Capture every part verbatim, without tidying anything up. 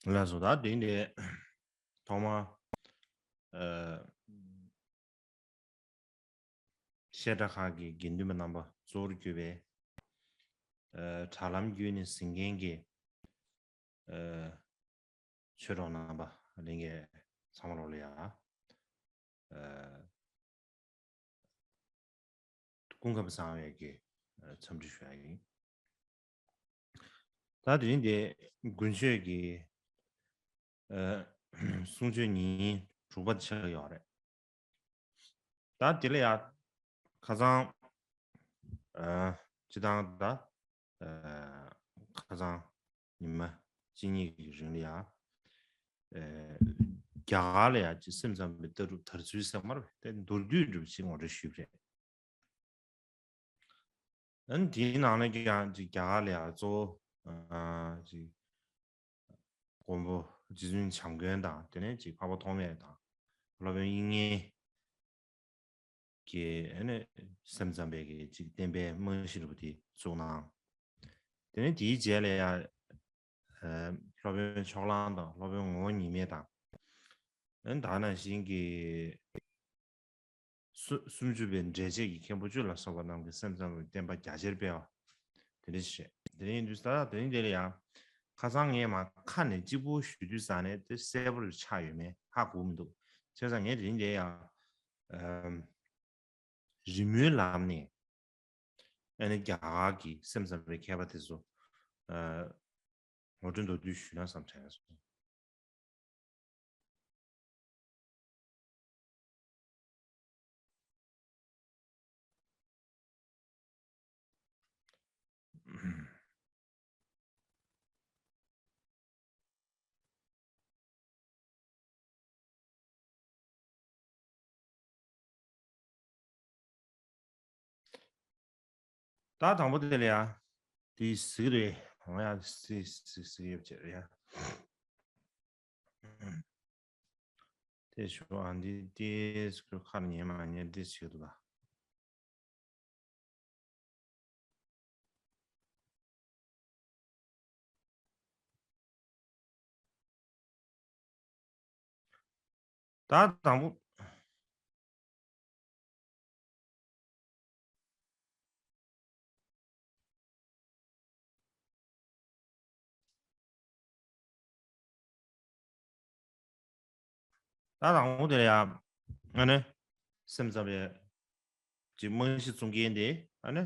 ལགས་སོ། ད་དེ་འདི་ཐོག་མ་ཨ་བཤད་གྲྭ་ཁག་གི་དགེ་འདུན་པ་རྣམ་པ་གཙོ་བོར་གྱུར་པའི་ཨ་དྲ་ལམ་བརྒྱུད་ནས་གཟིགས་མཁན་གྱི་ཨ་ཆོས་གྲོགས་རྣམ་པ་ལྷན་རྒྱས་ཚང་མ་ལོ་ལ་ཡ་ཨ་སྐུ་ཁམས་བཟང་བའི་གི་ཨ་འཚམས་འདྲི་ཞུ་ཡ་ཡིན། ད་དེ་རིང་འདི་དགུན་ཆོས་ཀྱི་ཨ་གསུང་ཆོས་ཉིན་དྲུག་པ་ཆགས་ཡོད་རེད། ད་དེ་ལ་ཡ་ཁ་སང་ཨ་སྤྱི་བཏང་ད་ཨ་ཁ་སང་ཉི་མ་གཅིག་གཉིས་ཀྱི་རིང་ལ་ཡ་ཨ་རྒྱ་གར་ལ་ཡ་ཅིག་སེམས་ཙམ་པའི་ལྟ་གྲུབ་དར་ཚུལ་ཟེར་མ་རེད་དེ་མདོར་བསྡུས་འདྲ་པོ་ཞིག་ངོ་སྤྲོད་ཞུས་པ་རེད། ཨ་ནི་དེའི་ནང་ནས་ཀྱང་ཅིག་རྒྱ་གར་ལ་ཡང་གཙོ་བོ་ཨ་ཅིག་མགོན་པོ་རྗེ་བཙུན་བྱམས་མགོན་དང་དེ་ནས་ཅིག་འཕགས་པ་ཐོགས་མེད་དང་སློབ་དཔོན་དབྱིག་གཉེན་གྱི་ཨ་ནི་སེམས་ཙམ་པའི་གི་ཅིག་བསྟན་པའི་རྨང་གཞི་འདྲ་པོ་དེ་བཙུགས་གནང་། དེ་ནས་དེའི་རྗེས་ལ་ཡང་ཨ་སློབ་དཔོན་ཕྱོགས་གླང་དང་སློབ་དཔོན་ངོ་བོ་ཉིད་མེད་དང་ཨ་ནི་ད་ནང་བཞིན་གྱི་སུ་སུམ་ཅུ་པའི་འགྲེལ་བྱེད་ཀྱི་མཁན་པོ་བཅུ་ལ་སོགས་པ་རྣམས་ཀྱིས་སེམས་ཙམ་པའི་བསྟན་པ་རྒྱ་ཆེར་སྤེལ་བ། དེ་འདྲ་ཞིག་རེད། དེ་ཡིན་དུས་ད་དེ་རིང་འདི་ལ་ཡང་ཁ་སང་ངས་མ་ཁ་ནས་གཅིག་པུ་ཞུ་དུས་ཙང་ནས་དེ་གསལ་པོ་རུ་ཆགས་ཡོད་མེད་ཧ་གོ་མི་འདུག་བྱས་ཙང་ངས་དེ་རིང་འདི་ཡང་ཨམ་རི་མོའི་ལམ་ནས་ཨ་ནི་རྒྱ་གར་གྱི་སེམས་ཙམ་པའི་མཁས་པ་དེ་ཚོ་ཨ་ངོ་སྤྲོད་མདོར་བསྡུས་ཞུས་ན་བསམ་དྲན་སོང་། ད་དང་པོ་དེ་ལ་ཡ་དེ་གཟིགས་རེད། འོ་ཡ་གཟིགས་གཟིགས་གཟིགས་ཡོད་ཅེས་རེད་ཡ། དེ་ཞུ་ཨ་འདི་དེ་ཁར་ཉན་མ་ཉན་དེ་ཞིག་འདུག་ད། ད་དང་པོ། ད་དང་པོ་དེ་ལ་ཡང་ཨ་ནི་སེམས་ཙམ་པའི་ཅིག་རྨང་གཞི་བཙུགས་མཁན་དེ་ཨ་ནི་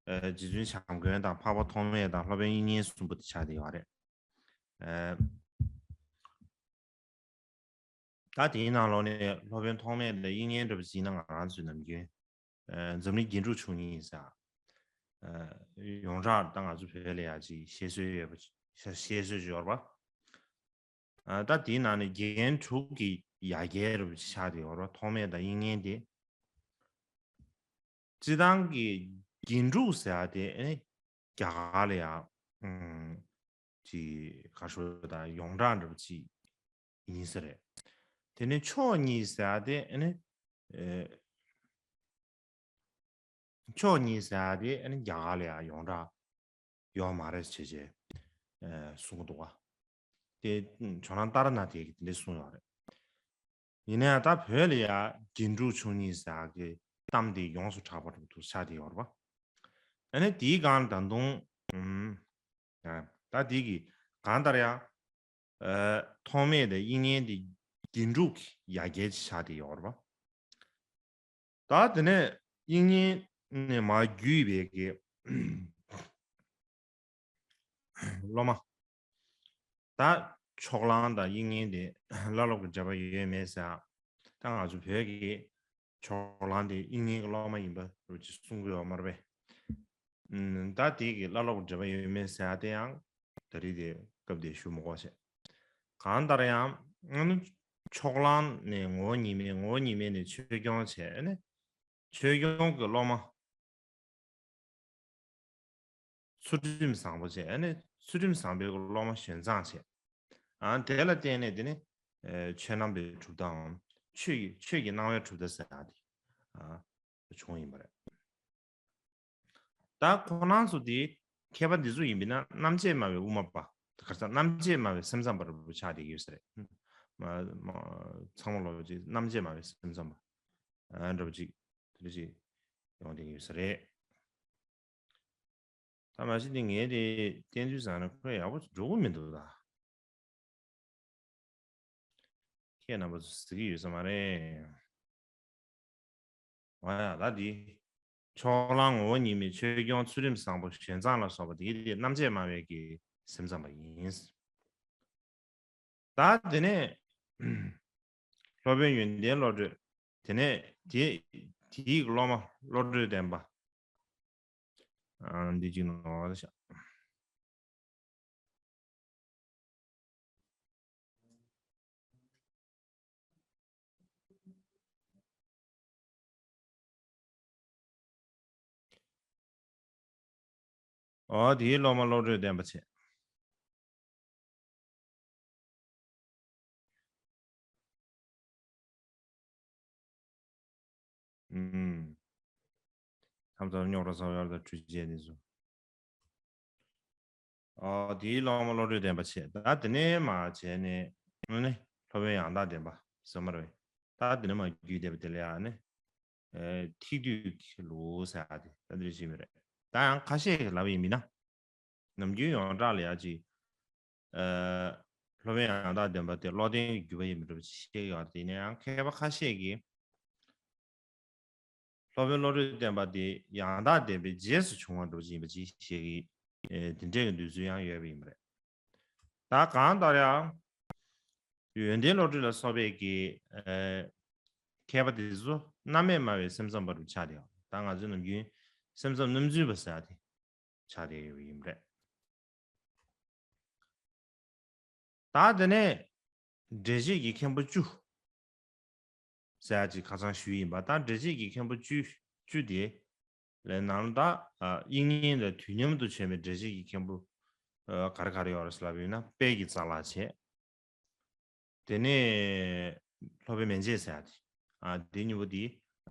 ཨ་རྗེ་བཙུན་བྱམས་མགོན་དང་འཕགས་པ་ཐོགས་མེད་དང་སློབ་དཔོན་དབྱིག་གཉེན་གསུམ་པོ་དེ་ཆགས་བསྡད་ཡོད་རེད། ཨ་ད་དེའི་ནང་ལོགས་ནས་སློབ་དཔོན་ཐོགས་མེད་དང་དབྱིག་གཉེན་འདྲ་པོ་ཅིག་ཡིན་ན་ང་རང་ཚོའི་ནམ་རྒྱུན་ཨ་འཛམ་གླིང་རྒྱན་དྲུག་མཆོག་གཉིས་ཟེར་ཨ་ཡོངས་གྲགས་ད་ང་ཚོ་བོད་ལ་ཡ་ཅིག་བཤད་སྲོལ་ཡོད་པ་བཤད་སྲོལ་ཅིག་ཡོད་རེད་པ། ཨ་ད་དེའི་ནང་ནས་རྒྱན་དྲུག་གི་ཡ་གྱལ་རུ་ཆགས་ཏེ་ཡོད་རེད་པ། ཐོགས་མེད་དང་དབྱིག་གཉེན་དེ། སྤྱིར་བཏང་གི་རྒྱན་དྲུག་ཟེར་ཡ་དེ་ཨ་ནི་རྒྱ་གར་ལ་ཡ་ཨུམ་ཅིག་ག་ཤོད་དང་ཡོངས་གྲགས་འདྲ་པོ་ཅིག་ཡིན་ས་རེད། དེ་ནས་མཆོག་གཉིས་ཟེར་ཡ་དེ་ཨ་ནི་ཨེ། མཆོག་གཉིས་ཟེར་ཡ་དེ་ཨ་ནི་རྒྱ་གར་ལ་ཡང་ཡོངས་གྲགས་ཡོད་མ་རེད་ཟེར་བྱས་ཨེ་གསུང་གི་འདུག་ག་དེ་ཇོ་ནང་ཏཱ་ར་ནཱ་ཐས་ཀྱིས་དེ་འདྲས་གསུངས་ཡོད་རེད། ཡིན་ན་ཡང་ད་བོད་ལ་ཡ་རྒྱན་དྲུག་མཆོག་གཉིས་ཟེར་ཡ་གི་གཏམ་དེ་ཡོངས་སུ་གྲགས་པ་འདྲ་པོ་ཆགས་བསྡད་ཡོད་རེད་པ། ཨ་ནི་དེའི་སྒང་ད་དུང་ཨུམ་ཡ་ད་དེ་གི་གང་ལྟར་ཡང་ཨ་ཐོགས་མེད་དང་དབྱིག་གཉེན་དེ་རྒྱན་དྲུག་གི་ཡ་གྱལ་ཆགས་བསྡད་ཡོད་རེད་པ། ད་དེ་ནས་དབྱིག་གཉེན་ནས་མར་བརྒྱུད་པའི་གི་སློབ་མ། ད་ཕྱོགས་གླང་དང་དབྱིག་གཉེན་དེ་བླ་སློབ་ཀྱི་འབྲེལ་བ་ཡོད་མེད་ཟེར། ད་ང་ཚོ་བོད་ཀྱི་ཕྱོགས་གླང་དེ་དབྱིག་གཉེན་གྱི་སློབ་མ་ཡིན་པ་རུ་ཅིག་གསུང་གི་ཡོད་མ་རེད་པས། ཨུམ་ད་དེ་གི་བླ་སློབ་ཀྱི་འབྲེལ་བ་ཡོད་མེད་ཟེར་དེ་ཡང་ད་རེས་དེ་སྐབས་དེ་ཞུ་མི་དགོས་བྱས། གང་ལྟར་ཡང་ཨ་ནི་ཕྱོགས་གླང་ནས་ངོ་བོ་ཉིད་མེད། ངོ་བོ་ཉིད་མེད་ནས་ཆོས་སྐྱོང་བྱས། ཨ་ནི་ཆོས་སྐྱོང་གི་སློབ་མ་ཚུལ་ཁྲིམས་བཟང་པོ་བྱས། ཨ་ནི་ཚུལ་ཁྲིམས་བཟང་པོའི་སློབ་མ་གཞོན་བཟང་བྱས། ཨ་དེ་ལ་བརྟེན་ནས་དེ་ནི་ཨེ་ཆོས་རྣམ་པའི་གྲུབ་མཐའམ་ཆོས་ཀྱི་ཆོས་ཀྱི་སྣང་བའི་གྲུབ་མཐའ་ཟེར་ཡ་དེ་ཨ་བྱུང་ཡིན་པ་རེད། ད་ཁོ་རང་ཚོ་དེ་མཁས་པ་འདི་ཚོ་ཡིན་པས་ན་རྣམ་དཔྱོད་སྨྲ་བའི་དབུ་མ་པ། ག་རེ་ཟེར། རྣམ་དཔྱོད་སྨྲ་བའི་སེམས་ཙམ་པ་འདྲ་པོ་ཆགས་བསྡད་ཡོད་ས་རེད། མ་མ་ཚང་མ་ལོ་ཅིག་རྣམ་དཔྱོད་སྨྲ་བའི་སེམས་ཙམ་པ་ཨ་འདྲ་པོ་ཅིག་དེ་འདྲ་ཅིག་ཡོང་བསྡད་ཡོད་ས་རེད། ད་མ་གཞི་དེ་ངས་དེ་བསྟན་དུས་ཙང་ནས་ཁོ་ཡག་པོ་འགྲོ་གི་མི་འདུག་ད། ཁྱེད་རྣམ་པ་ཚོ་གཟིགས་ཀྱི་ཡོད་ས་མ་རེད། འོ་ཡ་ད་འདི། ཕྱོགས་གླང་ངོ་བོ་ཉིད་མེད་ཆོས་སྐྱོང་ཚུལ་ཁྲིམས་བཟང་པོ་ཞོན་ཙང་ལ་སོགས་པ་དེ་དེ་རྣམ་དཔྱོད་སྨྲ་བའི་གི་སེམས་ཙམ་པ་ཡིན། ད་དེ་ནས་སློབ་དཔོན་ཡོན་ཏན་བློ་གྲོས། དེ་ནས་དེ་དེའི་སློབ་མ་བློ་གྲོས་ལྡན་པ། ཨ་འདི་གཅིག་ནོར་བ་ཤག་ཨོ་དེའི་སློབ་མ་བློ་གྲོས་ལྡན་པ་བྱས། ཨུམ། ཐམ་ཐམ་རྙོག་དྲ་ཚ་བ་ཡར་དང་འཕྲུལ་ཆས་ནི་སོ། ཨོ་དེའི་སློབ་མ་བློ་གྲོས་ལྡན་པ་བྱས། ད་དེ་ནས་མ་བྱས་ནས་དངོས་གནས་སློབ་དཔོན་ཡང་དག་ལྡན་པ་ཟེར་མ་རེད། ད་དེ་ནས་མ་རྒྱུད་སྡེ་པ་དེ་ལ་ཡང་ནི། ཨེ་ཐིག་བསྡུས་ཀྱི་ལུགས་ཟེར་ཡ་དེ་ད་འདིར་བྱེད་མི་རེད། ད་ཡང་ཁ་ཤས་ཀྱིས་ལབ་ཡིན་མིན་ན། ནམ་རྒྱུན་ཡོངས་གྲགས་ལ་ཡ་ཅིག་ཨ་སློབ་དཔོན་ཡང་དག་ལྡན་པ་དེ་བློ་ལྡན་གྱི་བརྒྱུད་པ་ཡིན་པ་འདྲ་པོ་ཅིག་བཤད་ཀྱི་ཡོད་རེད། དེ་ནས་ཡང་མཁས་པ་ཁ་ཤས་ཀྱིས་སློབ་དཔོན་བློ་གྲོས་ལྡན་པ་དེ་ཡང་དག་ལྡན་པའི་རྗེས་སུ་བྱུང་བ་འདྲ་པོ་ཅིག་ཡིན་པ་ཅིག་བཤད་ཀྱི་ཨེ་དེ་འདྲས་ཀྱི་འདོད་ཚུལ་ཡང་ཡོད་པ་ཡིན་པ་རེད། ད་གང་ལྟར་ཡང་ཡོན་ཏན་བློ་གྲོས་ལ་སོགས་པའི་གི་ཨེ་མཁས་པ་དེ་ཚོ་རྣམ་དབྱེ་སྨྲ་བའི་སེམས་ཙམ་པ་རུ་ཆགས་ཏེ་ཡོད། ད་ང་ཚོས་ནམ་རྒྱུན་སེམས་ཙམ་རྣམ་འཛོལ་པ་ཟེར་ཡ་དེ་ཆགས་བསྡད་ཡོད་པ་ཡིན་པ་རེད། ད་དེ་ནས་འགྲེལ་བྱེད་ཀྱི་མཁན་པོ་བཅུ་ཟེར་ཡ་ཅིག་ཁ་སང་ཞུས་ཡིན་པ། ད་འགྲེལ་བྱེད་ཀྱི་མཁན་པོ་བཅུ་བཅུ་དེ་ལས་ནང་ད་ཨ་དབྱིག་གཉེན་དང་དུས་མཉམ་དུ་བྱོན་པའི་འགྲེལ་བྱེད་ཀྱི་མཁན་པོ་ཨ་ག་རེ་ག་རེ་ཡོད་རེད་ལབ་ཡོད་ན། དཔལ་གྱི་རྩ་ལག་བྱས། དེ་ནས་སློབ་དཔོན་མན་ཆད་ཟེར་ཡ་དེ། ཨ་དེ་གཉིས་པོ་དེ་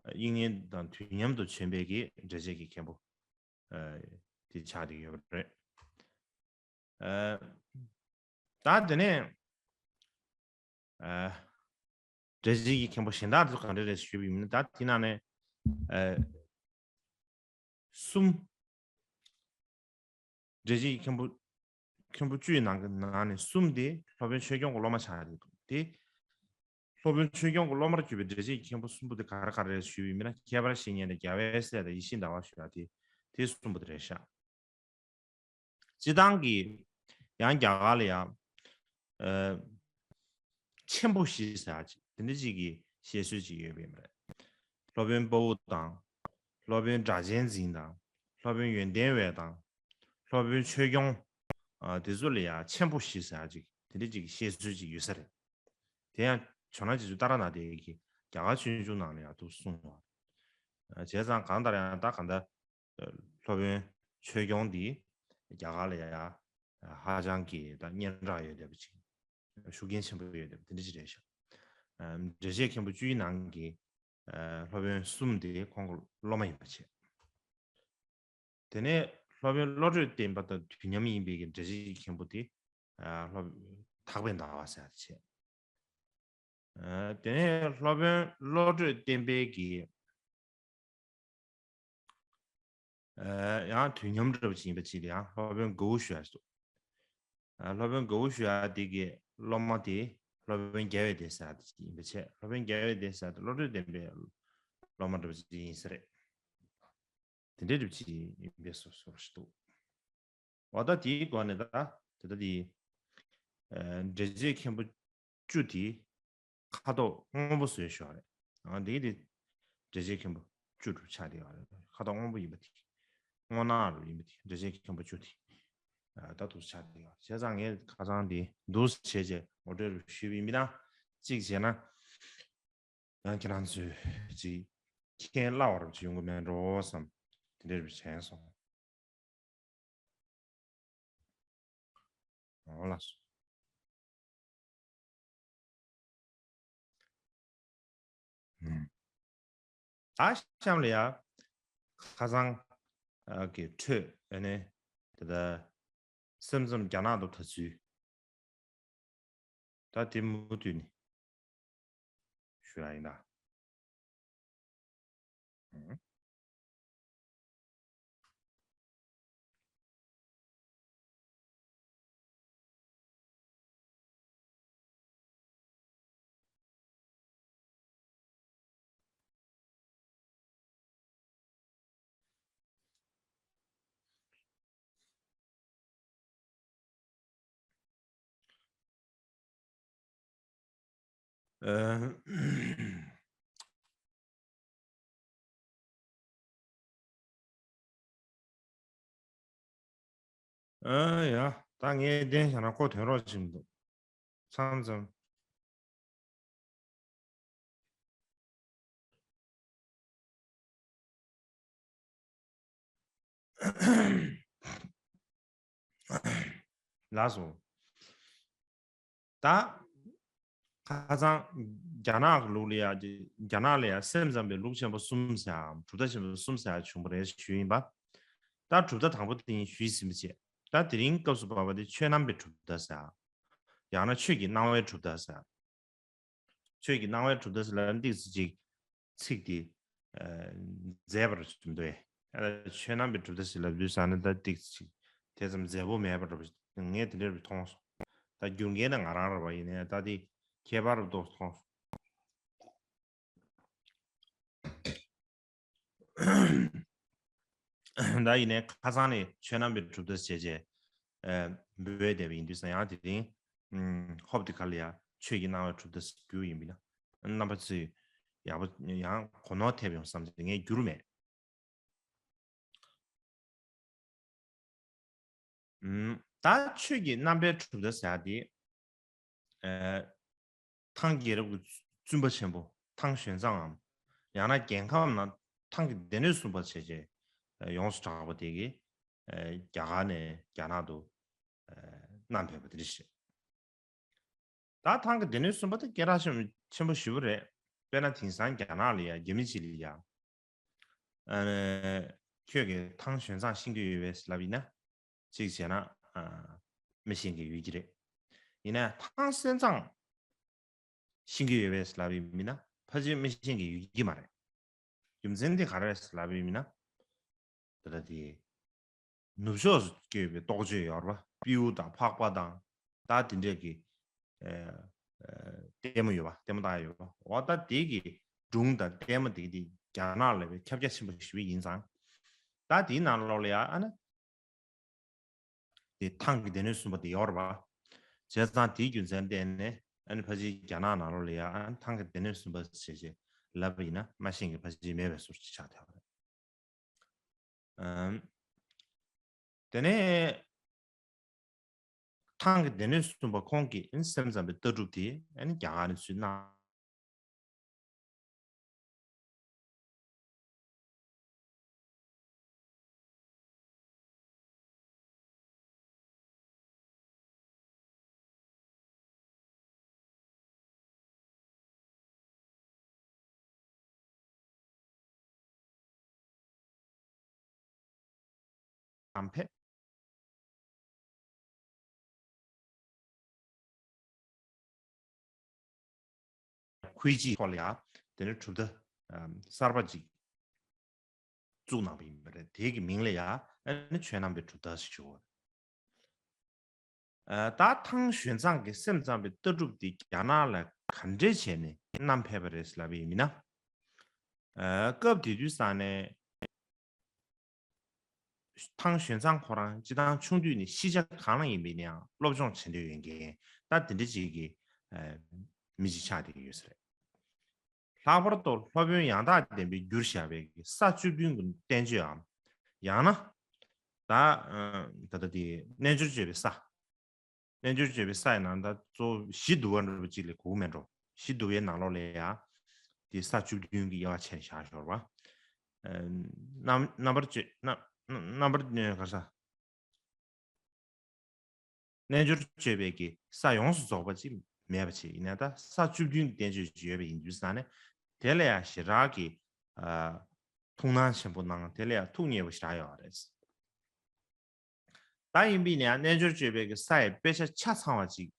དབྱིག་གཉེན་དང་དུས་མཉམ་དུ་བྱོན་པའི་གི་འགྲེལ་བྱེད་ཀྱི་མཁན་པོ་ཨ་དེ་ཆགས་བསྡད་ཡོད་པ་རེད། ཨ་ད་དེ་ནས་ཨ་འགྲེལ་བྱེད་ཀྱི་མཁན་པོ་གཞན་དག་དེ་ཚོ་ག་འདྲ་རེད་ཞུས་པ་ཡིན་ན། ད་དེ་ནང་ནས་ཨ་གསུམ། འགྲེལ་བྱེད་ཀྱི་མཁན་པོ་མཁན་པོ་བཅུའི་ནང་གི་ནང་ནས་གསུམ་དེ་སློབ་དཔོན་ཆོས་སྐྱོང་གི་སློབ་མ་ཆགས་ཡོད་དེ། སློབ་དཔོན་ཆོས་སྐྱོང་གི་སློབ་མར་གྱུར་པའི་འགྲེལ་བྱེད་ཀྱི་མཁན་པོ་གསུམ་པོ་དེ་ག་རེ་ག་རེ་རེད་ཞུས་པ་ཡིན་ན། ཁྱད་པར་བཤེས་གཉེན་དང་རྒྱལ་བའི་སྲས་དང་ཡིད་བཞིན་ཟླ་བ་ཞུ་བ་དེ་དེ་གསུམ་པོ་དེ་རེད་ཤག་སྤྱིར་བཏང་གི་ཡང་རྒྱ་གར་ལ་ཡང་ཨ་ཆེན་པོ་བཞི་ཟེར་ཡ་ཅིག་དེ་འདྲ་ཅིག་གི་བཤད་སྲོལ་ཅིག་ཡོད་པ་ཡིན་པ་རེད། སློབ་དཔོན་དཔའ་བོ་དང་། སློབ་དཔོན་སྒྲ་གཅན་འཛིན་དང་། སློབ་དཔོན་ཡོན་ཏན་འོད་དང་། སློབ་དཔོན་ཆོས་སྐྱོང་ཨ་དེ་ཚོ་ལ་ཡང་ཆེན་པོ་བཞི་ཟེར་ཡ་ཅིག་དེ་འདྲ་ཅིག་གི་བཤད་སྲོལ་ཅིག་ཡོད་ས་རེད། དེ་ཡང་ཇོ་ནང་རྗེ་བཙུན་ཏཱ་ར་ནཱ་ཐའི་གིས་རྒྱ་གར་ཆོས་འབྱུང་ནང་ལ་ཡང་འདུག་གསུངས་པ། བྱས་ཙང་གང་ལྟར་ཡང་ད་གང་ལྟར་སློབ་དཔོན་ཆོས་སྐྱོང་འདི་རྒྱ་གར་ལ་ཡང་ཧ་ཅང་གི་ད་སྙན་གྲགས་ཡོད་བསྡད་པ་ཅིག་ཤུགས་རྐྱེན་ཆེན་པོ་ཡོད་བསྡད་པ་དེ་འདྲ་ཅིག་རེད་ཤག་འགྲེལ་བྱེད་མཁན་པོ་བཅུའི་ནང་གི་སློབ་དཔོན་གསུམ་དེ་ཁོང་གི་སློབ་མ་ཡིན་པ་བྱས། དེ་ནས་སློབ་དཔོན་བློ་གྲོས་བསྟན་པ་དང་དུས་མཉམ་ཡིན་པའི་གི་འགྲེལ་བྱེད་ཀྱི་མཁན་པོ་དེ་ཨ་སློབ་ཐེག་པའི་ཟླ་བ་ཟེར་བྱས། ཨ་དེ་ནས་སློབ་དཔོན་བློ་གྲོས་བསྟན་པའི་གི་ཨ་ཡང་དུས་མཉམ་འདྲ་བ་ཅིག་ཡིན་པ་ཅིག་ལ་ཡང་སློབ་དཔོན་དགའ་བོ་ཞུ་ཡ་ཞིག་འདུག་ཨ་སློབ་དཔོན་དགའ་བོ་ཞུ་ཡ་དེ་གི་སློབ་མ་དེ་སློབ་དཔོན་རྒྱལ་བའི་སྡེ་ཟེར་ཡ་དེ་ཅིག་ཡིན་པ་བྱས། སློབ་དཔོན་རྒྱལ་བའི་སྡེ་ཟེར་ཡ་དེ་བློ་གྲོས་ལྡན་པའི་སློབ་མ་འདྲ་བ་ཅིག་ཡིན་ས་རེད། དེ་འདྲའི་རིགས་ཅིག་ཡིན་པའི་བཟོ་བཟོ་འདྲ་ཞིག་འདུག་འོ་ད་དེའི་སྒོ་ནས་ད་དེ་ད་དེ་ཨ་འགྲེལ་བྱེད་མཁན་པོ་བཅུ་དེ་ཁ་དོག་སྔོན་པོ་བཟོས་ཤག་རེད། ཨ་འདི་དེ་འགྲེལ་བྱེད་མཁན་པོ་བཅུ་དྲུག་ཆགས་བསྡད་ཡོད་རེད། ཁ་དོག་སྔོན་པོ་ཡིན་པ་དེ། སྔོ་ནག་རུ་ཡིན་པ་དེ་འགྲེལ་བྱེད་མཁན་པོ་བཅུ་དེ་ཨ་ད་དུ་ཆགས་བསྡད་ཡོད་རེད། བྱས་ཙང་ངས་ཁ་སང་དེ་འདུག་བྱས་རྗེས་ངོ་སྤྲོད་རུ་ཞུས་པ་ཡིན་པ་ན། གཅིག་བྱས་ན། ཡང་ཁྱེད་རང་ཚོས་ཅིག་མཁྱེན་སླ་བ་རབ་ཅིག་ཡོང་གི་མེད་འགྲོ་བསམ་དེ་འདྲ་རེ་དྲན་སོང་། འོ་ལགས་སོ། ད་གཤམ་ལ་ཡ་ཁ་སང་གི་འཕྲོས་ཨ་ནི་དེ་ལྟར་སེམས་ཙམ་རྒྱ་ནག་ཏུ་དར་ཚུལ། ད་དེ་མུ་མཐུད་ནས་ཞུ་ཡ་ཡིན་ད། ཨ་ཡ། ད་ངས་བསྟན་བཞག་ན་ཁོ་དོན་རོགས་བྱེད་མི་འདུག་མཚམས་མཚམས། ལགས་སོ། ད་ཁ་སང་རྒྱ་ནག་གི་ལུགས་ལ་ཡ། རྒྱ་ནག་ལ་ཡ་སེམས་ཙམ་པའི་ལུགས་ཆེན་པོ་གསུམ་ཟེར་ཡ། གྲུབ་མཐའ་ཆེན་པོ་གསུམ་ཟེར་ཡ་བྱུང་བ་རེད་ཞུས་ཡིན་པ། ད་གྲུབ་མཐའ་དང་པོ་དེ་ཡིན་ཞུས་ཟིན་པ་བྱས། ད་དེ་རིང་སྐབས་སུ་བབས་པ་དེ་ཆོས་རྣམ་པའི་གྲུབ་མཐའ་ཟེར་ཡ། ཡང་ན་ཆོས་ཀྱི་སྣང་བའི་གྲུབ་མཐའ་ཟེར་ཡ། ཆོས་ཀྱི་སྣང་བའི་གྲུབ་མཐའ་ཟེར་ལབ་ན་ཏོག་ཙམ་ཅིག་ཚིག་དེ་ཨ་མཛེས་པར་མི་འདུག་ཨེ། ཨ་ཆོས་རྣམ་པའི་གྲུབ་མཐའ་ཟེར་ལབ་དུས་ཙ་ན་ད་ཏོག་ཙམ་ཅིག་དེ་ཙམ་མཛེས་པོ་མེད་པ་འདྲ་པོ་ཞིག་ངས་དེ་འདྲ་མཐོང་སོང་། ད་རྒྱུ་རྐྱེན་ནི་ང་རང་རེད་པ། ཡིན་ནའི་ད་དེ་ཁྱད་པར་རུ་མཐོང་སོང་། ད་ཡིན་ནའི་ཁ་སང་ནས་ཆོས་རྣམ་པའི་གྲུབ་མཐའ་ཟེར་བྱས་ཨ་འབོད་བསྡད་པ་ཡིན་དུས་ཙ་ན། ཡང་དེ་རིང་ཨ་ཧོབ་དེ་ག་ལ་ཡ་ཆོས་ཀྱི་སྣང་བའི་གྲུབ་མཐའ་ཟེར་རྒྱུ་ཡིན་པ་ཡིན་ན། རྣམ་པ་ཚོས་ཡག་པོ་ཡང་གོ་ནོར་ཐེབས་ཡོང་བསམ་སྟེ་ངས་བསྒྱུར་མེད། ཨུམ། ད་ཆོས་ཀྱི་རྣམ་པའི་གྲུབ་མཐའ་ཟེར་ཡ་དེ། ཨ་ཐང་རྒྱལ་རབས་ཀྱི་བཙུན་པ་ཆེན་པོ་ཐང་ཞོན་ཙང་ངམ། ཡང་ན་རྒྱལ་ཁམས་ནང་ཐང་གི་སྡེ་སྣོད་གསུམ་པ་བྱས་བྱས་ཡོངས་སུ་གྲགས་པ་དེ་གིས་ཨ་རྒྱ་གར་ནས་རྒྱ་ནག་ཏུ་ཨ་བསྣམས་ཕེབས་པ་དེ་རེད་ཤག་ད་ཐང་གི་སྡེ་སྣོད་གསུམ་པ་དེ་སྐད་གྲགས་ཆེན་ཆེན་པོ་ཞེ་པོ་རེད། དཔེར་ན་དེང་སང་རྒྱ་ནག་ལ་ཡ་རྒྱ་མི་ཅིག་ལ་ཡ། ཨ་ཁྱོད་ཀྱིས་ཐང་ཞོན་ཙང་ཤེས་ཀྱི་ཡོད་པས་ལབ་ཡིན་ན། གཅིག་བྱས་ན་ཨ་མི་ཤེས་མཁན་ཡོད་ཀྱི་རེད། ཡིན་ན་ཐང་ཞོན་ཙང་ཤེས་ཀྱི་ཡོད་པས་ལབ་ཡིན་ན་ཕལ་ཆེར་མི་ཤེས་མཁན་ཡོད་ཀྱི་མ་རེད། རྒྱུ་མཚན་དེ་ག་རེ་རེད་ལབ་ཡིན་ན། ད་ལྟ་དེ་ནུབ་ཕྱོགས་སུ་སྐྱེས་པའི་རྟོགས་བརྗོད་ཡོད་རེད་པ། སྤྲེའུ་དང་ཕག་པ་དང་ད་དེ་འདྲས་ཀྱི་ཨ་ཨ་ལྟད་མོ་ཡོད་པ། ལྟད་མོ་ལྟ་ཡ་ཡོད་པ། འོ་ད་དེ་གི་སྒྲུང་དང་ལྟད་མོ་དེ་གི་དེ་རྒྱ་ནག་ལ་བའི་ཁྱབ་རྒྱ་ཆེན་པོ་ཞེ་པོ་ཡིན་ཙང་། ད་དེའི་ནང་ལོགས་ལ་ཡ་ཨ་ནི་དེ་ཐང་གི་སྡེ་སྣོད་གསུམ་པ་དེ་ཡོད་རེད་པ། བྱས་ཙང་དེའི་རྒྱུ་མཚན་བརྟེན་ནས་ཨ་ནི་ཕལ་ཆེར་རྒྱ་ནག་ནང་ལོགས་ལ་ཡ་ཨ་ནི་ཐང་གི་སྡེ་སྣོད་གསུམ་པ་ཞེས་བྱས་ལབ་པ་ཡིན་ན་མ་ཤེས་མཁན་ཕལ་ཆེར་མེད་པའི་བཟོ་ཅིག་ཆགས་བསྡད་པ་རེད། ཨམ། དེ་ནས་ཐང་གི་སྡེ་སྣོད་གསུམ་པ་ཁོང་གིས་ཨ་ནི་སེམས་ཙམ་པའི་ལྟ་གྲུབ་དེ་ཨ་ནི་རྒྱ་གར་ནས་ཚུར་གནང་། ཨམ་ཕེབས། ཁུལ་གཅིག་ཐོག་ལ་ཡ་དེ་ནས་གྲུབ་མཐའ་གསར་པ་ཅིག་བཙུགས་གནང་བ་ཡིན་པ་རེད། དེ་གི་མིང་ལ་ཡ་ཨ་ནི་ཆོས་རྣམ་པའི་གྲུབ་མཐའ་ཞེས་ཞུ་བ་རེད། ཨ་ད་ཐང་ཞོན་ཙང་གི་སེམས་ཙམ་པའི་ལྟ་གྲུབ་འདི་རྒྱ་ནག་ལ་ག་འདྲས་བྱས་ནས་བསྣམས་ཕེབས་པ་རེད་ལབ་པ་ཡིན་ན། ཨ་སྐབས་དེ་དུས་ཙང་ནས་ཐང་ཞོན་ཙང་ཁོ་རང་སྤྱིར་བཏང་ཆུང་དུས་ནས་ཤེས་བྱ་གང་ལ་ཡིན་པ་ཡིན་ན་ཡང་སློབ་སྦྱོང་བྱེད་འདོད་ཡོད་མཁན་ད་དེ་འདྲ་ཅིག་གི་ཨ་མི་ཅིག་ཆགས་བསྡད་ཀྱི་ཡོད་ས་རེད། ལྷག་པར་དུ་སློབ་དཔོན་ཡང་དག་ལྡན་པས་བསྒྱུར་བཞག་པའི་ས་བཅུ་བདུན་གྱི་བསྟན་བཅོས་འམ། ཡང་ན། ད་ཨ་ད་ལྟ་དེ་རྣལ་འབྱོར་སྤྱོད་པའི་ས། རྣལ་འབྱོར་སྤྱོད་པའི་ས་ཡི་ནང་ད་གཙོ་བོ་གཞི་བསྡུ་བ་འདྲ་པོ་ཅིག་ལས་གོ་གི་མེད་འགྲོ། གཞི་བསྡུ་བའི་ནང་ལོགས་ལ་ཡ། དེ་ས་བཅུ་བདུན་གྱི་དབྱེ་བ་ཕྱེ་ནས་བཞག་ཡོད་རེད་པ། ཨ་རྣམ་རྣམ་པར་སྤྱོད་རྣམ་རྣམ་པར་ག་རེ་ཟ། རྣལ་འབྱོར་སྤྱོད་པའི་གི་ས་ཡོངས་སུ་རྫོགས་པ་ཅིག་མེད་པ་ཅིག་ཡིན་ན། ད་ས་བཅུ་བདུན་གྱི་བསྟན་བཅོས་ཅིག་ཡོད་པ་ཡིན་དུས་ཙང་ནས་དེ་ལ་ཡང་ཞེ་དྲག་གི་ཨ་ཐུགས་སྣང་ཆེན་པོ་གནང་། དེ་ལ་ཡང་ཐུགས་མཉེས་པོ་ཞེ་དྲག་ཡོད་རེད། ད་ཡིན་པས་ན་ཡང་རྣལ་འབྱོར་སྤྱོད་པའི་གི་ས་ཡི་དཔེ་ཆ་ཆ་ཚང་བ་ཅིག་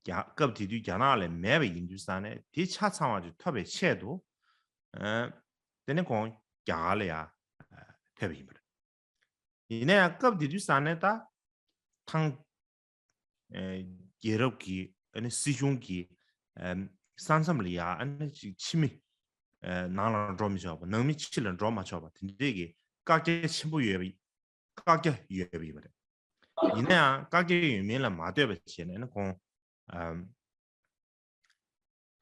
རྒྱ་སྐབས་དེ་དུས་རྒྱ་ནག་ལ་མེད་པ་ཡིན་དུས་ཙང་ནས་དེ་ཆ་ཚང་བ་ཅིག་ཐོབ་པའི་ཆེད་དུ། ཨ། དེ་ནས་ཁོང་རྒྱ་གར་ལ་ཡ་ཕེབས་པ་ཡིན་པ་རེད། ཡིན་ན་ཡང་སྐབས་དེ་དུས་ཙང་ནས་ད་ཐང་། ཨ། རྒྱལ་རབས་ཀྱི་ཨ་ནི་སྲིད་གཞུང་གི་ཨ་ས་མཚམས་ལ་ཡ་ཨ་ནི་ཅིག་ཕྱི་མི་ཨ་ནང་ལ་འགྲོ་མི་ཆོག་པ། ནང་མི་ཕྱི་ལ་འགྲོ་མ་ཆོག་པ་དེ་འདྲས་ཀྱི་བཀག་རྒྱ་ཆེན་པོ་ཡོད་པ། བཀག་རྒྱ་ཡོད་པ་ཡིན་པ་རེད། ཡིན་ན་ཡང་བཀག་རྒྱ་ཡོད་མིན་ལ་མ་ལྟོས་པ་བྱས་ནས་ཨ་ནི་ཁོང་ཨ་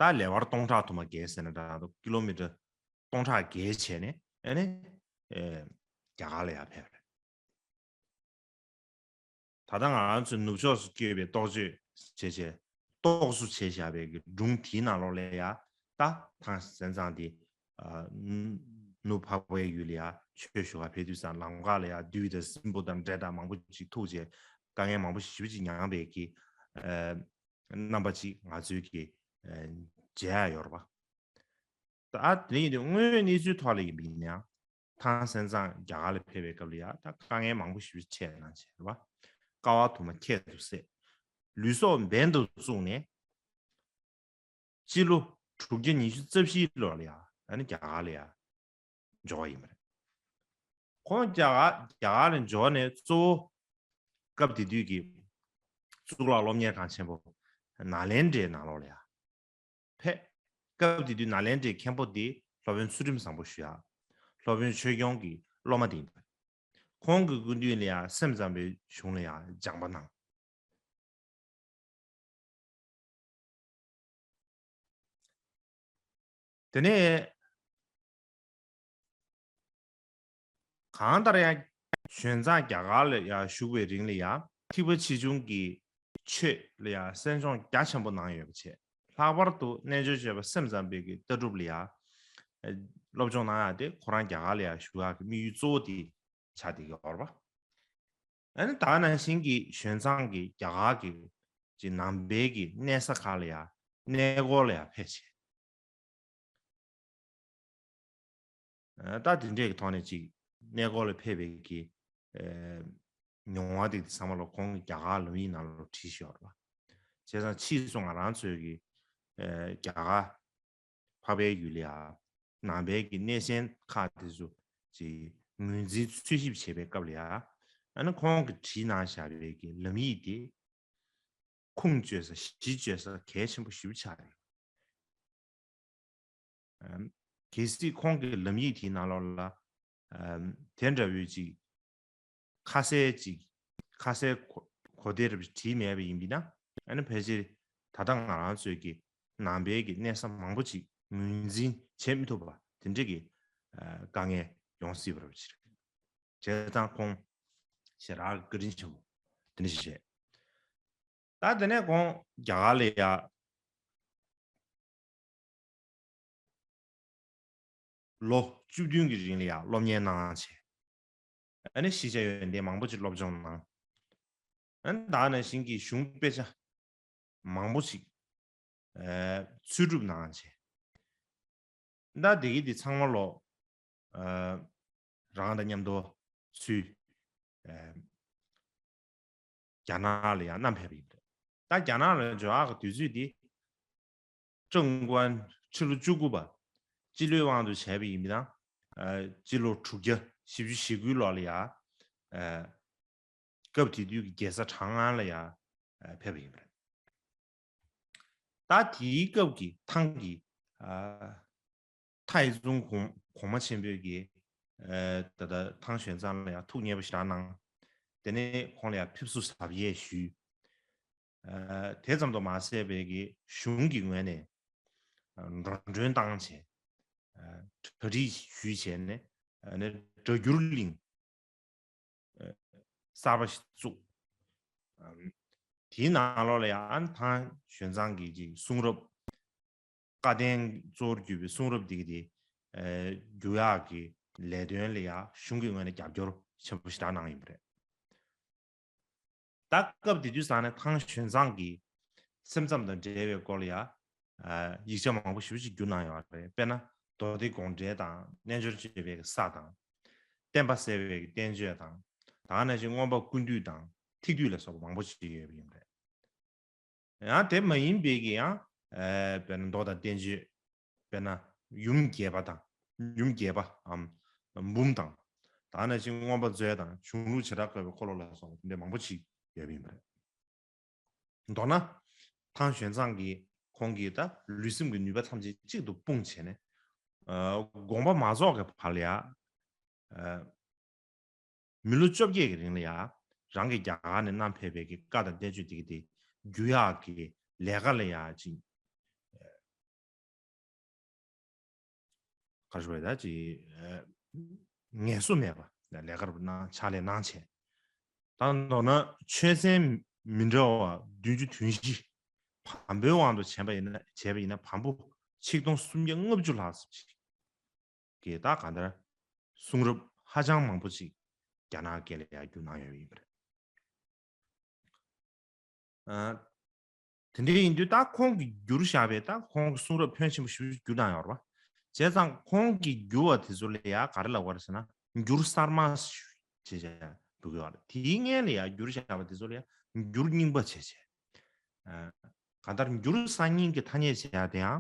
ད་ལེ་བར་སྟོང་ཕྲག་དུ་མ་བརྒལ་ཟེར་ན་འདྲ་འདུག་ཀི་ལོ་མི་ཊར་སྟོང་ཕྲག་བརྒལ་བྱས་ནས་ཨ་ནི་ཨེ་རྒྱ་གར་ལ་ཡར་ཕེབས་པ་རེད། ད་ལྟ་ང་རང་ཚོའི་ནུབ་ཕྱོགས་སུ་བསྐྱོད་པའི་རྟོག་དཔྱོད་བྱས་བྱས་རྟོག་བཟོ་བྱས་བཞག་པའི་གི་སྒྲུང་དེའི་ནང་ལོགས་ལ་ཡ་ད་ཐང་སན་ཙང་དེ་ཨ་ནུབ་འཕགས་པའི་ཡུལ་ལ་ཡ་ཆོས་ཞུ་ག་ཕེབས་དུས་ཙང་ལམ་ཁ་ལ་ཡ་བདུད་དང་སྲིན་པོ་དང་འདྲེ་དང་མང་པོ་ཅིག་ཐུག་བྱས་དཀའ་ངལ་མང་པོ་ཞེ་པོ་ཅིག་མྱངས་པའི་གི་ཨ་རྣམ་པ་ཅིག་ང་ཚོའི་གི་ཨ་མཇལ་ཡ་ཡོད་རེད་པ། ད་དེ་ཡིན་དུས་དངོས་ཡོད་གནས་ཚུལ་ཐོག་ལ་ཡིན་པ་ཡིན་ན་ཡང་ཐང་སན་ཙང་རྒྱ་གར་ལ་ཕེབས་པའི་སྐབས་ལ་ཡ་ད་དཀའ་ངལ་མང་པོ་ཞེ་པོ་ཅིག་འཕྲད་གནང་བྱས་རེད་པ། དཀའ་བ་དུ་མ་ཁྱད་དུ་བསད། ལུས་སྲོག་འབེན་དུ་བཙུགས་ནས། སྤྱི་ལོ་དྲུག་བརྒྱ་ཉི་ཤུ་རྩ་བཞིའི་ལོ་ལ་ཡ་ཨ་ནི་རྒྱ་གར་ལ་ཡ་འབྱོར་བ་ཡིན་པ་རེད། ཁོང་རྒྱ་གར་རྒྱ་གར་ལ་འབྱོར་ནས་གཙོ་བོ་སྐབས་དེ་དུས་ཀྱི་གཙུག་ལག་སློབ་གཉེར་ཁང་ཆེན་པོ་ནཱ་ལེནྡྲའི་ནང་ལོགས་ལ་ཡ་ཕེབས། སྐབས་དེ་དུས་ནཱ་ལེནྡྲའི་མཁན་པོ་དེ་སློབ་དཔོན་ཚུལ་ཁྲིམས་བཟང་པོ་ཞུ་ཡ། སློབ་དཔོན་ཆོས་སྐྱོང་གི་སློབ་མ་དེ་ཡིན་པ་རེད། ཁོང་གི་སྐུ་མདུན་ལ་ཡ་སེམས་ཙམ་པའི་གཞུང་ལ་ཡ་སྦྱངས་པ་གནང་། དེ་ནས་གང་ལྟར་ཡང་གཞོན་ཚང་རྒྱ་གར་ལ་ཡང་བཞུགས་པའི་རིང་ལ་ཡང་ཐེག་པ་ཆེ་ཆུང་གི་ཆོས་ལ་ཡང་གསན་སྦྱོང་རྒྱ་ཆེན་པོ་གནང་ཡོད་པ་བྱས། ལྷག་པར་དུ་རྣལ་འབྱོར་སྤྱོད་པ་སེམས་ཙམ་པའི་གི་ལྟ་གྲུབ་ལ་ཡང་སློབ་སྦྱོང་གནང་ཡག་དེ་ཁོ་རང་རྒྱ་གར་ལ་ཡང་བཞུགས་ཡག་གི་དམིགས་ཡུལ་གཙོ་བོ་དེ་ཆགས་བསྡད་ཀྱི་ཡོད་རེད་པ། ཨ་ནི་ད་ནང་བཞིན་གྱི་གཞོན་ཚང་གི་རྒྱ་གར་གྱི་ཅིག་ནང་པའི་གི་གནས་ས་ཁག་ལ་ཡང་གནས་སྐོར་ལ་ཡང་ཕེབས་བྱས། ཨ་ད་དེ་འདྲས་ཀྱི་ཐོག་ནས་ཅིག་གནས་སྐོར་ལ་ཕེབས་པའི་གི་ཨེ་མྱོང་བ་དེ་ཚང་མ་ལ་ཁོང་གིས་རྒྱ་གར་ལམ་ཡིག་ནང་ལ་བྲིས་ཤོར་བ། བྱས་ཙང་ཕྱིས་སུ་ང་རང་ཚོའི་གི་ཨེ་རྒྱ་གར་འཕགས་པའི་ཡུལ་ལ་ཡ་ནང་པའི་གི་གནས་ཆེན་ཁག་དེ་ཚོ་ཅིག་ངོས་འཛིན་འཚོལ་ཞིབ་བྱེད་པའི་སྐབས་ལ་ཡ་ཨ་ནི་ཁོང་གིས་བྲིས་གནང་བཞག་པའི་གི་ལམ་ཡིག་དེ་ཁུངས་བཅོལ་ས་གཞི་བཅོལ་ས་གལ་ཆེན་པོ་ཞེ་པོ་ཆགས་ཡོད། ཨམ། གལ་སྲིད་ཁོང་གི་ལམ་ཡིག་དེའི་ནང་ལོགས་ལ་ཨམ་དེ་འདྲ་བོའི་ཅིག་ཁ་གསལ་ཅིག་ཁ་གསལ་གོ་གོ་བདེ་རབ་བྲིས་མེད་པ་ཡིན་པས་ན་ཨ་ནི་ཕལ་ཆེར་ད་ལྟ་ང་རང་ཚོའི་གི་ནང་པའི་གི་གནས་ས་མང་པོ་ཅིག་ངོས་འཛིན་བྱེད་མི་ཐུབ་པ་དེ་འདྲ་གི་ཨ་དཀའ་ངལ་ཡོང་སྲིད་པ་རེད་པ། བྱས་ཙང་ཁོང་ཞེ་དྲག་བཀའ་དྲིན་ཆེན་པོ་དེ་འདྲ་ཞིག་བྱས། ད་དེ་ནས་ཁོང་རྒྱ་གར་ལ་ཡ་ལོ་བཅུ་བདུན་གྱི་རིང་ལ་ཡ་སློབ་གཉེར་གནང་བྱས། ཨ་ནི་ཤེས་བྱ་ཡོན་ཏན་མང་པོ་ཅིག་སློབ་སྦྱོང་གནང་། ཨ་ནི་ད་ནང་བཞིན་གྱི་གཞུང་དཔེ་ཆ་མང་པོ་ཅིག་ཨ་འཚོལ་སྒྲུབ་གནང་བྱས། ད་དེ་གི་དེ་ཚང་མ་ལོ་ཨ་རང་དང་མཉམ་དུ་ཚུར་ཨ་རྒྱ་ནག་ལ་ཡང་བསྣམས་ཕེབས་པ་ཡིན་པ་རེད། ད་རྒྱ་ནག་ལ་འབྱོར་ཡག་གི་དུས་ཚོད་འདི་ཀྲུང་གོའི་ཕྱི་ལོ་བཅུ་དགུ་པ་སྤྱི་ལོའི་དབང་དུ་བྱས་པ་ཡིན་པ་དང་། ཨ་སྤྱི་ལོ་དྲུག་བརྒྱ་བཞི་བཅུ་ཞེ་དགུའི་ལོ་ལ་ཡང་ཨ་སྐབས་དེ་དུས་ཀྱི་རྒྱལ་ས་ཁྲང་ཨན་ལ་ཡང་ཨ་ཕེབས་པ་ཡིན་པ་རེད། ད་དེའི་སྐབས་ཀྱི་ཐང་གི་ཨ་ཐའེ་ཙུང་གོང་གོང་མ་ཆེན་པོས་ཀྱི་ཨ་ད་ལྟ་ཐང་ཞོན་ཙང་ལ་ཡང་ཐུགས་མཉེས་པོ་ཞེ་དྲག་གནང་། དེ་ནས་ཁོང་ལ་ཡང་ཕེབས་བསུ་གཟབ་རྒྱས་ཞུས། ཨ་དེ་ཙམ་དུ་མ་ཟད་པའི་གི་གཞུང་གི་ངོས་ནས་ཨ་འགྲོ་གྲོན་བཏང་བྱས་ཨ་གྲ་སྒྲིག་ཞུས་བྱས་ནས་ཨ་ནི་སྒྲ་སྒྱུར་གླིང་གསར་པ་ཞིག་བཙུགས། ཨམ། དེའི་ནང་ལོགས་ལ་ཡང་ཐང་ཞོན་ཙང་གི་ཅིག་གསུང་རབ་བཀའ་བསྟན་གཙོ་བོར་གྱུར་པའི་གསུང་རབ་འདི་གི་དེ་ཨེ་བསྒྱུར་ཡག་གི་ལས་དོན་ལ་ཡང་གཞུང་གི་ངོས་ནས་རྒྱབ་སྐྱོར་ཆེན་པོ་ཞེ་དྲག་གནང་ཡོད་པ་རེད། ད་སྐབས་དེ་དུས་ཙང་ནས་ཐང་ཞོན་ཙང་གི་སེམས་ཙམ་དང་འབྲེལ་བའི་སྐོར་ལ་ཡང་ཨ་ཡིག་ཆ་མང་པོ་ཞེ་པོ་ཅིག་བསྒྱུར་གནང་ཡོད་རེད། དཔེར་ན་མདོ་སྡེ་དགོངས་འགྲེལ་དང་རྣལ་འབྱོར་སྤྱོད་པའི་ས་དང་། བསྟན་པ་གསལ་བའི་བསྟན་བཅོས་དང་། ད་ག་ནང་བཞིན་མངོན་པ་ཀུན་བཏུས་དང་ཐེག་བསྡུས་ལ་སོགས་པ་མང་པོ་ཅིག་ཡོད་པ་ཡིན་པ་རེད། ཡང་དེ་མ་ཡིན་པའི་གི་ཡང་ཨ་དཔེར་ན་མདོ་དང་བསྟན་བཅོས། དཔེར་ན་ཡུམ་རྒྱས་པ་དང་ཡུམ་རྒྱས་པའམ་འབུམ་དང་། ད་ནང་བཞིན་མངོན་པ་མཛོད་དང་གཞུང་ལུགས་བྱེ་བྲག་བཀོད་པའི་འཁོར་ལོ་ལ་སོགས་པ་དེ་འདྲ་མང་པོ་ཞིག་ཡོད་པ་ཡིན་པ་རེད། མདོར་ན། ཐང་ཞོན་ཙང་གིས་ཁོང་གིས་ད་ལུས་སེམས་ཀྱི་ནུས་པ་ཐམས་ཅད་གཅིག་ཏུ་སྤུངས་བྱས་ནས། ཨ་དགོངས་པ་མ་རྫོགས་ཀྱི་བར་ལ་ཡ། ཨ་མི་ལོ་བཅོ་བརྒྱད་ཀྱི་རིང་ལ་ཡ། རང་གིས་རྒྱ་གར་ནས་བསྣམས་ཕེབས་པའི་གི་བཀའ་དང་བསྟན་བཅོས་དེ་གི་དེ་བསྒྱུར་ཡག་གི་ལས་ཀ་ལ་ཡ་ཅིག་ག་རེ་ཞུ་དགོས་རེད། ད་ཅིག་ངལ་གསོ་མེད་པ་ལས་ཀར་གནང་ཕྱག་ལས་གནང་བྱས། ད་མདོར་ན་ཆོས་ཚན་མི་འདྲ་བ་བདུན་ཅུ་དོན་བཞི། བམ་པོའི་དབང་དུ་བྱས་པ་ཡིན་ན་བྱས་པ་ཡིན་ན་བམ་པོ་ཆིག་སྟོང་སུམ་བརྒྱ་ལྔ་བཅུ་ལྷག་ཙམ་ཞིག་གིས་ད་གང་ལྟར་གསུང་རབ་ཧ་ཅང་མང་པོ་ཞིག་རྒྱ་ནག་སྐད་ལ་ཡར་བསྒྱུར་གནང་ཡོད་པ་ཡིན་པ་རེད། ཨ། དེ་འདྲ་ཡིན་དུས་ད་ཁོང་གིས་བསྒྱུར་བཞག་པའི་ད་ཁོང་གི་གསུང་རབ་ཕོན་ཆེན་པོ་ཞིག་བསྒྱུར་གནང་ཡོད་རེད་བ། བྱས་ཙང་ཁོང་གིས་བསྒྱུར་བ་དེ་ཚོ་ལ་ཡ་ག་རེ་ལབ་དགོས་རེད་ཟེར་ན་འགྱུར་གསར་མ་ཞེས་བྱས་འབོད་ཀྱི་ཡོད་རེད། དེའི་སྔོན་ལ་ཡ་བསྒྱུར་བཞག་པ་དེ་ཚོ་ལ་ཡ་འགྱུར་རྙིང་པ་བྱས་བྱས། ཨ། གང་ལྟར་འགྱུར་གསར་རྙིང་གི་ཐ་སྙད་བྱས་ཡ་དེ་ཡང་།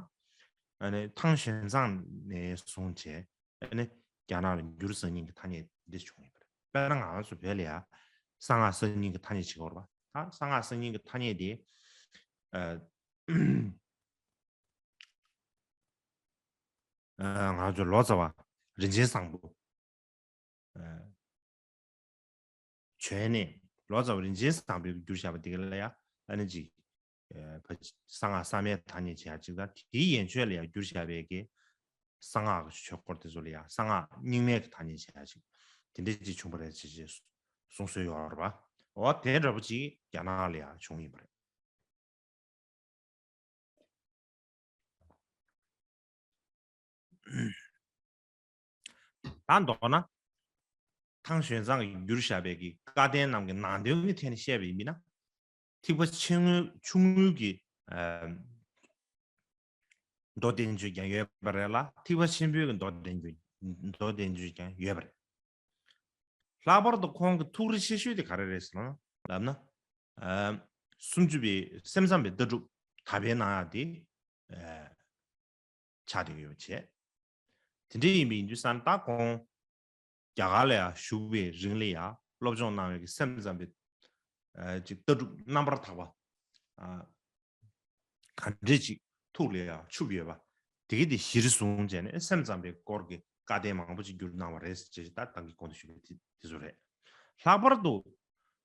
ཨ་ནི་ཐང་ཞོན་ཙང་ནས་བཟུང་བྱས། ཨ་ནི་རྒྱ་ནག་ལ་འགྱུར་གསར་རྙིང་གི་ཐ་སྙད་འདི་བྱུང་ཡོད་པ་རེད། དཔེར་ན་ང་རང་ཚོ་བོད་ལ་ཡ་གསང་སྔགས་གསར་རྙིང་གི་ཐ་སྙད་ཅིག་ཡོད་རེད་པ། ད་གསང་སྔགས་གསར་རྙིང་གི་ཐ་སྙད་དེ་ཨ་ཨ་ང་ཚོ་ལོ་ཙཱ་བ་རིན་ཆེན་བཟང་པོ་ཨ་བྱོན་ནས་ལོ་ཙཱ་བ་རིན་ཆེན་བཟང་པོས་བསྒྱུར་བཞག་པ་དེ་ག་ལ་ཡ་ཨ་ནི་ཅིག་ཨ་ཕ་གསང་སྔགས་གསར་མའི་ཐ་སྙད་བྱེད་ཡ་གཅིག་དང་། དེའི་ཡན་ཆོད་ལ་ཡ་བསྒྱུར་བཞག་པའི་གི་གསང་སྔགས་ཀྱི་ཆོས་སྐོར་དེ་ཚོ་ལ་ཡ་གསང་སྔགས་རྙིང་མའི་གི་ཐ་སྙད་བྱེད་ཡ་ཅིག་དེ་འདྲ་ཅིག་བྱུང་བ་རེད་ཅེས་ཅེས་གསུང་སྲོལ་ཡོད་རེད་པ། འོ་དེ་འདྲ་པོ་ཅིག་རྒྱ་ནག་ལ་ཡ་བྱུང་ཡིན་པ་རེད། ད་མདོར་ན། ཐང་ཞོན་ཙང་གིས་བསྒྱུར་བཞག་པའི་གི་བཀའ་བསྟན་རྣམས་ཀྱི་ནང་དོན་གྱི་ཐད་ནས་བཤད་པ་ཡིན་ན། ཐེག་པ་ཆེན་མོའི་ཆུང་ངུའི་གི་ཨ་མདོ་བསྟན་བཅོས་ཀྱང་ཡོད་པ་རེད་ལ། ཐེག་པ་ཆེན་པོའི་གི་མདོ་བསྟན་བཅོས་མདོ་བསྟན་བཅོས་ཀྱང་ཡོད་པ་རེད། ལྷག་པར་དུ་ཁོང་གི་ཐུགས་རེ་ཆེ་ཤོས་དེ་ག་རེ་རེད་ཟེར་ན་ལབ་ན། ཨ་སུམ་ཅུ་པའི་སེམས་ཙམ་པའི་ལྟ་གྲུབ་དག་པའི་གནང་ཡག་དེ་ཨ་ཆགས་བསྡད་ཡོད་བྱས། དེ་འདྲ་ཡིན་པ་ཡིན་དུས་ཙང་ད་ཁོང་རྒྱ་གར་ལ་ཡང་བཞུགས་པའི་རིང་ལ་ཡང་སློབ་སྦྱོང་གནང་བའི་སེམས་ཙམ་པའི་ཨ་ཅིག་ལྟ་གྲུབ་རྣམ་པར་དག་པ་ཨ་ག་འདྲས་ཅིག་ཐུགས་ལ་ཡང་ཆུབ་ཡོད་པ། དེ་གི་དེ་གཞིར་བཟུང་བྱས་ནས་སེམས་ཙམ་པའི་སྐོར་གྱི་བཀའ་བསྟན་མང་པོ་ཅིག་བསྒྱུར་གནང་བ་རེད་ཅེས་ད་ད་གིན་གོང་དུ་ཞུས་པ་དེ་དེ་ཚོ་རེད། ལྷག་པར་དུ་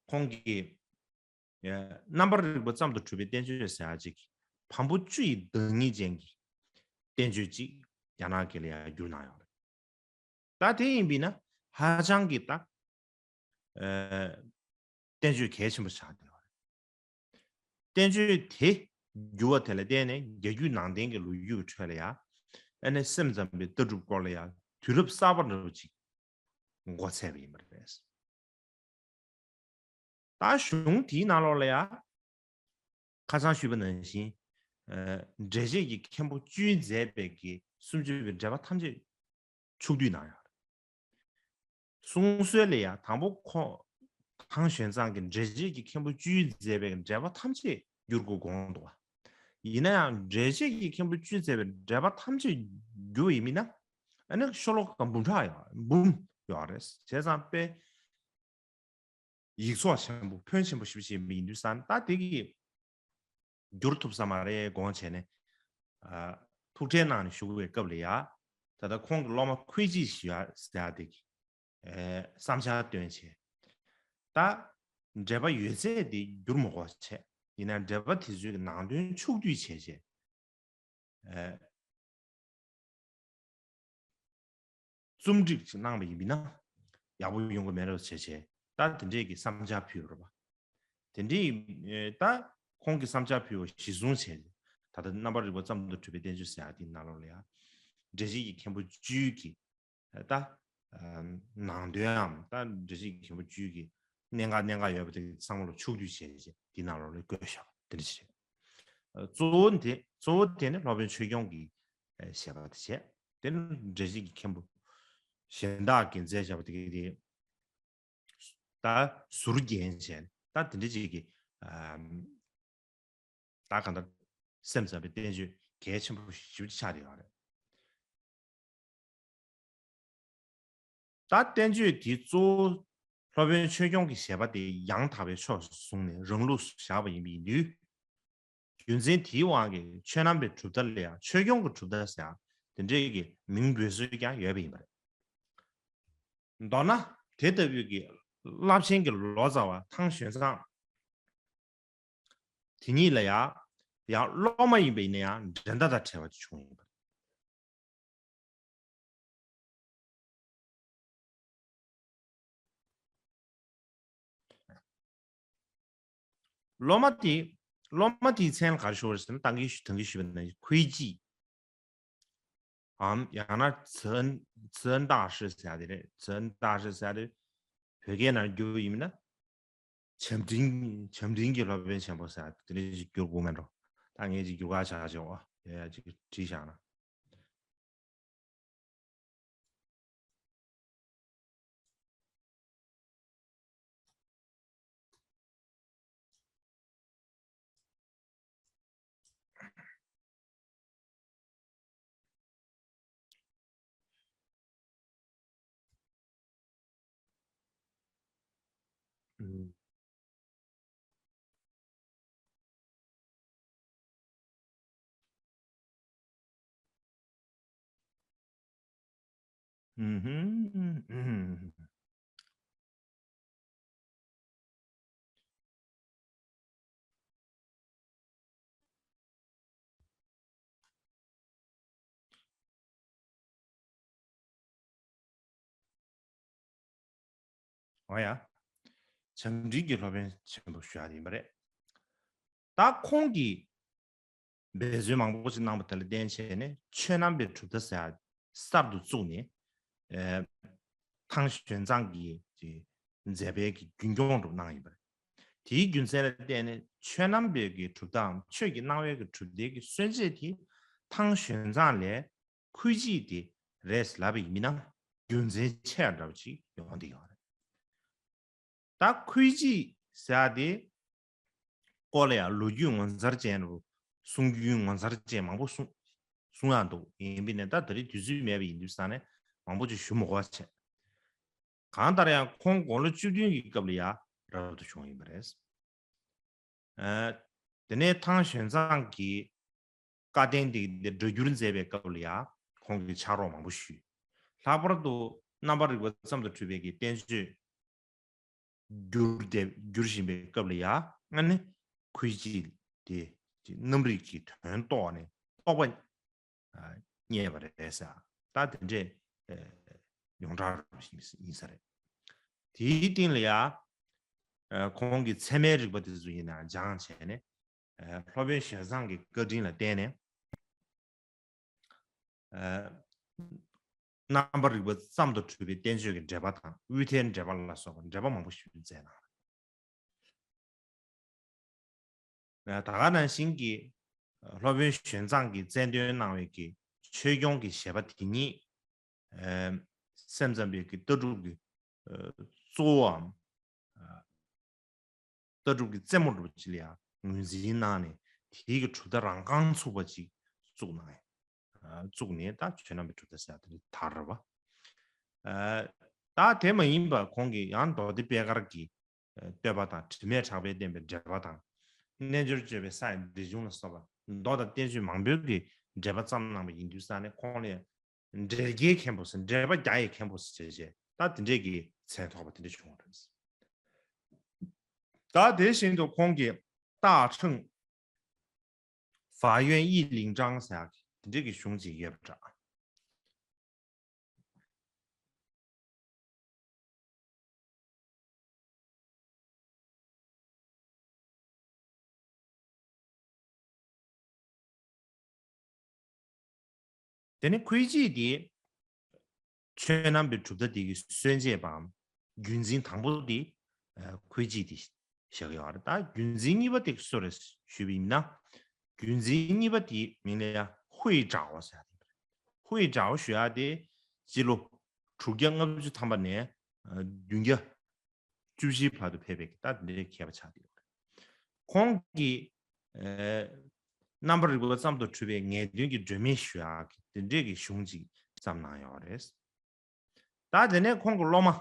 ཁོང་གིས་རྣམ་པར་རིག་པ་ཙམ་དུ་གྲུབ་པའི་བསྟན་བཅོས་ཟེར་ཡག་ཅིག་བམ་པོ་བཅུ་ཡི་བདག་ཉིད་ཅན་གྱི་བསྟན་བཅོས་ཅིག་རྒྱ་ནག་སྐད་ལ་ཡང་བསྒྱུར་གནང་ཡོད་རེད། ད་དེ་ཡིན་པས་ན་ཧ་ཅང་གི་ད་ཨ་བསྟན་བཅོས་གལ་ཆེན་པོ་ཆགས་བསྡད་པ་རེད། བསྟན་བཅོས་དེ་བསྒྱུར་བ་དེ་ལ་བརྟེན་ནས་རྒྱ་བརྒྱུད་ནང་བསྟན་གྱི་ལོ་རྒྱུས་ཀྱི་ཁྲོད་ལ་ཡང་ཨ་ནི་སེམས་ཙམ་པའི་ལྟ་གྲུབ་སྐོར་ལ་ཡང་དུས་རབས་གསར་པ་འདྲ་བོ་ཅིག་མགོ་ཚད་པ་ཡིན་པ་རེད། ད་གཞུང་དེའི་ནང་ལོགས་ལ་ཡང་ཁ་སང་ཞུས་པ་ནང་བཞིན་ཨ་འགྲེལ་བྱེད་ཀྱི་མཁན་པོ་བཅུས་མཛད་པའི་གི་སུམ་ཅུ་པའི་འགྲེལ་པ་ཐམས་ཅད་ཕྱོགས་བསྡུས་གནང་ཡོད་རེད། གསུང་སྲོལ་ལ་ཡང་དང་པོ་ཁོང་ཐང་ཞོན་ཙང་གི་འགྲེལ་བྱེད་ཀྱི་མཁན་པོ་བཅུས་མཛད་པའི་འགྲེལ་པ་ཐམས་ཅད་བསྒྱུར་དགོས་དགོངས་འདུག་པ། ཡིན་ན་ཡང་འགྲེལ་བྱེད་ཀྱི་མཁན་པོ་བཅུས་མཛད་པའི་འགྲེལ་པ་ཐམས་ཅད་བསྒྱུར་བ་ཡིན་མིན་ན་ཨ་ནི་ཤོ་ལོ་ཀ་འབུམ་ཕྲག་ཡོད་འབུམ་ཡོད་རེད། བྱས་ཙང་དཔེ་ཡིག་ཚོགས་ཆེན་པོ་ཕོན་ཆེན་པོ་ཞིག་བྱས་པ་ཡིན་དུས་ཙང་ད་དེ་གི་བསྒྱུར་ཐུབ་ས་མ་རེད་དགོངས་བྱས་ནས་ཨ་ཐུགས་ཁྲལ་གནང་ནས་བཞུགས་པའི་སྐབས་ལ་ཡ། ད་ལྟ་ཁོང་གི་སློབ་མ་ཁུའེ་ཅི་ཞུ་ཡ་ཟེར་ཡ་དེ་གི་ཨེ་བསམ་འཆར་བཏོན་བྱས། ད་འགྲེལ་པ་ཡོད་ཚད་དེ་བསྒྱུར་མི་དགོས་བྱས། ཡིན་ན་འགྲེལ་པ་དེ་ཚོའི་གི་ནང་དོན་ཕྱོགས་བསྡུས་བྱས་བྱས། ཨེ་རྩོམ་སྒྲིག་ཅིག་གནང་བ་ཡིན་པས་ན་ཡག་པོ་ཡོང་གི་མེད་རེད་བྱས་བྱས། ད་དེ་འདྲས་ཀྱི་བསམ་འཆར་ཕུལ་བ་རེད་པ། དེ་འདྲས་ཨེ་ད་ཁོང་གི་བསམ་འཆར་ཕུལ་བ་གཞི་བཟུང་བྱས། ད་ལྟ་རྣམ་པར་རིག་པ་ཙམ་དུ་གྲུབ་པའི་བསྟན་བཅོས་ཟེར་ཡ་དེའི་ནང་ལོགས་ལ་ཡ། འགྲེལ་བྱེད་ཀྱི་མཁན་པོ་བཅུའི་གི་ད་ནང་དོན་འམ་ད་འགྲེལ་བྱེད་ཀྱི་མཁན་པོ་བཅུའི་གི་གནད་འགག་གནད་འགག་ཡོད་པ་དེ་ཚང་མ་ལ་ཕྱོགས་བསྡུས་བྱས་བྱས་དེ་ནང་ལོགས་ལ་བཀོད་བཞག་པ་དེ་འདྲ་ཞིག་རེད། གཙོ་བོ་དེ་གཙོ་བོ་དེ་ནི་སློབ་དཔོན་ཆོས་སྐྱོང་གི་བཤད་པ་དེ་བྱས། དེ་ནི་འགྲེལ་བྱེད་ཀྱི་མཁན་པོ་གཞན་དག་གིས་མཛད་བཞག་པ་དེ་གི་དེ་ད་ཟུར་རྒྱན་བྱས་ད་དེ་འདྲ་ཅིག་གི་ད་གང་ལྟར་སེམས་ཙམ་པའི་བསྟན་བཅོས་གལ་ཆེན་པོ་ཞེ་པོ་ཅིག་ཆགས་བསྡད་ཡོད་རེད། ད་བསྟན་བཅོས་དེ་གཙོ་བོ་སློབ་དཔོན་ཆོས་སྐྱོང་གི་བཞེད་པ་དེ་ཡང་དག་པའི་ཕྱོགས་སུ་བཟུང་ནས་རང་ལུགས་སུ་བཞག་པ་ཡིན་པའི་དུས། རྒྱུ་མཚན་དེའི་དབང་གིས་ཆོས་རྣམ་པའི་གྲུབ་མཐའ་ལ་ཡང་ཆོས་སྐྱོང་གི་གྲུབ་མཐའ་ཟེར་ཡང་དེ་འདྲའི་གི་མིང་འབོད་སྲོལ་ཀྱང་ཡོད་པ་ཡིན་པ་རེད། མདོར་ན་དེ་ལྟ་བུའི་གི་རླབས་ཆེན་གྱི་ལོ་ཙཱ་བ་ཐང་ཞོན་ཙང་དེ་ཉིད་ལ་ཡང་ཡང་སློབ་མ་ཡིན་པ་ཡིན་ན་ཡང་འགྲན་ཟླ་དང་བྲལ་བ་ཅིག་བྱུང་ཡོད་པ་རེད། སློབ་མ་དེ། སློབ་མ་དེའི་མཚན་ལ་ག་རེ་ཞུ་བ་རེད་ཟེར་ན་ད་གིན་ཞུ་ད་གིན་ཞུས་པ་ནང་བཞིན་ཁུའེ་ཅི། འམ་ཡང་ན་ཙན་ཙན་ཏ་ཧྲི་ཟེར་ཡ་དེ་རེད། ཙན་ཏ་ཧྲི་ཟེར་ཡ་དེ་བོད་སྐད་ནང་བསྒྱུར་བ་ཡིན་ན་བྱམས་སྤྲིན་བྱམས་སྤྲིན་གྱི་སློབ་དཔོན་ཆེན་པོ་ཟེར་ཡ་དེ་འདྲ་ཞིག་བསྒྱུར་དགོས་མེད་འགྲོ། ད་ངས་ཅིག་བསྒྱུར་ག་བྱ་བྱེད་འོ་ཡ་ཡ་ཅིག་བྲིས་བཞག་ན། ཨུམ། ཨུམ། འོ་ཡ། བྱམས་སྤྲིན་གྱི་སློབ་དཔོན་ཆེན་པོ་ཞུ་ཡ་ཡིན་པ་རེད། ད་ཁོང་གིས་འབད་བརྩོན་མང་པོ་ཞིག་གནང་བ་དེ་ལ་བརྟེན་བྱས་ནས་ཆོས་རྣམ་པའི་གྲུབ་མཐའ་ཟེར་ཡ་གསར་དུ་བཙུགས་ནས། ཨེ། ཐང་ཞོན་ཙང་གི་མཛད་པའི་གི་རྒྱུན་སྐྱོང་སྒྲུབ་གནང་ཡོད་པ་རེད། དེའི་རྒྱུ་མཚན་ལ་བརྟེན་ནས་ཆོས་རྣམ་པའི་གི་གྲུབ་མཐའམ་ཆོས་ཀྱི་སྣང་བའི་གི་གྲུབ་མཐའི་གི་སྲོལ་འབྱེད་དེ་ཐང་ཞོན་ཙང་ལས་ཁུའེ་ཅི་དེ་རེད་ལབ་པ་ཡིན་ན་རྒྱུ་མཚན་ཆེ་བ་འདྲ་བོ་ཅིག་ཡོང་བསྡད་ཡོད་རེད། ད་ཁུའེ་ཅི་ཟེར་ཡ་དེ་སྐོར་ལ་ཡང་ལོ་རྒྱུས་ངོ་མཚར་ཅན་རུ་གསུང་རྒྱུན་ངོ་མཚར་ཅན་མང་པོ་གསུང་གསུང་ཡ་འདུག་ཡིན་པས་ནས་ད་ད་རེས་དུས་ཚོད་མེད་པ་ཡིན་དུས་ཙང་ནས་མང་པོ་ཅིག་ཞུ་མི་དགོས་པ་བྱས། གང་ལྟར་ཡང་ཁོང་དགུང་ལོ་བཅུ་བདུན་གྱི་སྐབས་ལ་ཡང་རབ་ཏུ་བྱུང་ཡིན་པ་རེད། ཨ། དེ་ནས་ཐང་ཞོན་ཙང་གིས་བཀའ་བསྟན་དེ་འདི་སྒྲ་བསྒྱུར་མཛད་པའི་སྐབས་ལ་ཡང་ཁོང་གིས་ཕྱག་རོགས་མང་པོ་ཞུས། ལྷག་པར་དུ་རྣམ་པར་རིག་པ་ཙམ་དུ་གྲུབ་པའི་གི་བསྟན་བཅོས་བསྒྱུར་ཏེ་བསྒྱུར་བཞིན་པའི་སྐབས་ལ་ཡང་ཨ་ནི་ཁུའེ་ཅི་དེ་རྣམ་རིག་གི་དོན་རྟོགས་ནས་རྟོགས་པ་རྙེད་པ་རེད་ཟེར། ད་དེ་འདྲས་ཡོངས་གྲགས་ཡིན་ས་རེད། དེའི་སྟེང་ལ་ཡང་ཁོང་གི་ཚད་མའི་རིག་པ་དེ་ཚོ་ཡིན་ན་སྦྱངས་བྱས་ནས་སློབ་དཔོན་ཞོན་ཙང་གི་བཀའ་དྲིན་ལ་བརྟེན་ནས། རྣམ་པར་རིག་པ་ཙམ་དུ་གྲུབ་པའི་བསྟན་བཅོས་ཀྱི་འགྲེལ་པ་དང་དབུས་མཐའི་འགྲེལ་པ་ལ་སོགས་པ་འགྲེལ་པ་མང་པོ་ཞིག་མཛད་གནང་། ད་ག་ནང་བཞིན་གྱི་སློབ་དཔོན་ཞོན་ཙང་གིས་རྩལ་འདོན་གནང་བའི་གི་ཆོས་སྐྱོང་གི་བཞེད་པ་དེ་ཉིད་སེམས་ཙམ་པའི་གི་ལྟ་གྲུབ་ཀྱི་གཙོ་བོའམ། ལྟ་གྲུབ་ཀྱི་རྩེ་མོ་འདྲ་པོ་ཅིག་ལ་ཡང་ངོས་འཛིན་གནང་ནས་དེའི་གི་གྲུབ་མཐའ་རང་རྐང་ཚུགས་པ་ཅིག་བཙུགས་གནང་ཡ། བཙུགས་ནས་ད་ཆོས་རྣམ་པའི་གྲུབ་མཐའ་ཟེར་ཡ་དེ་དར་བ། ད་དེ་མ་ཡིན་པ་ཁོང་གིས་ཡང་མདོ་སྡེ་པད་དཀར་གྱི་བསྟོད་པ་དང་དྲི་མེད་གྲགས་པས་བསྟན་པའི་འགྲེལ་པ་དང་། རྣལ་འབྱོར་སྤྱོད་པའི་ས་ཡི་འགྲེལ་ཆུང་ལ་སོགས་པ་མདོ་དང་བསྟན་བཅོས་མང་པོའི་གི་འགྲེལ་པ་བརྩམས་གནང་བ་ཡིན་དུས་ཙང་ནས་ཁོང་ལ་འགྲེལ་རྒྱའི་མཁན་པོ་ཟེར་འགྲེལ་པ་རྒྱག་ཡའི་མཁན་པོ་ཟེར་བྱས་བྱས་ད་དེ་འདྲས་ཀྱི་མཚན་ཐོགས་པ་དེ་འདྲ་བྱུང་བ་རེད། ད་དེ་བཞིན་དུ་ཁོང་གིས་ཏ་ཁྲང་ཧྥ་ཡོན་དབྱི་ལིང་ཀྲང་ཟེར་ཡག་དེ་འདྲས་ཀྱི་གཞུང་ཅིག་ཡོད་པ་འདྲ། དེ་ནི་ཁུའེ་ཅི་དེ་ཆོས་རྣམ་པའི་གྲུབ་མཐའ་དེ་གི་སྲོལ་འབྱེད་པའམ་རྒྱུན་འཛིན་དང་པོ་དེ་ཁུའེ་ཅི་དེ་བཞག་ཡོད་རེད། ད་རྒྱུན་འཛིན་གཉིས་པ་དེ་སུ་རེད་ཞུས་པ་ཡིན་ན། རྒྱུན་འཛིན་གཉིས་པ་དེའི་མིང་ལ་ཡང་ཧུའེ་ཀྲའོ་ཟེར་ཡ་དེ་རེད། ཧུའེ་ཀྲའོ་ཞུ་ཡ་དེ་སྤྱི་ལོ་དྲུག་བརྒྱ་ལྔ་བཅུ་ཐམ་པ་ནས་བདུན་བརྒྱ་བཅུ་བཞིའི་བར་དུ་ཕེབས་པའི་ད་དེ་འདྲའི་མཁས་པ་ཆགས་བསྡད་ཡོད་རེད། ཁོང་གིས་ རྣམ་པར་རིག་པ་ཙམ་དུ་གྲུབ་པའི་ངེས་དོན་གྱི་སྒྲོན་མེ་ཞུ་ཡག་གི་དེ་འདྲས་ཀྱི་གཞུང་ཅིག་བརྩམས་གནང་ཡོད་རེད། ད་དེ་ནས་ཁོང་གི་སློབ་མ།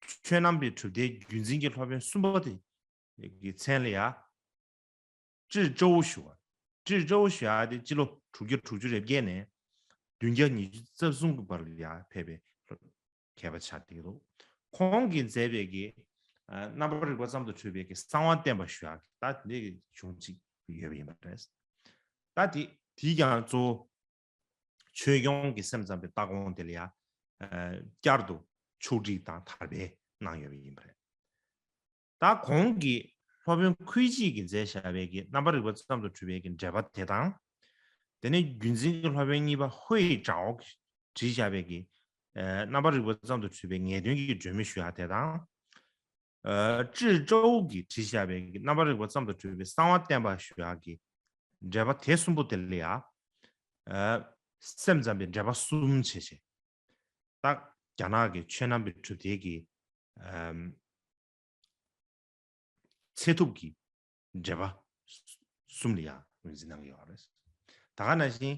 ཆོས་རྣམ་པའི་གྲུབ་མཐའི་རྒྱུན་འཛིན་གྱི་སློབ་དཔོན་གསུམ་པ་དེ་གི་མཚན་ལ་ཡ། ཀྲིར་ཀྲོའུ་ཞུ་བ། ཀྲིར་ཀྲོའུ་ཞུ་ཡ་དེ་སྤྱི་ལོ་དྲུག་བརྒྱ་དྲུག་ཅུ་རེ་བརྒྱད་ནས་བདུན་བརྒྱ་ཉི་ཤུ་རྩ་གསུམ་གྱི་བར་ལ་ཡ་ཕེབས་པའི་མཁས་པ་ཆགས་བསྡད་འདུག་ཁོང་གིས་མཛད་པའི་གི་རྣམ་པར་རིག་པ་ཙམ་དུ་གྲུབ་པའི་གི་གསང་བ་བསྟན་པ་ཞུ་ཡ་གི་ད་དེ་འདྲའི་གི་གཞུང་ཅིག་ཡོད་པ་ཡིན་པ་རེད། ད་དེ་དེས་ཀྱང་གཙོ་བོ་ཆོས་སྐྱོང་གི་སེམས་ཙམ་པའི་ལྟ་དགོངས་དེ་ལ་ཡ། བསྐྱར་དུ་ཕྱོགས་སྒྲིག་དང་དར་སྤེལ་གནང་ཡོད་པ་ཡིན་པ་རེད། ད་གོང་གི་སློབ་དཔོན་ཁུའེ་ཅི་གིས་མཛད་བཞག་པའི་གི་རྣམ་པར་རིག་པ་ཙམ་དུ་གྲུབ་པའི་གི་འགྲེལ་པ་དེ་དང་། དེ་ནས་རྒྱུན་འཛིན་གྱི་སློབ་དཔོན་གཉིས་པ་ཧུའེ་ཀྲའོ་གིས་བྲིས་བཞག་པའི་གི་རྣམ་པར་རིག་པ་ཙམ་དུ་གྲུབ་པའི་ངེས་དོན་གྱི་སྒྲོན་མེ་ཞུ་ཡ་དེ་དང་། ཀྲིར་ཀྲོའུ་གིས་བྲིས་བཞག་པའི་གི་རྣམ་པར་རིག་པ་ཙམ་དུ་གྲུབ་པའི་གསང་བ་བསྟན་པ་ཞུ་ཡ་གི་འགྲེལ་པ་དེ་གསུམ་པོ་དེ་ལ་ཡ། སེམས་ཙམ་པའི་འགྲེལ་པ་གསུམ་བྱས་བྱས། ད་རྒྱ་ནག་གི་ཆོས་རྣམ་པའི་གྲུབ་མཐའི་གི་ཚད་ཐུབ་ཀྱི་འགྲེལ་པ་གསུམ་ལ་ཡང་ངོས་འཛིན་གནང་གི་ཡོད་རེད། ད་ག་ནང་བཞིན་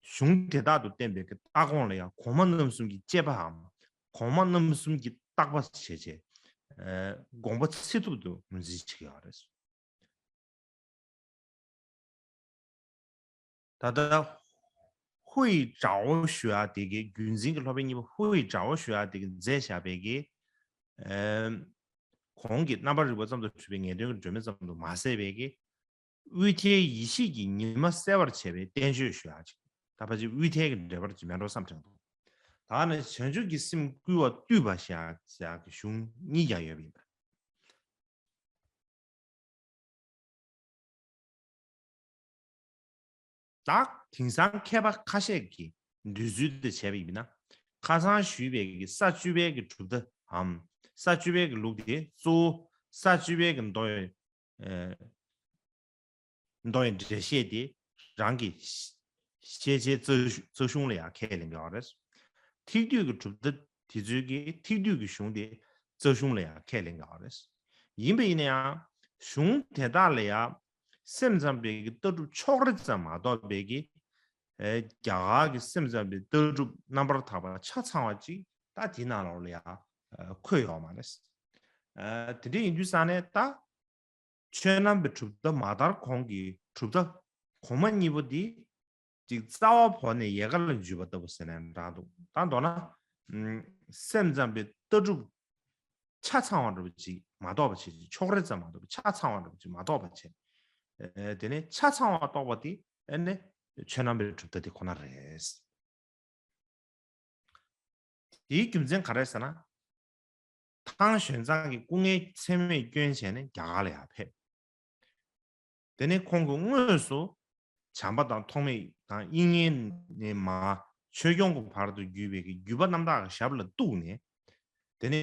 གཞུང་དེ་དག་ཏུ་བསྟན་པའི་ལྟ་དགོངས་ལ་ཡང་གོང་མ་རྣམ་གསུམ་གྱི་དཔྱད་པའམ་གོང་མ་རྣམ་གསུམ་གྱི་བརྟག་པ་བྱས་རྗེས་དགོངས་པ་ཚད་ཐུབ་ཏུ་ངོས་འཛིན་བྱེད་ཀྱི་ཡོད་རེད། ད་ལྟ་ཧུའེ་ཀྲའོ་ཞུ་ཡ་དེ་གའི་རྒྱུན་འཛིན་གྱི་སློབ་དཔོན་གཉིས་པ་ཧུའེ་ཀྲའོ་ཞུ་ཡ་དེ་གའི་མཛད་བཞག་པའི་གི་གོང་གི་རྣམ་པར་རིག་པ་ཙམ་དུ་གྲུབ་པའི་ངེས་དོན་གྱི་སྒྲོན་མེ་ཙམ་དུ་མ་ཟད་པའི་གི་དབུས་མཐའི་ཡེ་ཤེས་ཀྱི་ཉི་མ་གསལ་བར་བྱེད་པའི་བསྟན་བཅོས་ཞུ་ཡ་ཅིག་ད་ཕལ་ཆེར་དབུས་མཐའི་གི་འགྲེལ་པར་ཅིག་མེད་འགྲོ་བསམ་དྲན་འདུག་ད་ནི་བྱང་ཆུབ་ཀྱི་སེམས་བསྐུལ་བ་བཏུས་པ་ཞེས་ཀྱི་གཞུང་གཉིས་ཀྱང་ཡོད་པ་ཡིན་པ། ད་དེང་སང་མཁས་པ་ཁ་ཤས་ཀྱིས་འདོད་ཚུལ་དེ་བྱས་པ་ཡིན་ན། ཁ་སང་ཞུས་པའི་གི་ས་བཅུ་པའི་གི་གྲུབ་མཐའམ། ས་བཅུ་པའི་གི་ལུགས་དེ་གཙོ་བོ་ས་བཅུ་པའི་གི་མདོ་ཡི་མདོ་ཡི་འགྲེལ་བཤད་དེ་རང་གི་ཤེས་བྱའི་རྩ་གཞུང་ལ་ཡང་ཁས་ལེན་གྱི་ཡོད་རེད། ཐེག་བསྡུས་ཀྱི་གྲུབ་མཐའ་དེ་ཚོའི་གི་ཐེག་བསྡུས་ཀྱི་གཞུང་དེ་རྩ་གཞུང་ལ་ཡང་ཁས་ལེན་གྱི་ཡོད་རེད། ཡིན་པ་ཡིན་ན་ཡང་གཞུང་དེ་དག་ལ་ཡང་སེམས་ཙམ་པའི་གི་ལྟ་གྲུབ་ཕྱོགས་རེ་ཙམ་མ་གཏོགས་པའི་གི་རྒྱ་གར་གྱི་སེམས་ཙམ་པའི་ལྟ་གྲུབ་རྣམ་པར་དག་པ་ཆ་ཚང་བ་ཅིག་ད་དེ་ནང་ལོགས་ལ་ཡང་འཁོད་ཡོད་མ་རེད། དེ་འདྲ་ཡིན་དུས་ཙང་ནས་ད། ཆོས་རྣམ་པའི་གྲུབ་མཐའ་མ་དར་གོང་གི་གྲུབ་མཐའ་གོང་མ་གཉིས་པོ་འདི་ཅིག་རྩ་བ་བོར་ནས་ཡལ་ག་ལ་འཇུས་པ་ལྟ་བུ་ཟེར་ནས་འདྲ་འདུག་ད་མདོར་ན་སེམས་ཙམ་པའི་ལྟ་གྲུབ་ཆ་ཚང་བ་འདྲ་བོ་ཅིག་མ་གཏོགས་པ་བྱས་ཅིག་ཕྱོགས་རེ་ཙམ་མ་གཏོགས་པ་ཆ་ཚང་བ་འདྲ་བོ་ཅིག་མ་གཏོགས་པ་བྱས། དེ་ནས་ཆ་ཚང་བ་རྟོགས་པ་དེ་ཨ་ནི་ཆོས་རྣམ་པའི་གྲུབ་མཐའ་དེ་ཁོ་ན་རེད། དེའི་རྒྱུ་མཚན་ག་རེ་ཟེར་ན། ཐང་ཞོན་ཙང་གིས་སྐུ་ངལ་ཚད་མེད་བསྐྱོན་བྱས་ནས་རྒྱ་གར་ལ་ཡར་ཕེབས། དེ་ནས་ཁོང་གིས་དངོས་སུ་བྱམས་པ་དང་ཐོགས་མེད་དང་དབྱིག་གཉེན་ནས་མར་ཆོས་སྐྱོང་གི་བར་དུ་བརྒྱུད་པའི་བརྒྱུད་པ་རྣམ་དག་གི་ཞབས་ལ་གཏུགས་ནས། དེ་ནས་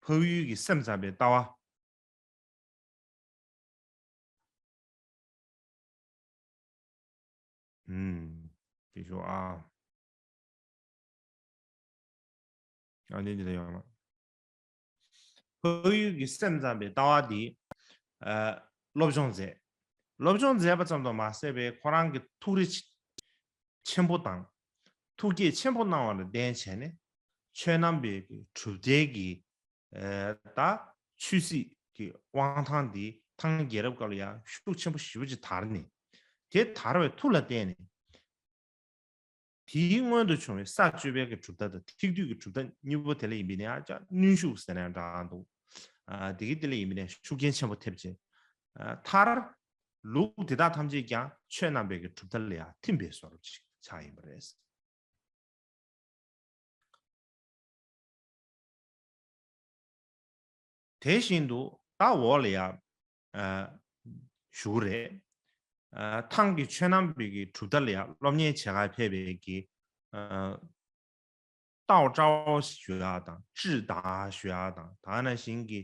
འཕགས་ཡུལ་གྱི་སེམས་ཙམ་པའི་ལྟ་བ། ཨུམ། དེ་ཞོག་ཨ། ཨ་ནི་འདི་ལ་ཡོང་ལ། འཕགས་ཡུལ་གྱི་སེམས་ཙམ་པའི་ལྟ་བ་འདི། ཨ། སློབ་སྦྱོང་མཛད། སློབ་སྦྱོང་མཛད་པ་ཙམ་དུ་མ་ཟད་པའི་ཁོ་རང་གི་ཐུགས་རེ་ཆེན་པོ་དང་། ཐུགས་བསྐྱེད་ཆེན་པོ་གནང་བ་ལ་བརྟེན་བྱས་ནས། ཆོས་རྣམ་པའི་གྲུབ་མཐའི་གི་ད་ཆོས་སྲིད་ཀྱི་དབང་ཐང་འདི་ཐང་རྒྱལ་རབས་སྐབས་ལ་ཡང་ཤུགས་ཆེན་པོ་ཞེ་པོ་ཅིག་དར་ནས། དེ་དར་བའི་མཐུ་ལ་བརྟེན་ནས། དེའི་སྔོན་དུ་བྱུང་བའི་ས་བཅུ་པའི་གི་གྲུབ་མཐའ་དང་ཐེག་བསྡུས་ཀྱི་གྲུབ་མཐའ་གཉིས་པོ་དེ་ལ་ཡིན་པས་ནི་ཨ་ཅག་གནོན་ཤུགས་ཟེར་ནའང་འདྲ་འདུག་ཨ་དེ་གི་དེ་ལ་ཡིན་པས་ནི་ཤུགས་རྐྱེན་ཆེན་པོ་ཐེབས་ཅིང་། ཨ་མཐར། ལུགས་དེ་དག་ཐམས་ཅད་ཀྱང་ཆོས་རྣམ་པའི་གི་གྲུབ་མཐའ་ལ་ཡང་ཐིམ་པའི་བཟོ་འདྲ་ཅིག་ཆགས་ཡིན་པ་རེད། དེ་བཞིན་དུ་ད་འོག་ལ་ཡང་ཨ་ཞུ་གི་རེད། ཨ་ཐང་གི་ཆོས་རྣམ་པའི་གི་གྲུབ་མཐའ་ལ་ཡང་སློབ་གཉེར་བྱེད་གར་ཕེབས་པའི་གི་ཨ་ཏའོ་ཀྲའོ་ཞུ་ཡག་དང་ཀྲིར་དཱ་ཞུ་ཡག་དང་ད་ནང་བཞིན་གྱི་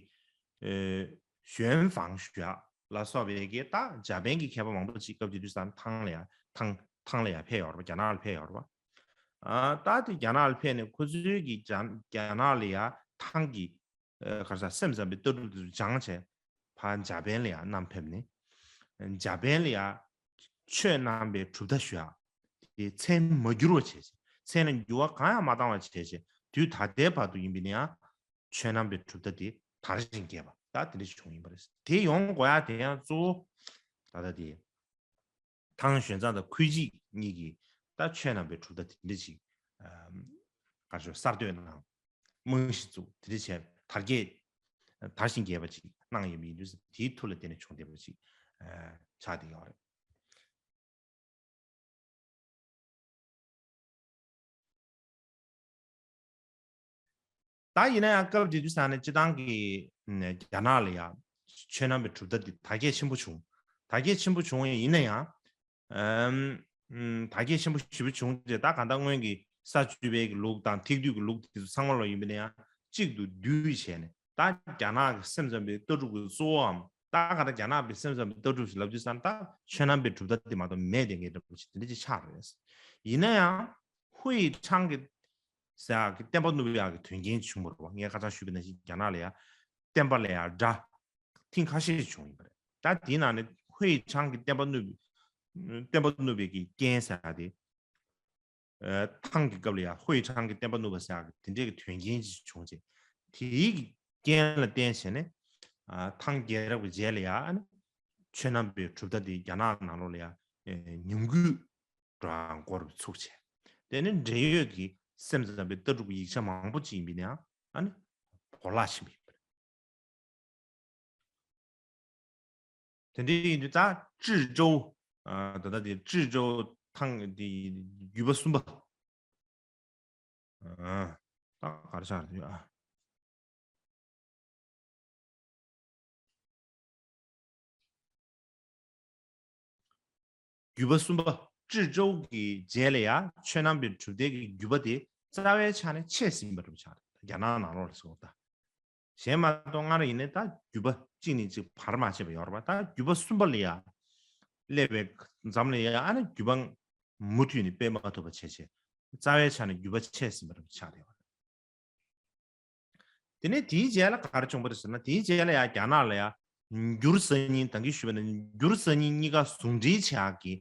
ཨེ་ཞོན་ཧྥང་ཞུ་ཡག་ལ་སོགས་པའི་གི་ད་འཇར་པན་གྱི་མཁས་པ་མང་པོ་ཅིག་སྐབས་དེ་དུས་ཙང་ཐང་ལ་ཡང་ཐང་ཐང་ལ་ཡང་ཕེབས་ཡོད་རེད་པ། རྒྱ་ནག་ལ་ཕེབས་ཡོད་རེད་པ། ཨ་ད་དེ་རྒྱ་ནག་ལ་ཕེབས་ནས་ཁོ་ཚོའི་གི་རྒྱ་རྒྱ་ནག་ལ་ཡང་ཐང་གི་ཨེ་ག་རེ་ཟ་སེམས་ཙམ་པའི་ལྟ་གྲུབ་དེ་ཚོ་སྦྱངས་བྱས། ཕར་འཇར་པན་ལ་ཡང་བསྣམས་ཕེབས་ནས། འཇར་པན་ལ་ཡང་ཆོས་གནང་པའི་གྲུབ་མཐའ་ཞུ་ཡག་དེ་མཚན་མ་བསྒྱུར་བ་བྱས་བྱས། མཚན་ལ་འགྱུར་བ་གང་ཡང་མ་བཏང་བ་བྱས་བྱས། དུས་ད་ལྟའི་བར་དུ་ཡིན་པས་ན་ཡང་ཆོས་གནང་པའི་གྲུབ་མཐའ་དེ་དར་ཞིང་རྒྱས་པ་ད་དེ་འདྲ་བྱུང་ཡིན་པ་རེད། དེ་ཡོང་དགོས་ཡག་དེ་ཡང་གཙོ་བོ་ད་ལྟ་དེ། ཐང་ཞོན་ཙང་དང་ཁུའེ་ཅི་གཉིས་ཀྱིས་ད་ཆོས་གནང་པའི་གྲུབ་མཐའ་དེ་འདྲ་ཅིག་ག་རེ་ཞུ། གསར་གཏོད་གནང་། རྨང་གཞི་བཙུགས། དེ་འདྲ་བྱས་དར་རྒྱས་དར་ཞིང་རྒྱས་པ་ཅིག་གནང་ཡོད་པ་ཡིན་དུས། དེའི་ཐུགས་ལ་དེ་ནས་བྱུང་བསྡད་པ་ཅིག་ཆགས་བསྡད་ཡོད་རེད། ད་ཡིན་ན་ཡང་སྐབས་དེ་དུས་ས་ནས་སྤྱི་བཏང་གི་རྒྱ་ནག་ལ་ཡང་ཆོས་གནང་པའི་གྲུབ་མཐའ་འདི་དར་རྒྱས་ཆེན་པོ་བྱུང་། དར་རྒྱས་ཆེན་པོ་བྱུང་བ་ཡིན་ན་ཡང་། ཨམ། ཨམ། དར་རྒྱས་ཆེན་པོ་ཞེ་པོ་བྱུང་རྗེས། ད་གང་ལྟར་སྔོན་གྱི་ས་བཅུ་པའི་གི་ལུགས་དང་ཐེག་བསྡུས་ཀྱི་ལུགས་དེ་ཚོ་ཚང་མ་ལོ་ཡིན་པ་ན་ཡང་གཅིག་ཏུ་བསྡུས་བྱས་ནས། ད་རྒྱ་ནག་གི་སེམས་ཙམ་པའི་ལྟ་གྲུབ་ཀྱི་གཙོ་བོའམ། ད་ག་ད་རྒྱ་ནག་པའི་སེམས་ཙམ་པའི་ལྟ་གྲུབ་ཞིག་ལབ་དུས་ཙང་ད་ཆོས་གནང་པའི་གྲུབ་མཐའ་དེ་མ་གཏོགས་མེད་དེ་ངེས་འདྲ་པོ་ཞིག་དེ་འདྲ་ཅིག་ཆགས་རེད། ཡིན་ན་ཡང་ཧུའེ་ཁྲང་གི་ཟེར་ཡག་གི་བསྟན་པ་བསྣུབ་ཡག་གི་དོན་རྐྱེན་བྱུང་བ་རེད་བ། ངས་ཁ་སང་ཞུས་པ་ནང་བཞིན་རྒྱ་ནག་ལ་ཡང་བསྟན་པ་ལ་ཡང་དགྲ་ཐེངས་ཁ་ཤས་བྱུང་ཡིན་པ་རེད། ད་དེའི་ནང་ནས་ཧུའེ་ཁྲང་གི་བསྟན་པ་བསྣུབ་བསྟན་པ་བསྣུབ་པའི་གི་རྐྱེན་ཟེར་ཡག་དེ། ཨ། ཐང་གི་སྐབས་ལ་ཡང་ཧུའེ་ཁྲང་གི་བསྟན་པ་བསྣུབས་པ་ཟེར་ཡག་གི་དེ་འདྲའི་གི་དོན་རྐྱེན་ཅིག་བྱུང་རྗེས། དེའི་གི་རྐྱེན་ལ་བརྟེན་བྱས་ནས། ཨ། ཐང་རྒྱལ་རབས་ཀྱི་རྗེས་ལ་ཡང་། ཨ་ནི་ཆོས་གནང་པའི་གྲུབ་མཐའ་དེ་རྒྱ་ནག་ནང་ལོགས་ལ་ཡང་ཉམས་རྒུད་འགྲོ་ཡག་འགོ་རུ་ཚུགས་བྱས། དེ་ནི་འབྲེལ་ཡོད་ཀྱི་སེམས་ཙམ་པའི་ལྟ་གྲུབ་ཀྱི་ཡིག་ཆ་མང་པོ་ཅིག་ཡིན་པས་ན་ཡང་། ཨ་ནི་བོར་བརླག་ཕྱིན་པ་ཡིན་པ་རེད། དེ་འདྲ་ཡིན་དུས་ད་ཀྲི་ཀྲོའུ། ཨ། ད་ལྟ་དེ་ཀྲི་ཀྲོའུ་ཐང་དེ་བརྒྱུད་པ་གསུམ་པ། ཨ། ད་ག་རེ་ཆགས་རེད་ཨ། བརྒྱུད་པ་གསུམ་པ་ཀྲི་ཀྲོའུ་གི་རྗེས་ལ་ཡང་ཆོས་གནང་པའི་གྲུབ་མཐའི་གི་བརྒྱུད་པ་དེ་རྩ་བའི་ཆ་ནས་ཆད་ཟིན་པ་རུ་ཆགས་རེད། རྒྱ་ནག་ནང་ལོགས་ལ་ཟེར་བ་ད། གཞན་མ་གཏོགས་སྔར་ཡིན་ནའི་ད་བརྒྱུད་པ་གཅིག་ནས་གཅིག་བར་མ་ཆད་པ་ཡོད་རེད་པ། ད་བརྒྱུད་པ་གསུམ་པ་ལ་ཡང་སླེབས་པའི་མཚམས་ལ་ཡང་། ཨ་ནི་བརྒྱུད་པ་མུ་མཐུད་ནས་སྤེལ་མ་ཐུབ་པ་བྱས་བྱས། རྩ་བའི་ཆ་ནས་བརྒྱུད་པ་ཆད་ཟིན་པ་རུ་ཆགས་རེད་པ། དེ་ནས་དེའི་རྗེས་ལ་ག་རེ་བྱུང་པ་རེད་ཟེར་ན། དེའི་རྗེས་ལ་ཡང་རྒྱ་ནག་ལ་ཡང་འགྱུར་གསར་རྙིང་། ད་གིན་ཞུས་པ་ནང་བཞིན་འགྱུར་གསར་རྙིང་གཉིས་ཀ་ཟུང་འབྲེལ་བྱེད་ཡག་གི་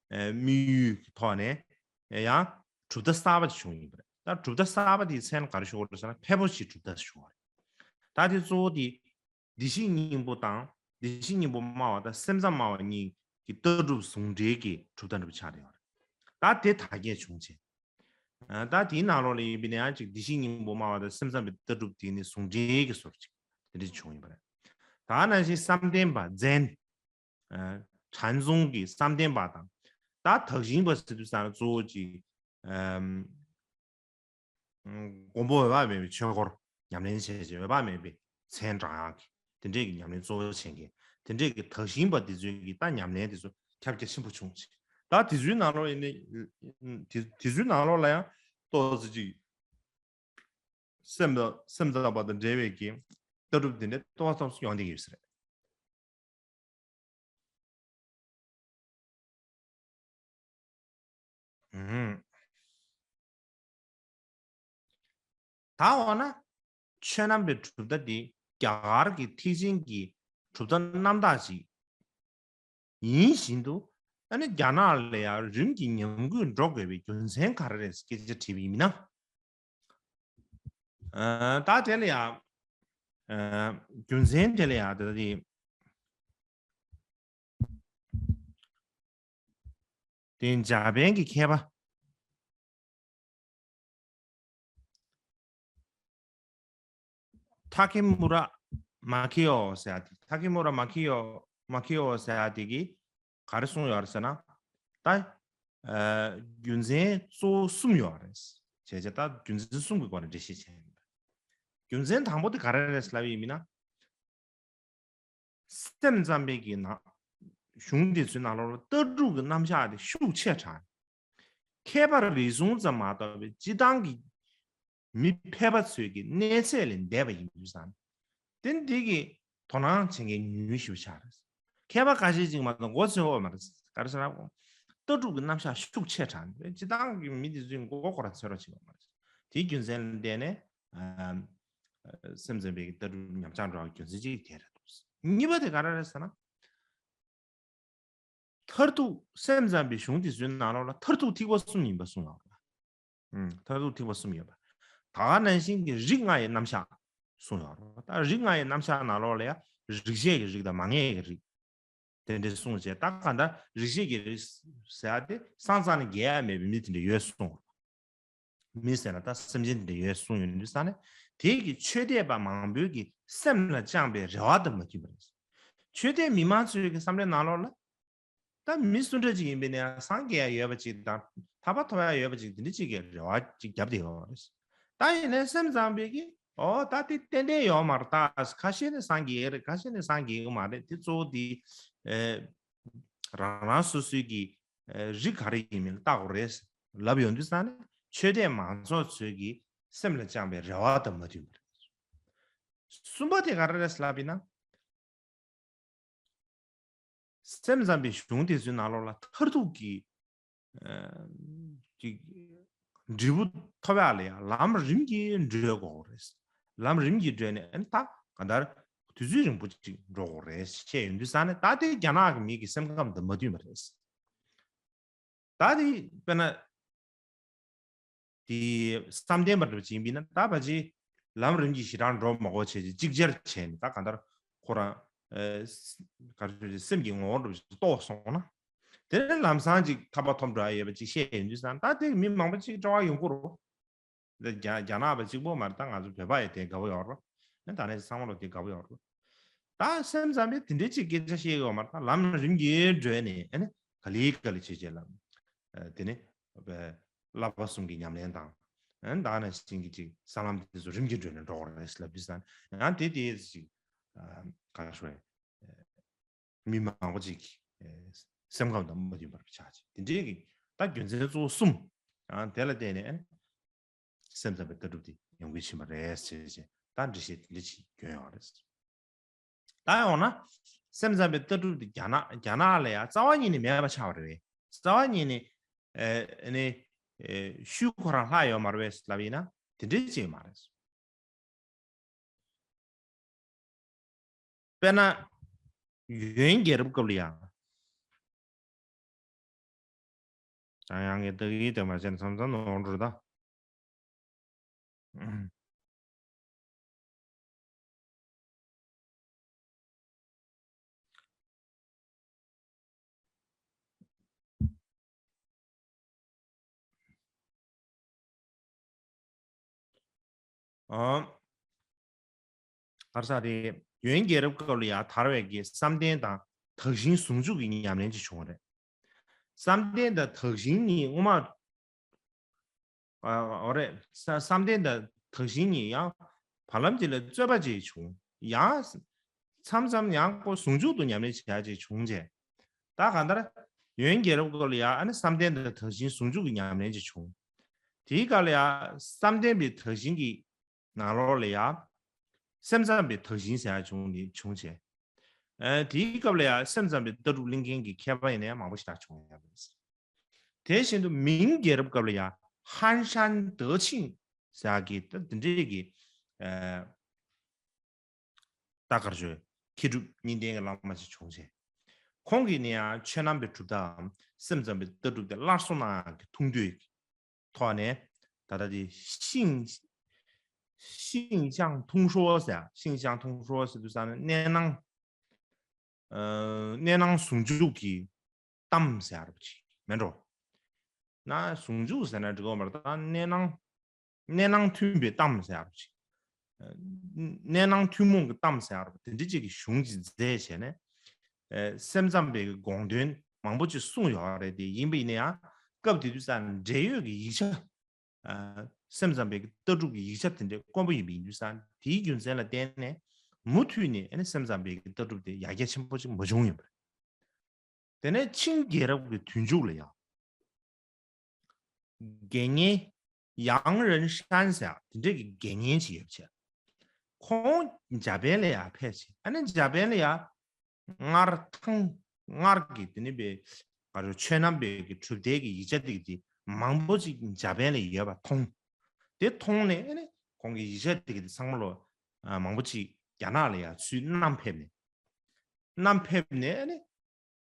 ཨ་དམིགས་ཡུལ་གྱི་ཐོག་ནས་ཡང་གྲུབ་མཐའ་གསར་པ་ཅིག་བྱུང་ཡིན་པ་རེད། ད་གྲུབ་མཐའ་གསར་པ་དེའི་མཚན་ག་རེ་ཞུ་དགོས་རེད་ཟེར་ན། ཕལ་པོ་ཆེའི་གྲུབ་མཐའ་ཞུ་བ་རེད། ད་དེ་གཙོ་བོ་དེ་བདེ་གཤེགས་སྙིང་པོ་དང་། བདེ་གཤེགས་སྙིང་པོ་སྨྲ་བ་དང་སེམས་ཙམ་སྨྲ་བ་གཉིས་ཀྱི་ལྟ་གྲུབ་ཟུང་འབྲེལ་གྱི་གྲུབ་མཐའ་འདྲ་པོ་ཆགས་བསྡད་ཡོད་རེད། ད་དེ་དར་རྒྱས་བྱུང་རྗེས། ཨ། ད་དེའི་ནང་ལོགས་ལ་ཡིན་པས་ན་ཡང་ཅིག་བདེ་གཤེགས་སྙིང་པོ་སྨྲ་བ་དང་སེམས་ཙམ་པའི་ལྟ་གྲུབ་དེ་ནི་ཟུང་འབྲེལ་གྱི་བཟོ་འདྲ་ཅིག་དེ་འདྲ་བྱུང་ཡིན་པ་རེད། ད་ནང་བཞིན་བསམ་གཏན་པ་ཛན། ཨ། ཁྲན་ཙུང་གི་བསམ་གཏན་པ་དང་། ད་དག་ཞིང་པ་ཟེར་དུས་ཙང་གཙོ་བོ་ཅིག་ཨམ། མགོན་པོ་འོད་དཔག་མེད་པའི་ཆོས་སྐོར་ཉམས་ལེན་བྱས་བྱས། འོད་དཔག་མེད་པའི་མཚན་བགྲང་ཡག་གི་དེ་འདྲས་ཀྱི་ཉམས་ལེན་གཙོ་བོ་བྱེད་མཁན། དེ་འདྲས་ཀྱི་དག་ཞིང་པ་དེ་ཚོའི་གི་ད་ཉམས་ལེན་དེ་ཚོ་ཁྱབ་རྒྱ་ཆེན་པོ་བྱུང་ཅིག་ད་དེ་ཚོའི་ནང་ལོགས་ཡིན་ནའི། དེ་དེ་ཚོའི་ནང་ལོགས་ལ་ཡང་ཏོག་ཙམ་ཅིག་སེམས་དང་། སེམས་ཙམ་པ་དང་འབྲེལ་བའི་གི་ལྟ་གྲུབ་དེ་འདྲས་ཏོག་ཙམ་ཡོང་བསྡད་ཀྱི་ཡོད་ས་རེད། ཨུམ། ད་འོ་ན་ཆོས་གནང་པའི་གྲུབ་མཐའ་འདི་རྒྱ་གར་གྱི་ཐེག་ཆེན་གྱི་གྲུབ་མཐའ་རྣམ་དག་ཅིག་ཡིན་བཞིན་དུ། ཨ་ནི་རྒྱ་ནག་ལ་ཡང་རིམ་གྱིས་ཉམས་རྒུད་འགྲོ་དགོས་པའི་རྒྱུ་མཚན་ག་རེ་རེད་ཟེར་སྐད་ཆ་དྲིས་པ་ཡིན་ན། ཨ། ད་དེ་ལ་ཡང་། ཨ། རྒྱུ་མཚན་དེ་ལ་ཡང་ད་ལྟ་དེ། དེ་འཇར་པན་གྱི་མཁས་པ་ཐ་ཀེ་མུ་ར་མ་ཁེ་ཡོ་ཟེར་ཡ་དེ། ཐ་ཀེ་མུ་ར་མ་ཁེ་ཡོ། མ་ཁེ་ཡོ་ཟེར་ཡ་དེ་གིས་ག་རེ་གསུངས་ཡོད་རེད་ཟེར་ན། ད་ཨ་རྒྱུ་མཚན་གཙོ་བོ་གསུམ་ཡོད་རེད། བྱས་བྱས་ད་རྒྱུ་མཚན་གསུམ་གྱི་སྒོ་ནས་འགྲེལ་བཤད་བྱས་ཡིན་པ། རྒྱུ་མཚན་དང་པོ་དེ་ག་རེ་རེད་ལབ་ཡིན་མིན་ན། སེམས་ཙམ་པའི་གི་ནང་གཞུང་དེ་ཚོའི་ནང་ལོགས་ལ་ལྟ་གྲུབ་ཀྱི་རྣམ་གཞག་དེ་ཤུགས་ཆེ་དྲགས། མཁས་པ་རེ་ཟུང་ཙམ་མ་གཏོགས་པའི་སྤྱིར་བཏང་གི་མི་ཕལ་པ་ཚོའི་གི་གནས་ཚད་ལས་འདས་པ་ཡིན་དུས་ཙང་། དེ་འདི་གི་དོ་སྣང་བྱེད་མཁན་ཉུང་ཉུང་ཞིག་ཆགས་རེད། མཁས་པ་ཁ་ཤས་ཅིག་མ་གཏོགས་མགོ་ཚོས་ཡོད་མ་རེད། ག་རེ་ཟེར་ན། ལྟ་གྲུབ་ཀྱི་རྣམ་གཞག་ཤུགས་ཆེ་དྲགས་ནས་སྤྱིར་བཏང་གི་མི་དེ་ཚོའི་མགོ་སྐོར་ཚོས་རོགས་བྱེད་ཡོད་མ་རེད། དེའི་རྒྱུ་མཚན་ལ་བརྟེན་ནས། ཨ། སེམས་ཙམ་པའི་ལྟ་གྲུབ་ཉམས་ཆག་འགྲོ་བའི་རྒྱུ་མཚན་གཅིག་དེ་རེད་འདུག་གཉིས་པ་དེ་ག་རེ་རེད་ཟེར་ན། མཐར་ཐུག་སེམས་ཙམ་པའི་གཞུང་དེ་ཚོའི་ནང་ལོགས་ལ་མཐར་ཐུག་ཐེག་པ་གསུམ་ཡིན་པ་གསུངས་ཡོད་རེད། ཨུམ། མཐར་ཐུག་ཐེག་པ་གསུམ་ཡོད་པ། ད་ག་ནང་བཞིན་གྱི་རིགས་ལྔ་ཡི་རྣམ་གཞག་གསུངས་ཡོད་རེད། ད་རིགས་ལྔ་ཡི་རྣམ་གཞག་ནང་ལོགས་ལ་ཡང་རིགས་ཤེས་ཀྱི་རིགས་དང་མ་ངེས་ཀྱི་རིགས། དེ་འདྲ་གསུངས་བྱས། ད་གང་ལྟར་རིགས་ཤེས་ཀྱི་རིགས་ཟེར་ཡ་དེ་སངས་རྒྱས་ནས་རྒྱལ་ཡ་མེད་པའི་མི་དེ་འདྲ་ཡོད་གསུངས། མི་ཟེར་ན་ད་སེམས་ཅན་དེ་འདྲ་ཡོད་གསུངས་ཡོད་དུས་ཙང་ནས། དེ་གི་ཆོས་དད་པ་མང་པོའི་གི་སེམས་ལ་བཅངས་པའི་རེ་བ་དང་མ་མཐུན་པ་རེད། ཆོས་དད་མི་མང་ཚོའི་གི་བསམ་བློའི་ནང་ལོགས་ལ། ད་མི་སུ་འདྲ་ཅིག་ཡིན་པའི་ནས་སངས་རྒྱས་ཡ་ཡོད་པ་ཅིག་དང་ཐར་པ་ཐོབ་ཡ་ཡོད་པ་ཅིག་དེ་འདྲ་ཅིག་གི་རེ་བ་ཅིག་བརྒྱབ་བསྡད་ཡོད་རེད། ད་ཡིན་ནའི་སེམས་ཙམ་པའི་གི་ཨོ་ད་དེ་ཏན་ཏན་ཡོད་མ་རེད། ད་ཁ་ཤས་ནས་སངས་རྒྱས་རེད། ཁ་ཤས་ནས་སངས་རྒྱས་ཡོད་མ་རེད། དེ་གཙོ་བོ་དེ་ཨེ་རང་རང་སོ་སོའི་གི་ཨེ་རིགས་ག་རེ་ཡིན་མིན་བལྟ་དགོས་རེད་ལབ་ཡོང་དུས་ཙང་ནས། ཆོས་དད་མང་ཚོགས་ཚོའི་གི་སེམས་ལ་བཅངས་པའི་རེ་བ་དང་མ་མཐུན་པ་རེད། གསུམ་པ་དེ་ག་རེ་རེད་ལབ་ཡིན་ན། སེམས་ཙམ་པའི་གཞུང་དེ་ཚོའི་ནང་ལོགས་ལ་མཐར་ཐུག་གི་ཨ་ཅིག་འབྲས་བུ་ཐོབ་ཡག་ལ་ཡང་ལམ་རིམ་གྱིས་བགྲོད་དགོས་རེད། ལམ་རིམ་གྱིས་བགྲོད་ནས་ཨ་ནི་ད་གང་ལྟར་དུས་ཚོད་རིང་པོ་ཅིག་འགྲོ་དགོས་རེད་བཤད་ཡོང་དུས་ཙང་ནས། ད་དེ་རྒྱ་ནག་གི་མི་གི་སེམས་ཁམས་དང་མ་མཐུན་པ་རེད། ད་དེ་དཔེར་ན། དེ་བསམ་གཏན་པ་འདྲ་བ་ཅིག་ཡིན་པ་ཡིན་ན། ད་ཕལ་ཆེར་ལམ་རིམ་གྱིས་ཞེ་དྲག་འགྲོ་མ་དགོས་བྱས་ཅིག་ཅིག་ཅར་བྱས་ནས། ད་གང་ལྟར་ཁོ་རང་ཨེ་ག་རེ་ཟེར། སེམས་ཀྱི་ངོ་བོ་འདྲ་བ་ཅིག་རྟོགས་སོང་ན། དེ་ནས་ལམ་སང་ཅིག་ཐར་པ་ཐོབ་འགྲོ་ཡ་ཡོད་པ་ཅིག་བཤད་ཡོང་དུས་ཙང་། ད་དེ་མི་མང་པོ་ཅིག་སྤྲོ་བ་ཡོང་གི་རེད། འདི་རྒྱ་རྒྱ་ནག་པ་གཅིག་པོ་མ་རེད། ད་ང་ཚོ་བོད་པ་ཡང་དེ་དགའ་པོ་ཡོད་རེད། ཨ་ད་ནས་ཚང་མ་ལོ་དེ་དགའ་པོ་ཡོད་རེད། ད་སེམས་ཙམ་པས་དེ་འདྲའི་ཅིག་སྐད་ཆ་བཤད་ཡོད་མ་རེད། ད་ལམ་རིམ་གྱིས་བགྲོད་ནས་ཨ་ནི་ག་ལེ་ག་ལེ་བྱས་བྱས་ལ། ཨ་དེ་ནས་བསླབ་པ་གསུམ་གྱི་ཉམས་ལེན་དང་། ཨ་ད་ནས་ཅིག་གི་ཅིག་ས་ལམ་དེ་ཚོ་རིམ་གྱིས་བགྲོད་ནས་འགྲོ་དགོས་རེད་ལབ་དུས་ཙང་། ཡང་དེ་དེ་ཅིག་ཨ་ག་རེ་ཞུ་དགོས་རེད། མི་མང་པོ་ཅིག་གི་སེམས་ཁམས་དང་མ་མཐུན་པར་ཆགས་ཅིག་དེ་འདྲའི་གི་ད་རྒྱུ་མཚན་གཙོ་བོ་གསུམ། ཨ་དེ་ལ་བརྟེན་ནས་སེམས་ཙམ་པའི་ལྟ་གྲུབ་དེ་ཡོང་གི་ཕྱིན་པ་རེད་ཟེར་བྱས། ད་འགྲེལ་བཤད་དེ་འདྲ་ཅིག་བསྐྱོན་ཡོད་རེད། ད་ཡང་ན་སེམས་ཙམ་པའི་ལྟ་གྲུབ་དེ་རྒྱ་ནག་རྒྱ་ནག་ལ་ཡང་རྩ་བ་ཉིད་ནས་མེད་པ་ཆགས་པ་རེད་པས། རྩ་བ་ཉིད་ནས་ཨ་ནི་ཨ་ཤུལ་ཁོ་རང་ལྷག་ཡོད་མ་རེད་པས་ལབ་ཡིན་ན། དེ་འདྲའི་ཅིག་མ་རེད། དཔེར་ན། ཡོན་རྒྱལ་རབས་སྐབས་ལ་ཡང་། ཡང་ཡང་གི་བདག་ཡིད་དུ་མ་བྱས་ན་མཚམས་མཚམས་ནོར་འགྲོ་ད། ཨ། ག་རེ་ཟེར་རེད། ཡོན་རྒྱལ་རབས་སྐབས་ལ་ཡང་དར་བའི་གི་བསམ་གཏན་དང་དག་ཞིང་ཟུང་འཇུག་གི་ཉམས་ལེན་ཅིག་བྱུང་བ་རེད། བསམ་གཏན་དང་དག་ཞིང་གཉིས་སྔོན་མ། ཨ་འོ་རེད། བསམ་བསམ་གཏན་དང་དག་ཞིང་གཉིས་ཡང་བར་ལམ་གཅིག་ལ་རྩོད་པ་ཅིག་བྱུང་། ཡང་མཚམས་མཚམས་ཡང་ཁོ་ཟུང་འཇུག་ཏུ་ཉམས་ལེན་བྱེད་ཡ་ཅིག་བྱུང་རྗེས། ད་གང་ལྟར་ཡོན་རྒྱལ་རབས་སྐབས་ལ་ཡང་ཨ་ནི་བསམ་གཏན་དང་དག་ཞིང་ཟུང་འཇུག་གི་ཉམས་ལེན་ཅིག་བྱུང་། དེའི་སྐབས་ལ་ཡང་བསམ་གཏན་པའི་དག་ཞིང་གི་ནང་ལོགས་ལ་ཡང་སེམས་ཙམ་པའི་དག་ཞིང་ཟེར་ཡ་བྱུང་ནི་བྱུང་བྱས། ཨ་དེའི་སྐབས་ལ་ཡང་སེམས་ཙམ་པའི་ལྟ་གྲུབ་གླེང་མཁན་གྱི་མཁས་པ་ཡིན་ན་ཡང་མང་པོ་ཞིག་བྱུང་ཡོད་པ་རེད། དེ་བཞིན་དུ་མིང་རྒྱལ་རབས་སྐབས་ལ་ཡང་ཧན་ཧྲན་ཏེ་ཆིང་ཟེར་ཡ་གི་ད་འདི་འདྲའི་གི་ཨ་ད་གར་ཞུ་མཁས་གྲུབ་གཉིས་ལྡན་གྱི་བླ་མ་ཞིག་བྱུང་བྱས། ཁོང་གིས་ནི་ཡང་ཆོས་རྣམ་པའི་གྲུབ་མཐའམ་སེམས་ཙམ་པའི་ལྟ་གྲུབ་དེ་སླར་གསོ་གནང་ཡག་གི་ཐུང་ཐོས་ཀྱི་ཐོག་ནས། ད་ལྟ་དེ་ཤིང་ཤིང་ཅང་ཐུང་ཧྲོ་ཟེར། ཤིང་ཅང་ཐུང་ཧྲོ་ཟེར་དུས་ཙང་ནས་གནས་སྣང་། ཨ་གནས་སྣང་ཟུང་འཇུག་གི་གཏམ་ཟེར་བ་ཅིག་མེད་འགྲོ། ན་ཟུང་འཇུག་ཟེར་ན་འགྲིག་གི་མ་རེད། ད་གནས་སྣང་། གནས་སྣང་ཐུན་པའི་གཏམ་ཟེར་བ་ཅིག་གནས་སྣང་ཐུན་མོང་གི་གཏམ་ཟེར་བ་དེ་འདྲ་ཅིག་གི་གཞུང་ཅིག་མཛད་བྱས་ནས། ཨ་སེམས་ཙམ་པའི་དགོངས་དོན་མང་པོ་ཅིག་གསུངས་ཡོད་རེད། དེ་ཡིན་པ་ཡིན་ན་ཡང་སྐབས་དེ་དུས་ཙང་འབྲེལ་ཡོད་ཀྱི་ཡིག་ཆ། ཨ་སེམས་ཙམ་པའི་ལྟ་གྲུབ་ཀྱི་ཡིག་ཆ་དེ་འདྲ་དཀོན་པོ་ཡིན་པ་ཡིན་དུས་ཙང་། དེའི་རྒྱུ་མཚན་ལ་བརྟེན་ནས་མུ་མཐུད་ནས་ཨ་ནི་སེམས་ཙམ་པའི་ལྟ་གྲུབ་དེ་ཡར་རྒྱས་ཆེན་པོ་ཅིག་མ་བྱུང་ཡོད་པ་རེད། དེ་ནས་ཆིང་རྒྱལ་རབས་ཀྱི་དུས་མཇུག་ལ་ཡང་། དགེ་བསྙེན་ཡང་རན་ཧྲན་ཟེར་དེ་འདྲས་ཀྱི་དགེ་བསྙེན་ཅིག་ཡོད་པ་བྱས། ཁོང་འཇར་པན་ལ་ཡར་ཕེབས་བྱས། ཨ་ནི་འཇར་པན་ལ་ཡར་སྔར་ཐང་སྔར་གྱི་དེ་ནི་པའི་ག་རེ་ཆོས་རྣམ་པའི་གི་གྲུབ་མཐའི་གི་ཡིག་ཆ་དེ་གི་དེ་མང་པོ་ཅིག་འཇར་པན་ལ་ཡོད་པ་མཐོང་། དེ་མཐོང་ནས་ཨ་ནི་ཁོང་གི་ཡིག་ཆ་དེ་གི་དེ་ཚང་མ་ལོ་ ཨ་མང་པོ་ཅིག་རྒྱ་ནག་ལ་ཡང་ཚུར་བསྣམས་ཕེབས་ནས། བསྣམས་ཕེབས་ནས་ཨ་ནི་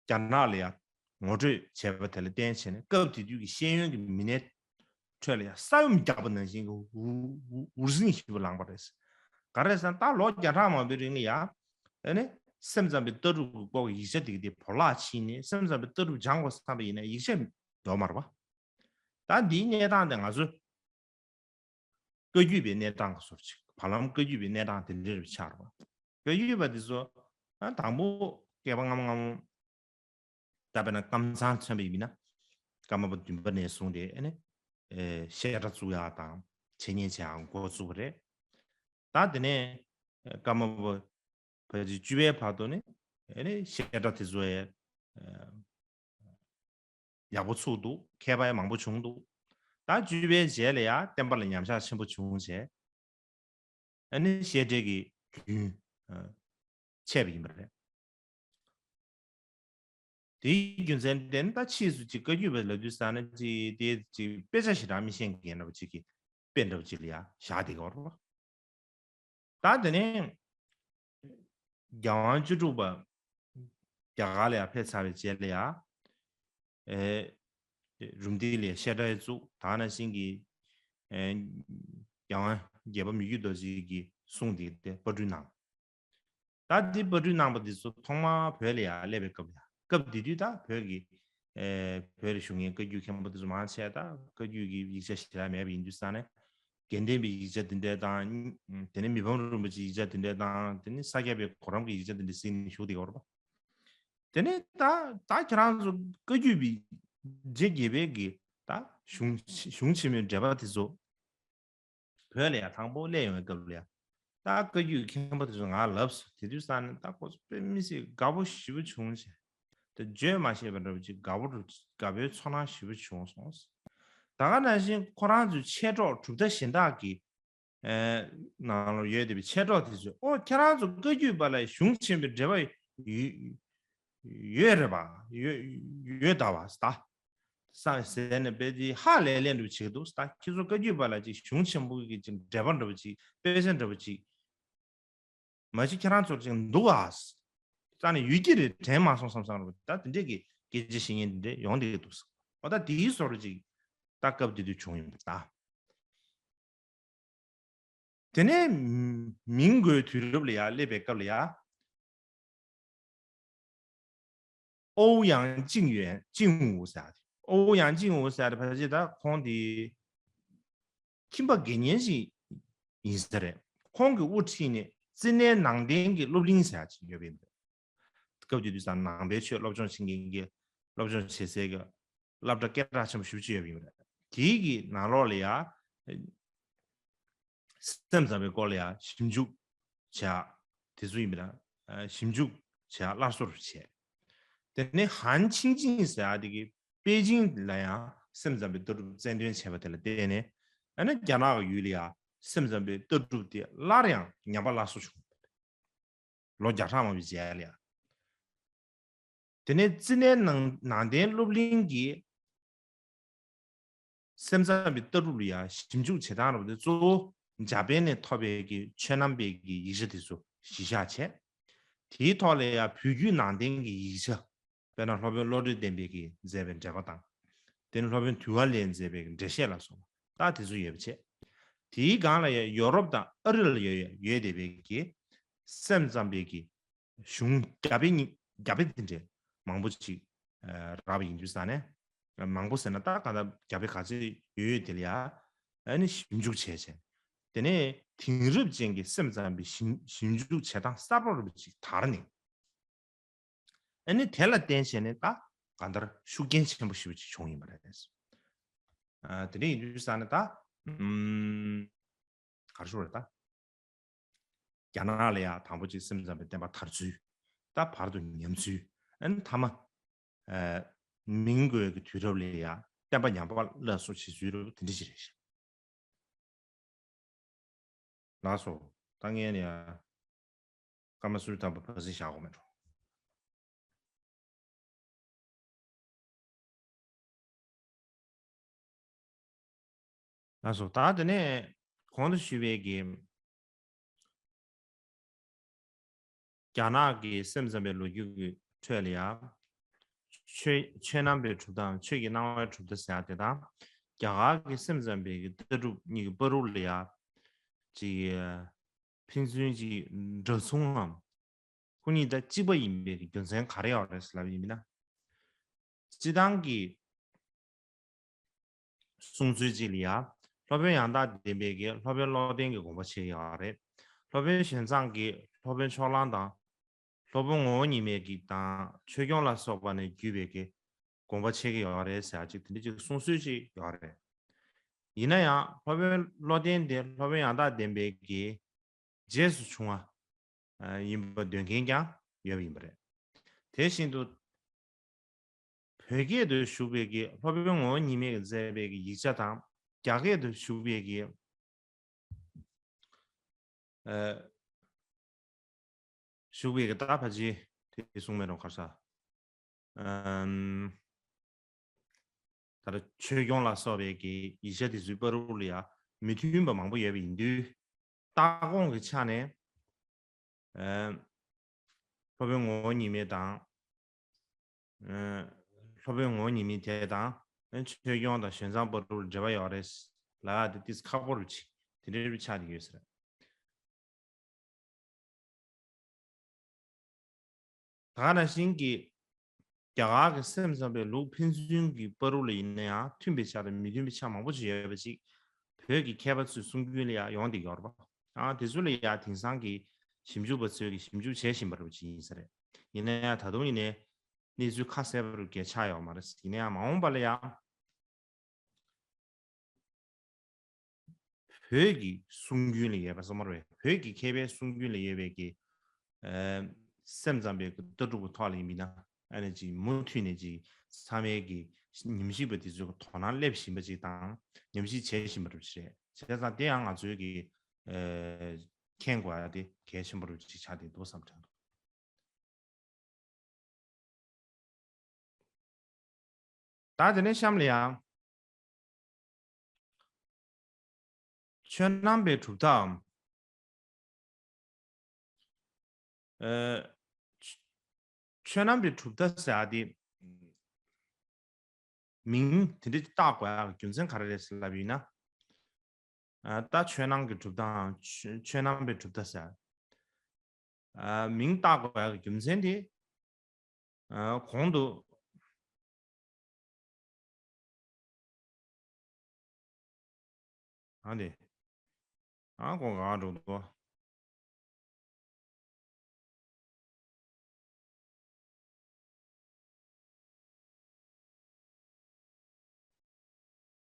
རྒྱ་ནག་ལ་ཡང་ངོ་སྤྲོད་བྱས་པ་དེ་ལ་བརྟེན་བྱས་ནས། སྐབས་དེ་དུས་ཀྱི་ཤེས་ཡོན་གྱི་མི་སྣའི་ཁྲོད་ལ་ཡང་ས་ཡོམ་བརྒྱབ་པ་ནང་བཞིན་གྱི་འུར་འུར་འུར་ཟིང་ཞེ་པོ་ལངས་པ་རེད། ག་རེ་ཟེར་ན། ད་ལོ་བརྒྱ་ཕྲག་མང་པོའི་རིང་ལ་ཡང་ཨ་ནི་སེམས་ཙམ་པའི་ལྟ་གྲུབ་ཀྱི་སྐོར་གྱི་ཡིག་ཆ་དེ་ག་དེ་བོར་བརླག་ཕྱིན་ནས། སེམས་ཙམ་པའི་ལྟ་གྲུབ་སྦྱང་དགོས་བསམ་པ་ཡིན་ན་ཡིག་ཆ་ཡོད་མ་རེད་པ། ད་འདིའི་གནས་སྟངས་དེ་ང་ཚོ་བཀའ་བརྒྱུད་པའི་གནས་སྟངས་ཀྱི་བཟོ་འདྲ་ཅིག་བར་ལམ་བཀའ་བརྒྱུད་པའི་གནས་སྟངས་དེ་འདྲ་རེད་ཆགས་རེད་པ། བཀའ་བརྒྱུད་པ་དེ་ཚོ་ཨ་དང་པོ་བསྐལ་པ་སྔ་མོ་སྔ་མོ། ད་དཔེར་ན་ཀམ་ཚང་མཚོན་པ་ཡིན་ན། ཀརྨ་པ་བདུན་པ་ནས་བཟུང་སྟེ་ཨ་ནི་ཨེ་བཤད་གྲྭ་བཙུགས་ཡག་དང་འཆད་ཉན་བྱེད་ཡག་འགོ་བཙུགས་པ་རེད། ད་དེ་ནས་ཀརྨ་པ་བརྒྱད་ཅུ་བཅུ་པའི་བར་དུ་ནི་ཨ་ནི་བཤད་གྲྭ་དེ་ཚོ་ཡང་ཡག་པོ་ཚུགས་འདུག་མཁས་པ་ཡང་མང་པོ་བྱུང་འདུག་ད་བཅུ་པའི་རྗེས་ལ་ཡང་བསྟན་པ་ལ་ཉམས་ཆག་ཆེན་པོ་བྱུང་བྱས། ཨ་ནི་བཤད་གྲྭའི་གི་རྒྱུན་ཆད་པ་ཡིན་པ་རེད། དེའི་རྒྱུ་མཚན་དེ་ནི་ད་ཕྱིས་སུ་ཅིག་བཀའ་བརྒྱུད་པ་ལབ་དུས་ཙ་ན་ཅིག་དེ་ཅིག་དཔེ་ཆ་ཞེ་དྲག་མི་ཤེས་མཁན་འདྲ་པོ་ཅིག་གི་དཔེ་འདྲ་པོ་ཅིག་ལ་ཡང་བཞག་བསྡད་ཀྱི་ཡོད་རེད་པ། ད་དེ་ནས་རྒྱལ་དབང་བཅུ་དྲུག་པ་རྒྱ་གར་ལ་ཡང་ཕེབས་ཚར་བའི་རྗེས་ལ་ཡང་། ཨེ། རུམ་བཏེག་ལ་བཤད་གྲྭ་ཡང་བཙུགས། ད་ནང་བཞིན་གྱི། ཨེ། རྒྱལ་དབང་རྒྱལ་བ་མི་བསྐྱོད་རྡོ་རྗེ་གི་གསུང་དེ་དེ་པར་སྐྲུན་གནང་། ད་འདི་པར་སྐྲུན་གནང་པ་འདི་ཚོ་ཐོག་མར་བོད་ལ་ཡང་སླེབས་པའི་སྐབས་ལ་ཡང་། སྐབས་དེ་དུས་ད་བོད་ཀྱི། ཨེ། བོད་ལ་བཞུགས་མཁན་བཀའ་བརྒྱུད་མཁན་པོ་དེ་ཚོ་མང་ཆེ་ད་བཀའ་བརྒྱུད་ཀྱི་ཡིག་ཆ་ཞེ་དྲག་མེད་པ་ཡིན་དུས་ཙ་ན། དགེ་ལྡན་པའི་ཡིག་ཆ་འདི་འདྲ་དང་། དེ་ནས་མི་ཕམ་རིན་པོ་ཆེའི་ཡིག་ཆ་འདི་འདྲ་དང་། དེ་ནས་ས་སྐྱ་པའི་གོ་རམས་ཀྱི་ཡིག་ཆ་འདི་འདྲ་གཟིགས་ནས་བཞུགས་བསྡད་ཡོད་རེད་པ། དེ་ནས་ད་ད་ཁྱེད་རང་ཚོ་བཀའ་བརྒྱུད་པའི་རྗེ་བརྒྱད་པའི་གི་ད་གཞུང་གཞུང་ཆེན་མོའི་འགྲེལ་པ་དེ་ཚོ་བོད་ལ་ཡང་དང་པོ་སླེབས་ཡོང་བའི་སྐབས་ལ་ཡང་། ད་བཀའ་བརྒྱུད་མཁན་པོ་དེ་ཚོ་ང་ལབ་སོང་། དེ་དུས་ཙ་ན་ད་ཁོ་ཚོ་དཔེ་མི་སྲིད་དགའ་པོ་ཞེ་པོ་བྱུང་བྱས། དེ་བརྗོད་མ་ཤེས་པ་འདྲ་པོ་ཅིག་དགའ་པོ་འདྲ་པོ་ཅིག་དགའ་པོའི་ཚོར་སྣང་ཞེ་པོ་བྱུང་སོང་། ད་ག་ནང་བཞིན་ཁོ་རང་ཚོའི་མཆེད་གྲོགས་གྲུབ་མཐའ་གཞན་དག་གི། ཨེ། ནང་ལ་ཡོད་བསྡད་པའི་མཆེད་གྲོགས་དེ་ཚོས། ཨོ། ཁྱེད་རང་ཚོ་བཀའ་བརྒྱུད་པ་ལ་གཞུང་ཆེན་པོའི་འགྲེལ་པ་ཡོད་ཡོད་རེད་པ། ཡོད་ཡོད་ད་བ་ད། ས་ཟེར་ནས་དཔེ་དེ་ཧ་ལས་ལས་འདྲ་པོ་བྱེད་ཀྱི་འདུག་ད་ཁྱེད་ཚོ་བཀའ་བརྒྱུད་པ་ལ་ཅིག་གཞུང་ཆེན་པོ་གི་ཅིག་འགྲེལ་པ་འདྲ་པོ་ཅིག་དཔེ་ཆ་འདྲ་པོ་ཅིག་མ་གཞི་ཁྱེད་རང་ཚོར་ཅིག་འདུག་ཨ། རྩ་ནས་ཡོད་ཀྱི་རེད། དྲན་མ་སོང་བསམ་བསམ་རེད། ད་དེ་འདྲས་ཀྱི་སྐད་ཆ་བཤད་མཁན་དེ་འདྲས་ཡོང་བསྡད་ཀྱི་འདུག་འོ་ད་དེའི་བཟོ་འདྲ་ཅིག་ད་སྐབས་དེ་དུས་བྱུང་ཡོད་པ་རེད་ད། དེ་ནས་མིང་གོའི་དུས་རབས་ལ་ཡ་སླེབས་པའི་སྐབས་ལ་ཡ། ཨོའུ་ཡང་ཅིང་ཡོན་ཅིང་ཝུ་ཟེར་ཡ་དེ། ཨོའུ་ཡང་ཅིང་ཝུ་ཟེར་ཡ་དེ་ཕལ་ཆེར་ད་ཁོང་དེ་ཁྱིམ་པ་དགེ་བསྙེན་ཞིག་ཡིན་ས་རེད། ཁོང་གིས་དབུ་ཁྲིད་ནས་ཙི་ནའི་ནང་བསྟན་གྱི་སློབ་གླིང་ཟེར་ཡ་ཅིག་ཡོད་པ་ཡིན་པས། སྐབས་དེ་དུས་ཙང་ནང་པའི་ཆོས་སློབ་སྦྱོང་བྱེད་མཁན་གྱི་སློབ་སྦྱོང་བྱེད་སའི་གི་སློབ་གྲྭ་སྐད་གྲགས་ཆེན་པོ་ཞེ་པོ་ཅིག་ཡོད་པ་ཡིན་པ་རེད། དེའི་གི་ནང་ལོགས་ལ་ཡ། སེམས་ཙམ་པའི་སྐོར་ལ་ཡང་ཞིབ་འཇུག་བྱས་དེ་ཚོ་ཡིན་པ་དང་། ཞིབ་འཇུག་བྱས་སླར་གསོ་བྱས། དེ་ནས་ཧན་ཆིང་ཅིང་ཟེར་ཡ་དེ་གིས་པེ་ཅིང་ལ་ཡང་སེམས་ཙམ་པའི་ལྟ་གྲུབ་རྩལ་འདོན་བྱས་པ་དེ་ལ་བརྟེན་ནས། ཨ་ནི་རྒྱ་ནག་གི་ཡུལ་ལ་ཡང་སེམས་ཙམ་པའི་ལྟ་གྲུབ་དེ་སླར་ཡང་ཉམས་པ་སླར་གསོ་བྱུང་། ལོ་བརྒྱ་ཕྲག་མང་པོའི་རྗེས་ལ་ཡང་། དེ་ནས་ཙི་ནའི་ནང་ནང་བསྟན་སློབ་གླིང་གི་སེམས་ཙམ་པའི་ལྟ་གྲུབ་ལ་ཡང་ཞིབ་འཇུག་བྱེད་སྟངས་རབ་དེ་གཙོ་བོ་འཇར་པན་ནས་ཐོབ་པའི་གི་ཆོས་རྣམ་པའི་གི་ཡིག་ཆ་དེ་ཚོ་གཞི་བཞག་བྱས། དེའི་ཐོག་ལ་ཡང་བོད་བརྒྱུད་ནང་བསྟན་གྱི་ཡིག་ཆ། དཔེར་ན་སློབ་དཔོན་བློ་གྲོས་ལྡན་པའི་གི་མཛད་པའི་འགྲེལ་པ་དང་། དེ་ནས་སློབ་དཔོན་དུས་དབང་ལས་མཛད་པའི་གི་འགྲེལ་བཤད་ལ་སོགས་པ་ད་དེ་ཚོ་ཡོད་པ་བྱས། དེའི་སྒང་ལ་ཡང་ཡོ་རོབ་དང་ཨ་རི་ལ་ཡོད་ཡོད་བསྡད་པའི་གི་སེམས་ཙམ་པའི་གི་གཞུང་རྒྱ་དཔེ་གཉིས་རྒྱ་དཔེ་དེ་འདྲས་མང་པོ་ཅིག་རག་པ་ཡིན་དུས་ཙང་ནས། མང་པོ་ཟེར་ན་ད་གང་ལྟར་རྒྱ་དཔེ་ག་ཚོད་ཡོད་ཡོད་དེ་ལ་ཡ་ཨ་ནི་ཞིབ་འཇུག་བྱས་བྱས། དེ་ནས་དེང་རབས་ཅན་གྱི་སེམས་ཙམ་པའི་ཞིབ་ཞིབ་འཇུག་བྱེད་སྟངས་གསར་པ་རུ་ཅིག་དར་ནས། ཨ་ནི་དེ་ལ་བརྟེན་བྱས་ནས་ད་གང་ལྟར་ཤུགས་རྐྱེན་ཆེན་པོ་ཞེ་པོ་ཅིག་བྱུང་ཡིན་པ་རེད། ཨ་དེ་འདྲ་ཡིན་དུས་ཙང་ནས་ད་ཨུམ། ག་རེ་ཞུ་དགོས་རེད་ད། རྒྱ་ནག་ལ་ཡང་དང་པོ་ཅིག་སེམས་ཙམ་པའི་བསྟན་པ་དར་ཚུལ། ད་བར་དུ་ཉམས་ཚུལ། ཨ་ནི་མཐའ་མ། ཨ། མིང་གོའི་གི་དུས་རབས་ལ་ཡང་བསྟན་པ་ཉམས་པ་སླར་གསོ་བྱེད་ཚུལ་རབ་དེ་འདྲ་ཅིག་རེད་ཤག་ལགས་སོ། ད་ངས་ནི་ཡང་། ཀརྨ་སུ་རི་ཐར་པ་བ་ཟི་བཞག་དགོས་མེད་འགྲོ། ལགས་སོ། ད་དེ་ནས་གོང་དུ་ཞུས་པའི་གི་ རྒྱ་ནག་གི་སེམས་ཙམ་པའི་ལོ་རྒྱུས་ཀྱི་ཁྲོད་ལ་ཡང་། ཆོས་ཆོས་རྣམ་པའི་གྲུབ་མཐའ་དང་ཆོས་ཀྱི་སྣང་བའི་གྲུབ་མཐའ་ཟེར་ཡ་དེ་དང་། རྒྱ་གར་གྱི་སེམས་ཙམ་པའི་གི་ལྟ་གྲུབ་གཉིས་ཀྱི་བར་དུ་ལ་ཡང་། ཅིག་ཕན་ཚུན་གྱི་འདྲ་མཚུངས་ངམ། ཁོ་གཉིས་ད་གཅིག་པ་ཡིན་པའི་གི་རྒྱུ་མཚན་ག་རེ་ཡོད་རེད་ཟེར་ལབ་ཡིན་ན། སྤྱི་བཏང་གི་གསུང་ཚུལ་གཅིག་ལ་ཡ། སློབ་དཔོན་ཡང་དག་བདེན་པའི་གི་སློབ་དཔོན་བློ་ལྡན་གྱི་དགོངས་པ་བཞེས་ཡོད་རེད། སློབ་དཔོན་ཞོན་ཙང་གི་སློབ་དཔོན་ཕྱོགས་གླང་དང་། སློབ་དཔོན་ངོ་བོ་ཉིད་མེད་ཀྱི་དང་ཆོས་སྐྱོང་ལ་སོགས་པ་ནས་བརྒྱུད་པའི་གི་དགོངས་པ་བཞེས་ཀྱི་ཡོད་རེད་ཟེར་ཅིག་དེ་འདྲ་ཅིག་གསུང་སྲོལ་ཅིག་ཡོད་རེད། ཡིན་ན་ཡང་སློབ་དཔོན་བློ་ལྡན་དེ་སློབ་དཔོན་ཡང་དག་བདེན་པའི་གི་རྗེས་སུ་བྱུང་བ་ཡིན་པ་འདོད་མཁན་ཀྱང་ཡོད་པ་ཡིན་པ་རེད། དེ་བཞིན་དུ། བོད་སྐད་དུ་བཞུགས་པའི་གི་སློབ་དཔོན་ངོ་བོ་ཉིད་མེད་ཀྱིས་མཛད་པའི་གི་ཡིག་ཆ་དང་རྒྱ་སྐད་དུ་བཞུགས་པའི་གི་ཨ། བཞུགས་པའི་གི་ད་ཕལ་ཆེར་དེ་གསུང་མེད་རུང་གར་ས། ཨམ། ད་ལྟ་ཆོས་སྐྱོང་ལ་སོགས་པའི་གི་ཡིག་ཆ་དེ་ཚོའི་བར་དུ་ལ་ཡ་མི་མཐུན་པ་མང་པོ་ཡོད་པ་ཡིན་དུས། ལྟ་དགོངས་ཀྱི་ཆ་ནས། ཨ། སློབ་དཔོན་ངོ་བོ་ཉིད་མེད་དང་། ཨ། སློབ་དཔོན་ངོ་བོ་ཉིད་མེད་དེ་དང་། ཨ། ཆོས་སྐྱོང་དང་ཞོན་ཙང་བར་དུ་འབྲེལ་བ་ཡོད་རེད་ལབ་ཡ་དེ་ཏིས་ཁག་པོ་རུ་ཆེ་དེ་འདྲའི་རུ་ཆགས་ཀྱི་ཡོད་ཟེར། ད་ག་ནང་བཞིན་གྱི་རྒྱ་གར་གྱི་སེམས་ཙམ་པའི་ལུགས་ཕན་ཚུན་གྱི་བར་དུ་ལ་ཡིན་ན་ཡང་མཐུན་པའི་ཆ་དང་མི་མཐུན་པའི་ཆ་མང་པོ་ཞིག་ཡོད་པ་ཅིག་བོད་ཀྱི་མཁས་པ་ཚོས་གསུང་རྒྱུན་ལ་ཡང་ཡོང་བསྡད་ཡོད་རེད་པ། ཨ། དེ་ཚོ་ལ་ཡང་དེང་སང་གི་ཞིབ་འཇུག་པ་ཚོས་ཀྱི་ཞིབ་འཇུག་བྱེད་བཞིན་པ་རུ་ཅིག་ཡིན་ས་རེད། ཡིན་ན་ཡང་ད་དུང་ཡིན་ནའི་གནས་ཚུལ་ཁ་གསལ་པོ་རུ་གལ་ཆགས་ཡོད་མ་རེད། ཡིན་ན་ཡང་མ་འོངས་པ་ལ་ཡང་། བོད་ཀྱི་གསུང་རྒྱུན་ལ་ཡོད་པ་སོ་མ་རེད། བོད་ཀྱི་མཁས་པའི་གསུང་རྒྱུན་ལ་ཡོད་པའི་གི། ཨ། སེམས་ཙམ་པའི་གི་ལྟ་གྲུབ་ཀྱི་ཐོག་ལ་ཡིན་མིན་ན། ཨ་ནི་ཅིག་མུ་མཐུད་ནས་ཅིག་ཚང་མའི་གི་ཉམས་ཞིབ་པ་དེ་ཚོའི་དོ་སྣང་སླེབས་བཞིན་པ་ཅིག་དང་ཉམས་ཞིབ་བྱེད་བཞིན་པ་རེད་བྱས། བྱས་ཙང་དེ་ཡང་ང་ཚོའི་གི། ཨ། མཁྱེན་དགོས་ཡ་དེ་གལ་ཆེན་པོ་རུ་ཅིག་ཆགས་བསྡད་འདུག་བསམ་དྲན་འདུག་ད་དེ་ནས་གཤམ་ལ་ཡང་། ཆོས་རྣམ་པའི་གྲུབ་མཐའམ། ཨ། ཆོས་རྣམ་པའི་གྲུབ་མཐའ་ཟེར་ཡ་དེ། མིང་དེ་འདྲ་བཏགས་དགོས་ཡ་རྒྱུ་མཚན་ག་རེ་རེད་ཟེར་ལབ་ཡིན་ན། ཨ། ད་ཆོས་རྣམ་གྱི་གྲུབ་མཐའམ་ཆོས་ཆོས་རྣམ་པའི་གྲུབ་མཐའ་ཟེར། ཨ། མིང་བཏགས་དགོས་ཡ་གི་རྒྱུ་མཚན་དེ། ཨ། གོང་དུ། ཨ་ནི། ཨ་གོང་ག་འགྲོ་འདུག་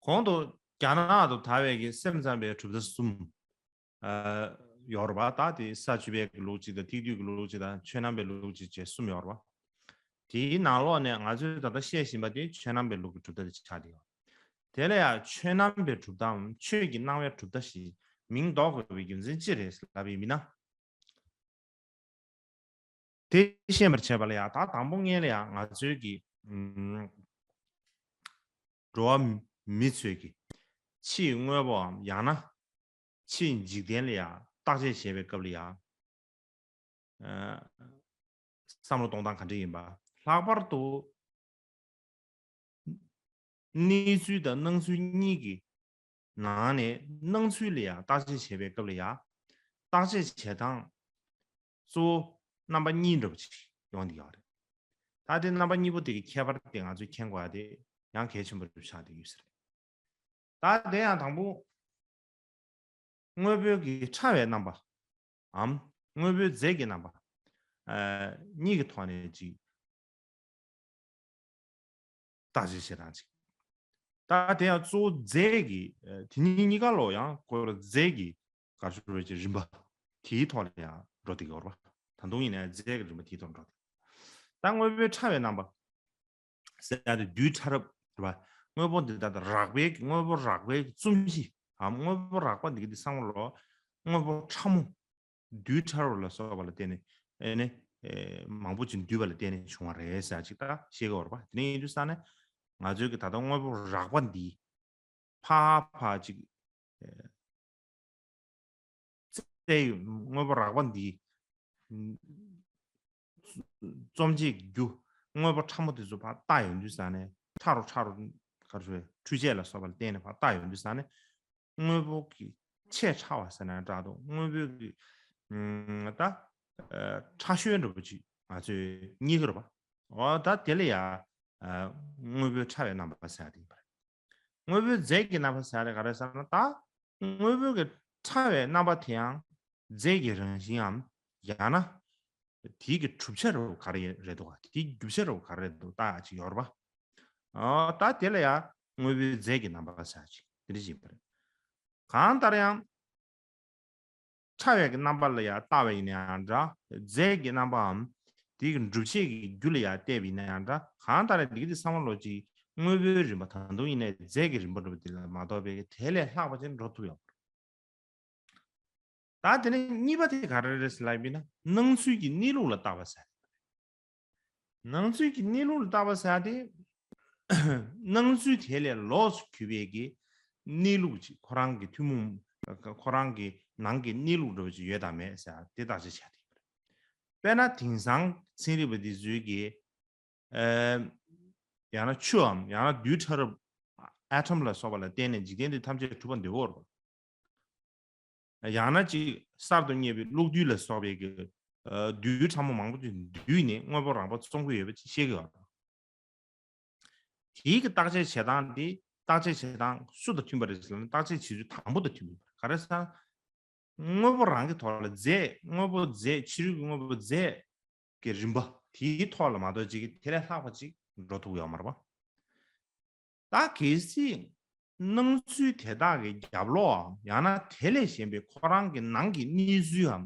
གོང་དུ་རྒྱ་ནག་ཏུ་དར་བའི་གི་སེམས་ཙམ་པའི་གྲུབ་མཐའ་གསུམ། ཨ། ཡོད་རེད་པ། ད་དེ་ས་བཅུ་པའི་གི་ལུགས་གཅིག་དང་ཐིག་བསྡུས་ཀྱི་ལུགས་གཅིག་དང་ཆོས་རྣམ་པའི་ལུགས་གཅིག་བཅས་གསུམ་ཡོད་རེད་པ། དེའི་ནང་ལོགས་ནས་ང་ཚོས་ད་ལྟ་བཤད་བཞིན་པ་དེ་ཆོས་རྣམ་པའི་ལུགས་ཀྱི་གྲུབ་མཐའ་དེ་ཆགས་བསྡད་ཡོད། དེ་ལ་ཡང་ཆོས་རྣམ་པའི་གྲུབ་མཐའམ་ཆོས་ཀྱི་སྣང་བའི་གྲུབ་མཐའ་ཞེས་མིང་འདོགས་དགོས་པའི་རྒྱུ་མཚན་ཅི་རེད་ལབ་པ་ཡིན་ན། དེ་ཤེས་པར་བྱེད་པ་ལ་ཡང་ད་དང་པོ་ངེས་ལ་ཡང་ང་ཚོའི་གི། ཨུམ། འགྲོ་བ་མི་ཚོས་ཀྱི་ཕྱིའི་དངོས་པོའམ་ཡང་ན་ཕྱིའི་འཇིག་རྟེན་ལ་ཡང་བརྟག་དཔྱད་བྱེད་པའི་སྐབས་ལ་ཡང་། ཨ། བསམ་བློ་གཏོང་སྟངས་ག་འདྲ་ཡིན་པ། ལྷག་པར་དུ་གནས་ཚུལ་དང་སྣང་ཚུལ་གཉིས་ཀྱི་ནང་ནས་སྣང་ཚུལ་ལ་ཡང་བརྟག་དཔྱད་བྱེད་པའི་སྐབས་ལ་ཡང་བརྟག་དཔྱད་བྱེད་སྟངས་གཙོ་བོ་རྣམ་པ་གཉིས་འདྲ་པོ་ཅིག་ཡོང་གི་ཡོད་རེད། ད་དེ་རྣམ་པ་གཉིས་པོ་དེ་གི་ཁྱད་པར་དེ་ང་ཚོས་མཁྱེན་དགོས་ཡ་དེ་ཡང་གལ་ཆེན་པོ་རེད་ཆགས་བསྡད་ཡོད་ས་རེད། ད་དེ་ཡང་དང་པོ། དངོས་པོའི་གི་ཕྲ་བའི་རྣམ་པའམ་དངོས་པོའི་རྫས་ཀྱི་རྣམ་པ། ཨ། གཉིས་ཀྱི་ཐོག་ནས་ཅིག་བརྟག་དཔྱད་བྱེད་སྟངས་ཅིག་ད་དེ་ཡང་གཙོ་བོ་རྫས་ཀྱི། ཨ། དེ་གཉིས་གཉིས་ཀ་ལོ་ཡང་ཁོ་ར་རྫས་ཀྱི་ག་ཚོད་རེད་ཅེས་རིམ་པ་དེའི་ཐོག་ལ་ཡང་འགྲོ་བསྡད་ཀྱི་ཡོད་རེད་པ། ད་དུང་ཡིན་ནའི་རྫས་ཀྱི་རིམ་པ་དེའི་ཐོག་འགྲོ་བསྡད། ད་དངོས་པོའི་ཕྲ་བའི་རྣམ་པ་ཟེར་ཡ་དེ་རྡུལ་ཕྲ་རབ་རེད་པ། དངོས་པོ་འདི་ལྟར་རགས་པའི་དངོས་པོ་རགས་པའི་གི་ཙུམ་ཞིག་གམ་དངོས་པོ་རགས་པ་འདི་གི་འདི་བསམ་བློ། དངོས་པོ་ཕྲ་མོ། རྡུལ་ཕྲ་རབ་ལ་སོགས་པ་ལ་བརྟེན་ནས་ཨེ་ནི་ཨེ་མང་པོ་ཅིག་འདུས་པ་ལ་བརྟེན་ནས་བྱུང་བ་རེད་ཟེར་ཅིག་ད་ཤེས་ཀྱི་ཡོད་རེད་པ། དེ་ནས་ཡིན་དུས་ཙང་ནས་ང་ཚོའི་གི་ད་ལྟ་དངོས་པོ་རགས་པ་འདི་ཕ་ཕ་ཅིག་ཨེ་བཙལ་ཡོད། དངོས་པོ་རགས་པ་འདི་ རྩོམ་བྱེད་ཀྱི་རྒྱུ་དངོས་པོ་ཕྲ་མོ་དེ་ཚོ་ཕར་བཏགས་ཡོང་དུས་ཙང་ནས་ཕྲ་རུ་ཕྲ་རུ་ག་རེ་ཟེར་འཕྲུལ་ཆས་ལ་སོགས་པ་ལ་བརྟེན་ནས་ཕར་བཏགས་ཡོང་དུས་ཙང་ནས་དངོས་པོ་གི་ཆེ་ཕྲ་བ་ཟེར་ན་འདྲ་འདུག་དངོས་པོའི་གི་ཨམ་ད་ཨ་ཕྲ་ཤོས་འདྲ་པོ་ཅིག་ང་ཚོས་རྙེད་ཀྱི་རེད་པ། འོ་ད་དེ་ལ་ཡ་ཨ་དངོས་པོའི་ཕྲ་བའི་རྣམ་པ་ཟེར་ཡ་དེ་ཡིན་པ་རེད། དངོས་པོའི་རྫས་ཀྱི་རྣམ་པ་ཟེར་ཡ་དེ་ག་རེ་ཟེར་ན། ད་དངོས་པོའི་གི་ཕྲ་བའི་རྣམ་པ་དེ་ཡང་རྫས་ཀྱི་རང་བཞིན་འམ། ཡང་ན་དེའི་གི་གྲུབ་ཆ་རུ་ག་རེ་རེད་འདུག་དེའི་རྒྱུ་ཆ་རུ་ག་རེ་རེད་འདུག་ད་ཅིག་ཡོད་རེད་པ། ཨ་ད་དེ་ལ་ཡང་དངོས་པོའི་རྫས་ཀྱི་རྣམ་པ་ཟེར་ཅིག་དེ་འདྲ་ཅིག་ཡིན་པ་རེད། གང་ལྟར་ཡང་ཕྲ་བའི་གི་རྣམ་པ་ལ་ཡང་བལྟ་བ་ཡིན་ན་ཡང་འདྲ། རྫས་ཀྱི་རྣམ་པའམ་དེའི་གི་གྲུབ་ཆའི་གི་རྒྱུ་ལ་ཡང་བལྟས་པ་ཡིན་ན་ཡང་འདྲ། གང་ལྟར་ཡང་འདི་གི་དེ་བསམ་བློ་ཅིག་དངོས་པོའི་རིམ་པ་ད་དུང་ཡིན་ནའི་རྫས་ཀྱི་རིམ་པ་འགྲོ་བ་དེ་ལ་མ་གཏོགས་པའི་དེ་ལས་ལྷག་པ་ཅིག་འགྲོ་ཐུབ་ཡོད། ད་དེ་ནས་གཉིས་པ་དེ་ག་རེ་རེད་ཟེར་ལབ་ཡིན་ན། སྣང་ཚུལ་གྱི་གནས་ལུགས་ལ་བལྟ་བ་ཟེར། སྣང་ཚུལ་གྱི་གནས་ལུགས་ལ་བལྟ་བ་ཟེར་དེ། སྣང་ཚུལ་དེ་ལས་ལོགས་སུ་གྱུར་པའི་གི་གནས་ལུགས་ཅིག་ཁོ་རང་གི་ཐུན་མོང་ཁོ་རང་གི་ནང་གི་གནས་ལུགས་འདྲ་བོ་ཅིག་ཡོད་དམ་མེད་ཟེར་དེ་བརྟག་དཔྱད་བྱ་དེ་ཡིན་པ་རེད། དཔེར་ན་དེང་སང་ཚན་རིག་པ་འདི་ཚོའི་གི་ཨ་ཡང་ན་ཆུའམ་ཡང་ན་རྡུལ་ཕྲ་རབ་ཨ་ཊོམ་ལ་སོགས་པ་ལ་བརྟེན་ནས་འཇིག་རྟེན་འདི་ཐམས་ཅད་གྲུབ་པ་འདི་འོ་རེད། ཡང་ན་ཅིག་གསར་དུ་རྙེད་པའི་གློག་རྡུལ་ལ་སོགས་པའི་གི་ཨ་རྡུལ་ཕྲ་མོ་མང་པོ་ཅིག་བསྡུས་ནས་དངོས་པོ་རང་པོ་རྩོམ་གྱི་ཡོད་པ་ཅིག་བཤད་ཀྱི་ཡོད་རེད། དེའི་གི་བརྟག་དཔྱད་བྱེད་སྟངས་དེ་བརྟག་དཔྱད་བྱེད་སྟངས་སུ་དང་མཐུན་པ་རེད་ཟེར་ན། བརྟག་དཔྱད་བྱེད་ཚུལ་དང་པོ་དང་མཐུན་པ་ཡིན་པ་རེད། ག་རེ་ཟེར་ན། དངོས་པོ་རང་གི་ཐོག་ལ་རྫས་དངོས་པོ་རྫས་ཕྱི་རོལ་གྱི་དངོས་པོ་རྫས་ཀྱི་རིམ་པ་དེའི་ཐོག་ལ་མ་གཏོགས་ཅིག་གི་དེ་ལས་ལྷག་པ་ཅིག་འགྲོ་ཐུབ་ཡོད་མ་རེད་པ། ད་གལ་སྲིད་སྣང་ཚུལ་དེ་དག་གི་རྒྱབ་ལོགས་ཡང་ན་དེ་ལས་གཞན་པའི་ཁོ་རང་གི་ནང་གི་གནས་ཚུལ་འམ་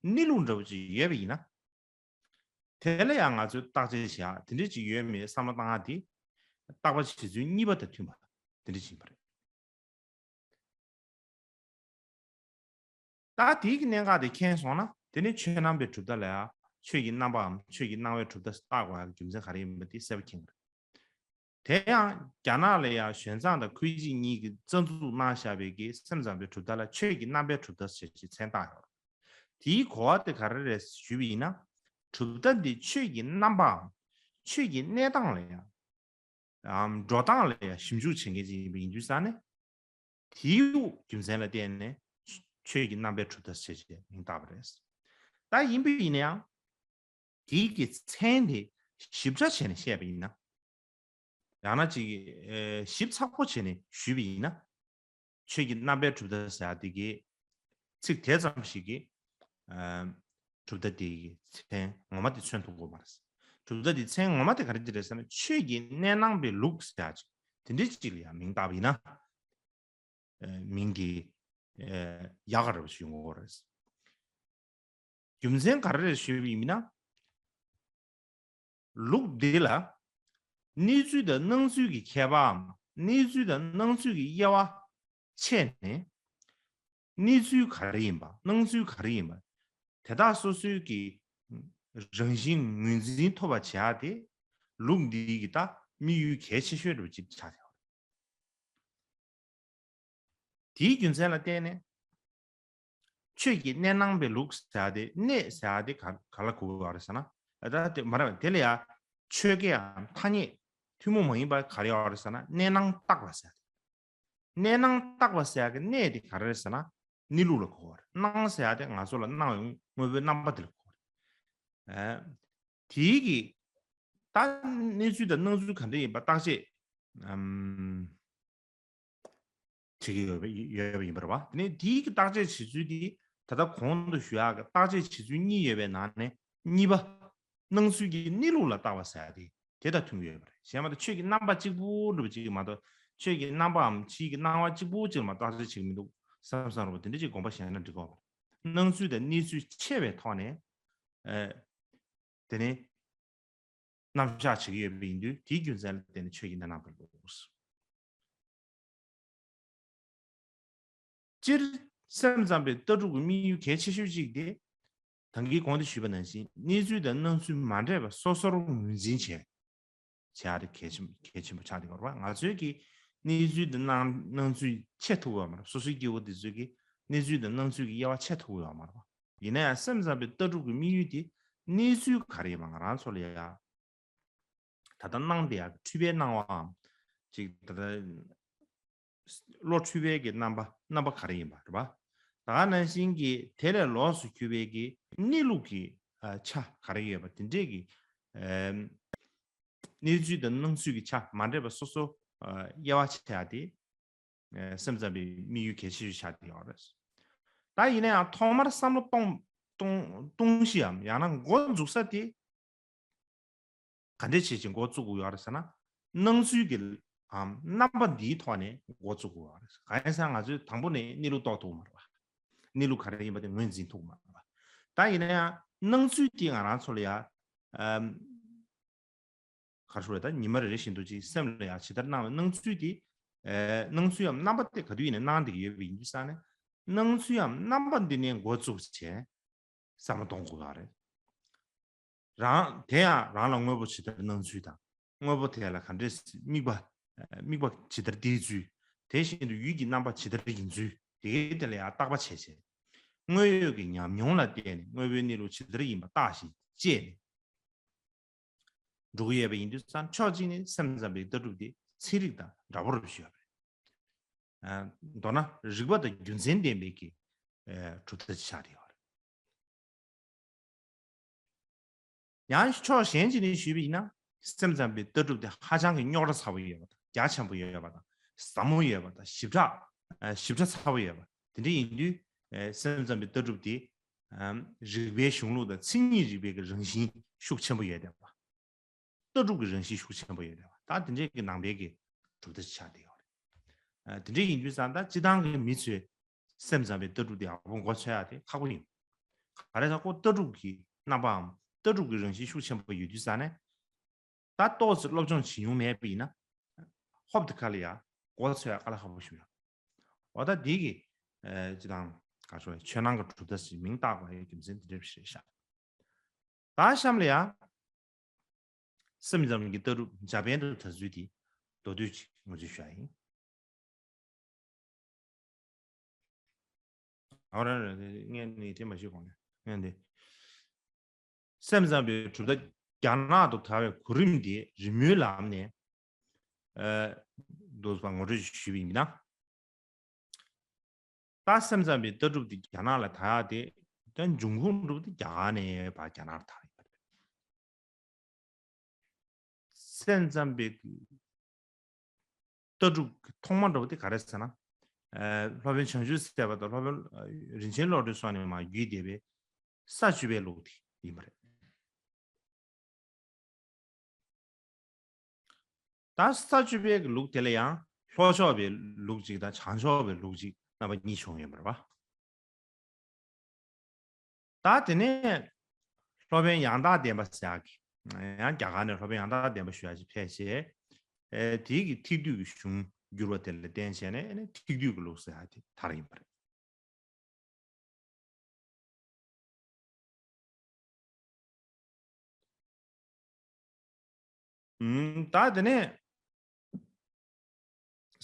གནས་ལུགས་འདྲ་བོ་ཅིག་ཡོད་པ་ཡིན་ན། དེ་ལ་ཡང་ང་ཚོས་བརྟག་དཔྱད་བྱེད་ཡ་དེ་འདྲ་ཅིག་ཡོད་མེད་བསམ་བློ་བཏང་ཡ་དེ་བརྟག་པ་དཔྱད་ཚུལ་གཉིས་པ་དང་མཐུན་པ་དེ་འདྲ་ཅིག་ཡིན་པ་རེད། ད་དེའི་གི་གནད་འགག་དེ་མཁྱེན་སོང་ན། དེ་ནི་ཆོས་རྣམ་པའི་གྲུབ་མཐའ་ལ་ཡང་ཆོས་ཀྱི་རྣམ་པའམ་ཆོས་ཀྱི་སྣང་བའི་གྲུབ་མཐའ་བརྟག་དགོས་ཡག་གི་རྒྱུ་མཚན་ག་རེ་ཡིན་པ་དེ་གསལ་པོ་མཁྱེན་གྱི་རེད། དེ་ཡང་རྒྱ་ནག་ལ་ཡང་ཞོན་ཙང་དང་ཁུའེ་ཅིང་གཉིས་ཀྱིས་རྩ་འཛུགས་གནང་བཞག་པའི་གི་སེམས་ཙམ་པའི་གྲུབ་མཐའ་ལ་ཆོས་ཀྱི་རྣམ་པའི་གྲུབ་མཐའ་ཞེས་བྱའི་མཚན་བཏགས་ཡོད་རེད། དེའི་གོ་བ་དེ་ག་རེ་རེད་ཞུས་པ་ཡིན་ན། གྲུབ་མཐའ་འདི་ཆོས་ཀྱི་རྣམ་པའམ་ཆོས་ཀྱི་གནས་སྟངས་ལ་ཡང་འགྲོ་སྟངས་ལ་ཡང་ཞིབ་འཇུག་བྱེད་མཁན་ཅིག་ཡིན་པ་ཡིན་དུས་ཙང་ནས། དེའི་རྒྱུ་མཚན་ལ་བརྟེན་ནས་ཆོས་ཀྱི་རྣམ་པའི་གྲུབ་མཐའ་ཞེས་བྱའི་མིང་བཏགས་པ་རེད། ད་ཡིན་པ་ཡིན་ན་ཡང་། དེའི་གི་མཚན་དེ་ཞིབ་ཕྲ་བྱས་ནས་བཤད་པ་ཡིན་ན། ཡང་ན་ཅིག་ཨེ་ཞིབ་ཚགས་པོ་བྱས་ནས་ཞུས་པ་ཡིན་ན། ཆོས་ཀྱི་རྣམ་པའི་གྲུབ་མཐའ་ཟེར་ཡ་དེ་གི་ཚིག་དེ་ཙམ་ཞིག་གིས་ཨ་གྲུབ་མཐའ་དེ་གི་མཚན་ངོ་མ་དེ་མཚོན་ཐུབ་ཀྱི་ཡོད་མ་རེད། གྲུབ་མཐའ་དེ་མཚན་ངོ་མ་དེ་ག་རེ་ཅིག་རེད་ཟེར་ན། ཆོས་ཀྱི་གནས་སྣང་བའི་ལུགས་ཟེར་ཡ་ཅིག་དེ་འདྲའི་ཅིག་ལ་ཡང་མིང་བཏགས་པ་ཡིན་ན། ཨ་མིང་དེ་ཨ་ཡག་ག་འདྲ་པོ་ཞིག་ཡོང་གི་ཡོད་རེད། རྒྱུ་མཚན་ག་རེ་རེད་ཞུས་པ་ཡིན་ན། ལུགས་འདི་ལ་གནས་ཚུལ་དང་སྣང་ཚུལ་གྱི་ཁྱད་པར་འམ་གནས་ཚུལ་དང་སྣང་ཚུལ་གྱི་དབྱེ་བ་ཕྱེ་ནས། གནས་ཚུལ་ག་རེ་ཡིན་པ་སྣང་ཚུལ་ག་རེ་ཡིན་པ་དེ་དག་སོ་སོའི་གི་རང་བཞིན་ངོས་འཛིན་ཐུབ་པ་བྱེད་ཡ་དེ་ལུགས་འདིའི་གི་ད་དམིགས་ཡུལ་གལ་ཆེ་ཤོས་འདྲ་པོ་ཅིག་ཆགས་ཡོད། དེའི་རྒྱུ་མཚན་ལ་བརྟེན་ནས་ཆོས་ཀྱི་གནས་སྣང་བའི་ལུགས་ཟེར་ཡ་དེ། གནས་ཟེར་ཡ་དེ་ག་ག་ལ་གོ་དགོས་པ་རེད་ཟེར་ན། ཨ་ད་དེ་མ་རེད། དེ་ལ་ཡང་ཆོས་སྐད་ཡང་ཐ་སྙད་ཐུན་མོང་མ་ཡིན་པ་ག་རེ་ཡོད་རེད་ཟེར་ན། གནས་སྣང་བཏགས་པ་ཟེར་ཡ་དེ། གནས་སྣང་བཏགས་པ་ཟེར་ཡ་གི་གནས་དེ་ག་རེ་རེད་ཟེར་ན། གནས་ལུགས་ལ་གོ་བ་རེད། སྣང་ཟེར་ཡ་དེ་ང་ཚོ་ལ་སྣང་བའི་དངོས་པོའི་རྣམ་པ་དེ་ལ་གོ་བ་རེད། ཨ་དེའི་གི་ད་གནས་ཚུལ་དང་སྣང་ཚུལ་ག་འདྲ་ཡིན་པ་བརྟག་དཔྱད་ཨམ་བྱེད་ཀྱི་ཡོད་པ་ཡོད་པ་ཡིན་པ་རེད་པ། དེ་ནས་དེའི་གི་བརྟག་དཔྱད་བྱེད་ཚུལ་དེ་ད་ལྟ་གོང་དུ་ཞུ་ཡག་གི་བརྟག་དཔྱད་བྱེད་ཚུལ་གཉིས་ཡོད་པའི་ནང་ནས་གཉིས་པ། སྣང་ཚུལ་གྱི་གནས་ལུགས་ལ་བརྟག་པ་ཟེར་ཡ་དེ་དེ་དང་མཐུན་གྱི་ཡོད་པ་རེད། གཞན་མ་གཏོགས་ཆོས་ཀྱི་རྣམ་པ་གཅིག་པུ་འདྲ་པོ་གཅིག་མ་གཏོགས། ཆོས་ཀྱི་རྣམ་པའམ་ཕྱིའི་གི་སྣང་བ་གཅིག་པུ་གཅིག་ལ་མ་བརྟག་དཔྱད་བྱེད་ཀྱི་མི་འདུག་བསམ་བསམ་རེད་པ། དེ་འདྲ་ཅིག་དགོངས་པ་བཞེས་ན་འགྲིག་གོ། སྣང་ཚུལ་དང་གནས་ཚུལ་ཕྱེ་བའི་ཐོག་ནས་ཨ་དེ་ནས་རྣམ་གཞག་བྱེད་ཀྱི་ཡོད་པ་ཡིན་དུས། དེའི་རྒྱུ་མཚན་ལ་བརྟེན་ནས་ཆོས་ཀྱི་གནས་སྣང་བའི་ལུགས། སྤྱིར་སེམས་ཙམ་པའི་ལྟ་གྲུབ་ཀྱི་དམིགས་ཡུལ་གལ་ཆེ་ཤོས་གཅིག་དེ། ད་གིན་གོང་དུ་ཞུས་པ་ནང་བཞིན་གནས་ཚུལ་དང་སྣང་ཚུལ་མ་འདྲེས་པ་སོ་སོར་ངོས་འཛིན་བྱེད་བྱེད་ཡ་དེ་གལ་ཆེན་གལ་ཆེན་པོ་ཆགས་བསྡད་ཡོད་རེད་པ། ང་ཚོའི་གི་གནས་ཚུལ་དང་སྣང་སྣང་ཚུལ་ཕྱེ་ཐུབ་ཡོད་མ་རེད། སོ་སོའི་སྐྱེ་བོ་དེ་ཚོའི་གི་གནས་ཚུལ་དང་སྣང་ཚུལ་གྱི་དབྱེ་བ་ཕྱེ་ཐུབ་ཡོད་མ་རེད་པ། ཡིན་ན་ཡང་སེམས་ཙམ་པའི་ལྟ་གྲུབ་ཀྱི་དམིགས་ཡུལ་དེ་ གནས་ཚུལ་ག་རེ་ཡིན་པ་ང་རང་ཚོ་ལ་ཡ། ད་ལྟ་སྣང་དེ་ཡ་འཁྲུལ་པའི་སྣང་བའམ། ཅིག་ད་ལྟ་བློ་འཁྲུལ་པའི་གི་རྣམ་པ་རྣམ་པ་ག་རེ་ཡིན་པ་རེད་པ། ད་ག་ནང་བཞིན་གྱི་དེ་ལས་ལོགས་སུ་གྱུར་པའི་གི་གནས་ལུགས་ཀྱི་ཨ་ཆ་ག་རེ་ཡོད་པ་དེ་འདྲས་ཀྱི་ཨ་གནས་ཚུལ་དང་སྣང་ཚུལ་གྱི་ཆ་མ་འདྲེས་པ་སོ་སོ་ཨ་དབྱེ་བ་ཕྱེ་ཡ་དེ་ཨ་སེམས་ཙམ་པའི་དམིགས་ཡུལ་གལ་ཆེ་ཤོས་ཆགས་བསྡད་ཡོད་རེད། ད་ཡིན་ན་ཡང་ཐོག་མར་བསམ་བློ་གཏོང་གཏོང་གཏོང་གཞིའམ་ཡང་ན་འགོ་འཛུགས་ས་དེ། ག་འདྲས་བྱེད་ཅིང་འགོ་བཙུགས་དགོས་ཡོད་རེད་ཟེར་ན། སྣང་ཚུལ་གྱི་ཨམ་རྣམ་པ་འདིའི་ཐོག་ནས་འགོ་བཙུགས་དགོས་ཡོད་རེད། གང་ཡིན་ཟེར་ན་ང་ཚོས་དང་པོ་ནས་གནས་ལུགས་རྟོགས་ཐུབ་མ་རེད་པ། གནས་ལུགས་ག་རེ་ཡིན་པ་དེ་ངོས་འཛིན་ཐུབ་མ་རེད་པ། ད་ཡིན་ན་ཡང་སྣང་ཚུལ་དེ་ང་རང་ཚོ་ལ་ཡ་ཨམ་ག་རེ་ཞུ་དགོས་རེད། ད་ཉི་མ་རེ་རེ་བཞིན་དུ་ཅིག་སེམས་ལ་ཡ་ཇི་ལྟར་སྣང་བའི་སྣང་ཚུལ་དེ་ཨེ་སྣང་ཚུལ་ཡང་རྣམ་པ་དེ་ག་དུས་ཡིན་ནའི་སྣང་བསྡད་ཀྱི་ཡོད་པ་ཡིན་དུས་ཙང་ནས། སྣང་ཚུལ་ཡང་རྣམ་པ་འདི་ནས་འགོ་བཙུགས་བྱས། བསམ་བློ་གཏོང་དགོས་པ་རེད། རང་དེ་ཡང་རང་ལ་དངོས་པོ་ཇི་ལྟར་སྣང་ཚུལ་དང་། དངོས་པོ་དེ་ལ་ག་འདྲས་དམིགས་པ་དམིགས་པ་ཇི་ལྟར་གཏད་ཚུལ། དེ་བཞིན་དུ་ཡུལ་གྱི་རྣམ་པ་ཇི་ལྟར་ཡིན་ཚུལ་དེ་གའི་དེ་ལ་ཡང་བརྟག་པ་བྱས་བྱས། དངོས་ཡོད་ཀྱི་ཉམས་མྱོང་ལ་བརྟེན་ནས་དངོས་པོའི་གནས་ལུགས་ཇི་ལྟར་ཡིན་པ་བརྟག་ཞིང་དཔྱད་ནས། འགྲོ་གི་ཡོད་པ་ཡིན་དུས་ཙང་ཕྱོགས་གཅིག་ནས་སེམས་ཙམ་པའི་ལྟ་གྲུབ་དེ་ཚན་རིག་དང་འདྲ་པོ་རེད་ཞུ་ཡ་རེད། མདོར་ན་རིགས་པ་དང་རྒྱུ་མཚན་ལྡན་པའི་གི་གྲུབ་མཐའ་ཅིག་ཆགས་བསྡད་ཡོད་རེད། ཡང་ཕྱོགས་གཞན་གཅིག་ནས་ཞུས་པ་ཡིན་ན། སེམས་ཙམ་པའི་ལྟ་གྲུབ་དེ་ཧ་ཅང་གི་རྙོག་དྲ་ཚ་པོ་ཡོད་པ་དང་རྒྱ་ཆེན་པོ་ཡོད་པ་དང་ཟབ་མོ་ཡོད་པ་དང་ཞིབ་ཕྲ་ཞིབ་ཕྲ་ཚ་པོ་ཡོད་པ་དེ་འདྲ་ཡིན་དུས། སེམས་ཙམ་པའི་ལྟ་གྲུབ་དེ་རིགས་པའི་གཞུང་ལུགས་དང་མཚན་ཉིད་རིག་པའི་གི་རང་བཞིན་ཤུགས་ཆེན་པོ་ཡོད་བསྡད་པ། ལྟ་གྲུབ་ཀྱི་རང་བཞིན་ཤུགས་ཆེན་པོ་ཡོད་རེད་བ། ད་དེ་འདྲའི་གི་ནང་པའི་གི་གྲུབ་མཐའ་ཆགས་བསྡད་ཡོད་རེད། དེ་འདྲའི་ཡིན་དུས་ཙང་ད་སྤྱི་བཏང་གི་མི་ཚོས་སེམས་ཙམ་པའི་ལྟ་གྲུབ་དེ་ཡག་པོ་མགོ་ཚོས་ཡ་དེ་ཁག་པོ་ཡིན། ག་རེ་ཟེར་ཁོ་ལྟ་གྲུབ་ཀྱི་རྣམ་པའམ་ལྟ་གྲུབ་ཀྱི་རང་བཞིན་ཤུགས་ཆེན་པོ་ཡོད་དུས་ཙང་ནས། ད་ཏོག་ཙམ་སློབ་སྦྱོང་བྱེད་མྱོང་མེད་པ་ཡིན་ན། ཧོབ་དེ་ཁ་ལ་ཡ་མགོ་ཚོས་ཡ་དཀའ་ལས་ཁག་པོ་ཞིག་ཡོད། འོ་ད་འདི་གི་སྤྱི་བཏང་ག་ཚོད་ཆོས་སྣང་གི་གྲུབ་མཐའ་ཞིག་མིང་བཏགས་པ་ཡི་རྒྱུ་མཚན་དེ་འདྲ་ཞིག་རེད་ཤག་ད་གཤམ་ལ་ཡ། སེམས་ཙམ་གྱི་ལྟ་གྲུབ་འཇར་པན་དུ་དར་ཚུལ་དེ་མདོར་བསྡུས་ཅིག་ངོ་སྤྲོད་ཞུ་ཡ་ཡིན། ཨ་ར་ར་ངས་ནི་དེ་མ་ཤེས་གོང་ནས་ངས་འདི། སེམས་ཙམ་པའི་གྲུབ་མཐའ་རྒྱ་ནག་ཏུ་དར་བའི་གོ་རིམ་དེ་རི་མོའི་ལམ་ནས། ཨ། འདུག་པ་ངོ་སྤྲོད་ཞུས་པ་ཡིན་ན། ད་སེམས་ཙམ་པའི་ལྟ་གྲུབ་དེ་རྒྱ་ནག་ལ་དར་ཡག་དེ། ད་འབྱུང་ཁུངས་གྲུབ་དེ་རྒྱ་གར་ནས་ཕར་རྒྱ་ནག་ལ་དར་ཡོད་པ་རེད། སེམས་ཙམ་པའི་ལྟ་གྲུབ་ཀྱི་ཐོག་མ་འགྲོ་བ་དེ་ག་རེ་ཟེར་ན། ཨ། སློབ་དཔོན་བྱང་ཆུབ་སེམས་དཔའ་དང་སློབ་དཔོན་རིན་ཆེན་བློ་གྲོས་སོགས་ནས་མར་བརྒྱུད་བསྡད་པའི་ས་བཅུ་པའི་ལུགས་དེ་ཡིན་པ་རེད། ད་ས་བཅུ་པའི་ལུགས་དེ་ལ་ཡང་ལྷོ་ཕྱོགས་པའི་ལུགས་གཅིག་དང་བྱང་ཕྱོགས་པའི་ལུགས་གཅིག་རྣམ་པ་གཉིས་བྱུང་ཡོད་པ་རེད་པ། ད་དེ་ནས་སློབ་དཔོན་ཡང་དག་བདེན་པ་ཟེར་ཡག་གི། ཡང་རྒྱ་གར་ནས་སློབ་དཔོན་ཡང་དག་བདེན་པ་ཞུ་ཡག་ཅིག་ཕེབས་བྱས། ཨེ། དེའི་གི་ཐེག་བསྡུས་ཀྱི་གཞུང་བསྒྱུར་བ་དེ་ལ་བརྟེན་བྱས་ནས་ཨེ་ནས་ཐེག་བསྡུས་ཀྱི་ལུགས་ཟེར་ཡག་དེ་དར་ཡིན་པ་རེད། ཨུམ། ད་དེ་ནས་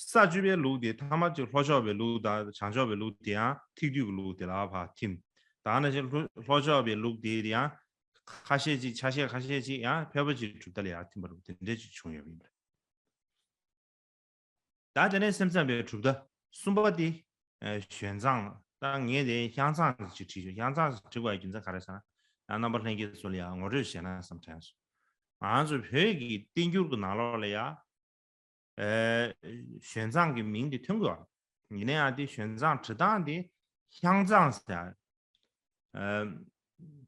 ས་བཅུ་པའི་ལུགས་དེ་ཐ་མ་གཅིག་ལྷོ་ཕྱོགས་པའི་ལུགས་དང་བྱང་ཕྱོགས་པའི་ལུགས་དེ་ཡང་ཐེག་བསྡུས་ཀྱི་ལུགས་དེ་ལ་ཕར་ཐིམ། ད་ནང་བཞིན་ལྷོ་ལྷོ་ཕྱོགས་པའི་ལུགས་དེ་ཡང་ཁ་ཤས་ཅིག་ཆ་ཤས་ཁ་ཤས་ཅིག་ཡང་ཕལ་པ་ཅིག་གྲུབ་མཐའ་ལ་ཡང་ཐིམ་པ་རུ་དེ་འདྲས་ཅིག་བྱུང་ཡོད་པ་ཡིན་པ་རེད། ད་དེ་ནས་སེམས་ཙམ་པའི་གྲུབ་མཐའ་གསུམ་པ་དེ། ཨ། ཞོན་ཙང་། ད་ངས་དེ་ཤང་ཙང་ཞིག་བྲིས་ཤོག་ཤང་ཙང་ཞིག་བྲིས་པའི་རྒྱུ་མཚན་ག་རེ་ཟེར་ན། ཡང་རྣམ་པ་ལྷན་རྒྱས་ཚོ་ལ་ཡང་ངོ་སྤྲོད་བྱས་ན་བསམ་དྲན་སོང་། ང་ཚོ་བོད་ཀྱི་བསྟན་འགྱུར་གྱི་ནང་ལོགས་ལ་ཡང་། ཨ། ཞོན་ཙང་གི་མིང་དེ་ཐོན་གྱི་ཡོད་རེད། ཡིན་ན་ཡང་དེ་ཞོན་ཙང་བྲི་སྟངས་དེ་ཤང་ཙང་ཟེར། ཨ།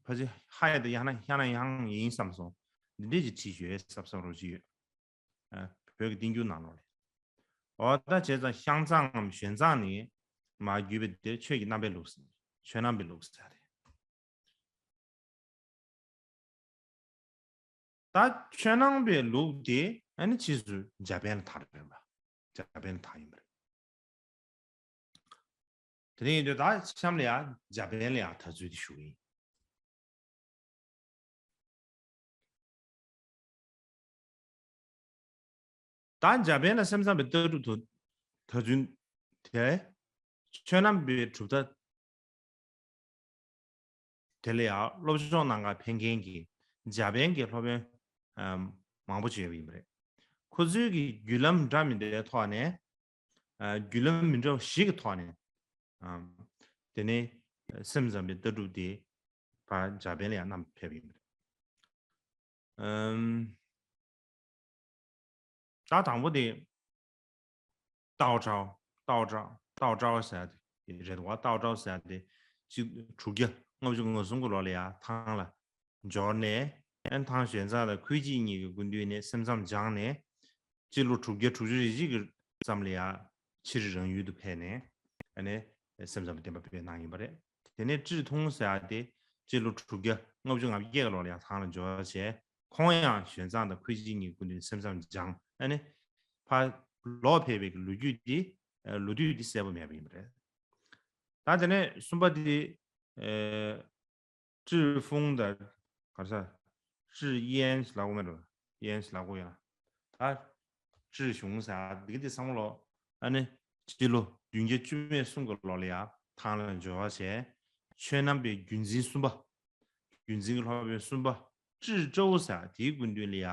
ཕལ་ཆེར་ཧ་ཡ་དང་ཡ་ན་ཧ་ན་ཡང་ཡིན་བསམ་སོང་། འདི་འདྲས་ཀྱི་བྲིས་ཡོད་བསམ་བསམ་རོགས་ཀྱི་ཡོད། ཨ། བོད་ཀྱི་བསྟན་འགྱུར་ནང་ལོགས་ལ། འོ་ད་བྱས་ཙང་ཤང་ཙང་ངམ་ཞོན་ཙང་ནི་མར་བརྒྱུད་པའི་དེ་ཆོས་ཀྱི་རྣམ་པའི་ལུགས། ཆོས་རྣམ་པའི་ལུགས་ཟེར་རེད། ད་ཆོས་རྣམ་པའི་ལུགས་དེ་ཨ་ནི་ཕྱིས་སུ་འཇར་པན་ལ་དར་ཡོད་པ། འཇར་པན་ལ་དར་ཡིན་པ་རེད། དེ་ཡིན་དུས་ད་གཤམ་ལ་ཡང་འཇར་པན་ལ་ཡང་དར་ཚུལ་དེ་ཞུ་གི་ཡིན། ད་འཇར་པན་ལ་སེམས་ཙམ་པའི་ལྟ་གྲུབ་ཏུ་དར་ཚུལ་དེ། ཆོས་རྣམ་པའི་གྲུབ་མཐའ་ དེ་ལ་ཡང་སློབ་སྦྱོང་གནང་གར་ཕེབས་མཁན་གྱི་འཇར་པན་གྱི་སློབ་དཔོན་ཨམ་མང་པོ་ཅིག་ཡོད་པ་ཡིན་པ་རེད། ཁོ་ཚོའི་གི་བརྒྱུད་ལམ་འདྲ་མི་འདྲའི་ཐོག་ནས་ཨ་བརྒྱུད་ལམ་མི་འདྲ་བ་ཞིག་གི་ཐོག་ནས་ཨམ་དེ་ནས་སེམས་ཙམ་པའི་ལྟ་གྲུབ་དེ་ཕར་འཇར་པན་ལ་ཡང་བསྣམས་ཕེབས་པ་ཡིན་པ་རེད། ཨམ། ད་དང་པོ་དེ་ཏའོ་ཀྲའོ། ཏའོ་ཀྲའོ། ཏའོ་ཀྲའོ་ཟེར་ཡ་དེ་རེད་བ། ཏའོ་ཀྲའོ་ཟེར་ཡ་དེ་གཅིག་དྲུག་བརྒྱ་ལྔ་བཅུ་ང་གསུམ་གྱི་ལོ་ལ་ཡ་ཐང་ལ་འབྱོར་ནས། ཨན་ཐང་ཞོན་ཙང་དང་ཁུའེ་ཅི་གཉིས་ཀྱི་སྐུ་མདུན་ནས་སེམས་ཙམ་སྦྱངས་ནས། སྤྱི་ལོ་དྲུག་བརྒྱ་དྲུག་ཅུ་རེ་གཅིག་གི་ཙམ་ལ་ཡ་ཕྱིར་རང་ཡུལ་དུ་ཕེབས་ནས། ཨ་ནི་སེམས་ཙམ་པའི་བསྟན་པ་སྤེལ་གནང་ཡིན་པ་རེད། དེ་ནས་ཀྲིར་ཐུང་ཟེར་ཡ་དེ་སྤྱི་ལོ་དྲུག་བརྒྱ་ལྔ་བཅུ་ང་བརྒྱད་ཀྱི་ལོ་ལ་ཡ་ཐང་ལ་འབྱོར་བྱས། ཁོང་ཡང་ཞོན་ཙང་དང་ཁུའེ་ཅི་གཉིས་སྐུ་མདུན་སེམས་ཙམ་སྦྱངས། ཨ་ནི་ཕར་ལོག་ཕེབས་པའི་ལོ་རྒྱུས་འདི་ལོ་དུས་འདི་གསལ་པོ་མེད་པ་ཡིན་པ་རེད། ད་དེ་ནས་གསུམ་པ་འདི་ཀྲི་ཧྥུང་དང་ག་རེ་ཟ། ཀྲི་ཡན་ལབ་དགོས་མེད་འགྲོ། ཡན་ལབ་དགོས་ཡོད་ན། ད་ཀྲི་ཞུང་ཟེར་འདི་ག་འདི་བསམ་བློ། ཨ་ནི་སྤྱི་ལོ་བདུན་བརྒྱ་བཅུ་མེད་གསུམ་གྱི་ལོ་ལ་ཡ་ཐང་ལ་འབྱོར་བ་བྱས། ཆོས་རྣམ་པའི་བརྒྱུད་འཛིན་གསུམ་པ། བརྒྱུད་འཛིན་གྱི་སློབ་དཔོན་གསུམ་པ་ཀྲི་ཀྲོའུ་ཟེར་དེའི་སྐུ་མདུན་ལ་ཡ་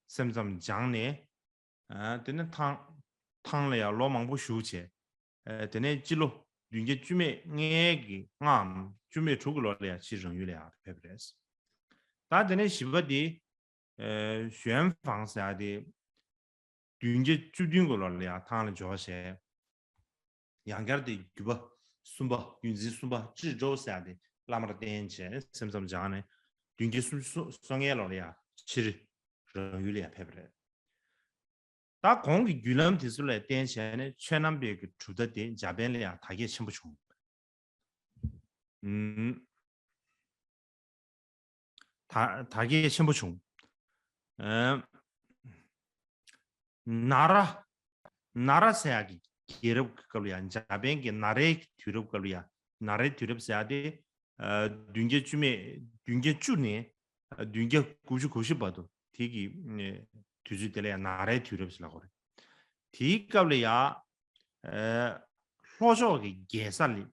སེམས་ཙམ་སྦྱངས་ནས། ཨ་དེ་ནས་ཐང་ཐང་ལ་ཡ་ལོ་མང་པོ་བཞུགས་བྱས། ཨ་དེ་ནས་སྤྱི་ལོ་བདུན་བརྒྱ་བཅུ་མེད་ལྔའི་གི་ལྔའམ་བཅུ་མེད་དྲུག་གི་ལོ་ལ་ཡ་ཕྱིར་རང་ཡུལ་ལ་ཡ་ཕེབས་པ་རེད། ད་དེ་ནས་བཞི་པ་དེ་ཨ་ཞོན་ཧྥང་ཟེར་ཡ་དེ་བདུན་བརྒྱ་བཅུ་བདུན་གི་ལོ་ལ་ཡ་ཐང་ལ་འབྱོར་བྱས། ཡང་བསྐྱར་དེ་བརྒྱུད་པ་གསུམ་པ་བརྒྱུད་འཛིན་གསུམ་པ་ཀྲི་ཀྲོའུ་ཟེར་ཡ་དེ་བླ་མར་བསྟེན་བྱས་སེམས་ཙམ་སྦྱངས་ནས་བདུན་བརྒྱ་སུམ་ཅུ་སོ་སོ་ལྔའི་ལོ་ལ་ཡ་ཕྱིར་རང་ཡུལ་ལ་ཡ་ཕེབས་པ་རེད། ད་གོང་གི་བརྒྱུད་ལམ་དེ་ཚོ་ལ་བརྟེན་བྱས་ནས་ཆོས་རྣམ་པའི་གི་གྲུབ་མཐའ་དེ་འཇར་པན་ལ་ཡང་དར་རྒྱས་ཆེན་པོ་བྱུང་། ཨུམ། དར་དར་རྒྱས་ཆེན་པོ་བྱུང་། ཨ་ན་ར། ན་ར་ཟེར་ཡག་གི་རྒྱལ་རབས་ཀྱི་སྐབས་ལ་ཡང་འཇར་པན་གྱི་ན་རའི་དུས་རབས་སྐབས་ལ་ཡང་ན་རའི་དུས་རབས་ཟེར་ཡག་དེ། ཨ་བདུན་བརྒྱ་བཅུ་མེད་བདུན་བརྒྱ་བཅུ་ནས་བདུན་བརྒྱ་དགུ་བཅུ་གོ་བཞི་བར་དུ་དེ་གི་ཨ་དུས་ཚོད་དེ་ལ་ཡང་ན་རའི་དུས་རབས་ཟེར་ལབ་དགོས་རེད། དེའི་སྐབས་ལ་ཡང་ཨ་ལྷོ་ཕྱོགས་ཀྱི་རྒྱལ་ས་ལ་ལྷོ་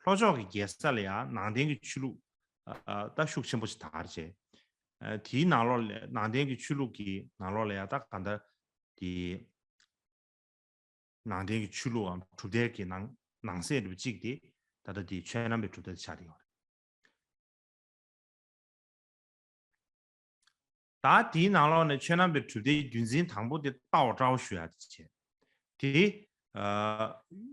ཕྱོགས་ཀྱི་རྒྱལ་ས་ལ་ཡང་ནང་བསྟན་གྱི་ཆོས་ལུགས་ཨ་ད་ཤུགས་ཆེན་པོ་ཞིག་དར་བྱས། ཨ་དེའི་ནང་ལོགས་ལ་ནང་བསྟན་གྱི་ཆོས་ལུགས་ཀྱི་ནང་ལོགས་ལ་ཡང་ད་གང་ལྟར་དེ་ནང་བསྟན་གྱི་ཆོས་ལུགས་ཨམ་གྲུབ་མཐའི་གི་ནང་ནང་གསེས་འདྲ་པོ་གཅིག་དེ་ད་ལྟ་དེ་ཆོས་རྣམ་པའི་གྲུབ་མཐའ་དེ་ཆགས་བསྡད་ཡོད་རེད། ད་དེའི་ནང་ལོགས་ནས་ཆོས་རྣམ་པའི་གྲུབ་མཐའི་རྒྱུན་འཛིན་དང་པོ་དེ་ཏའོ་ཀྲའོ་ཞུ་ཡག་དེ་བྱས། དེ་ཨ་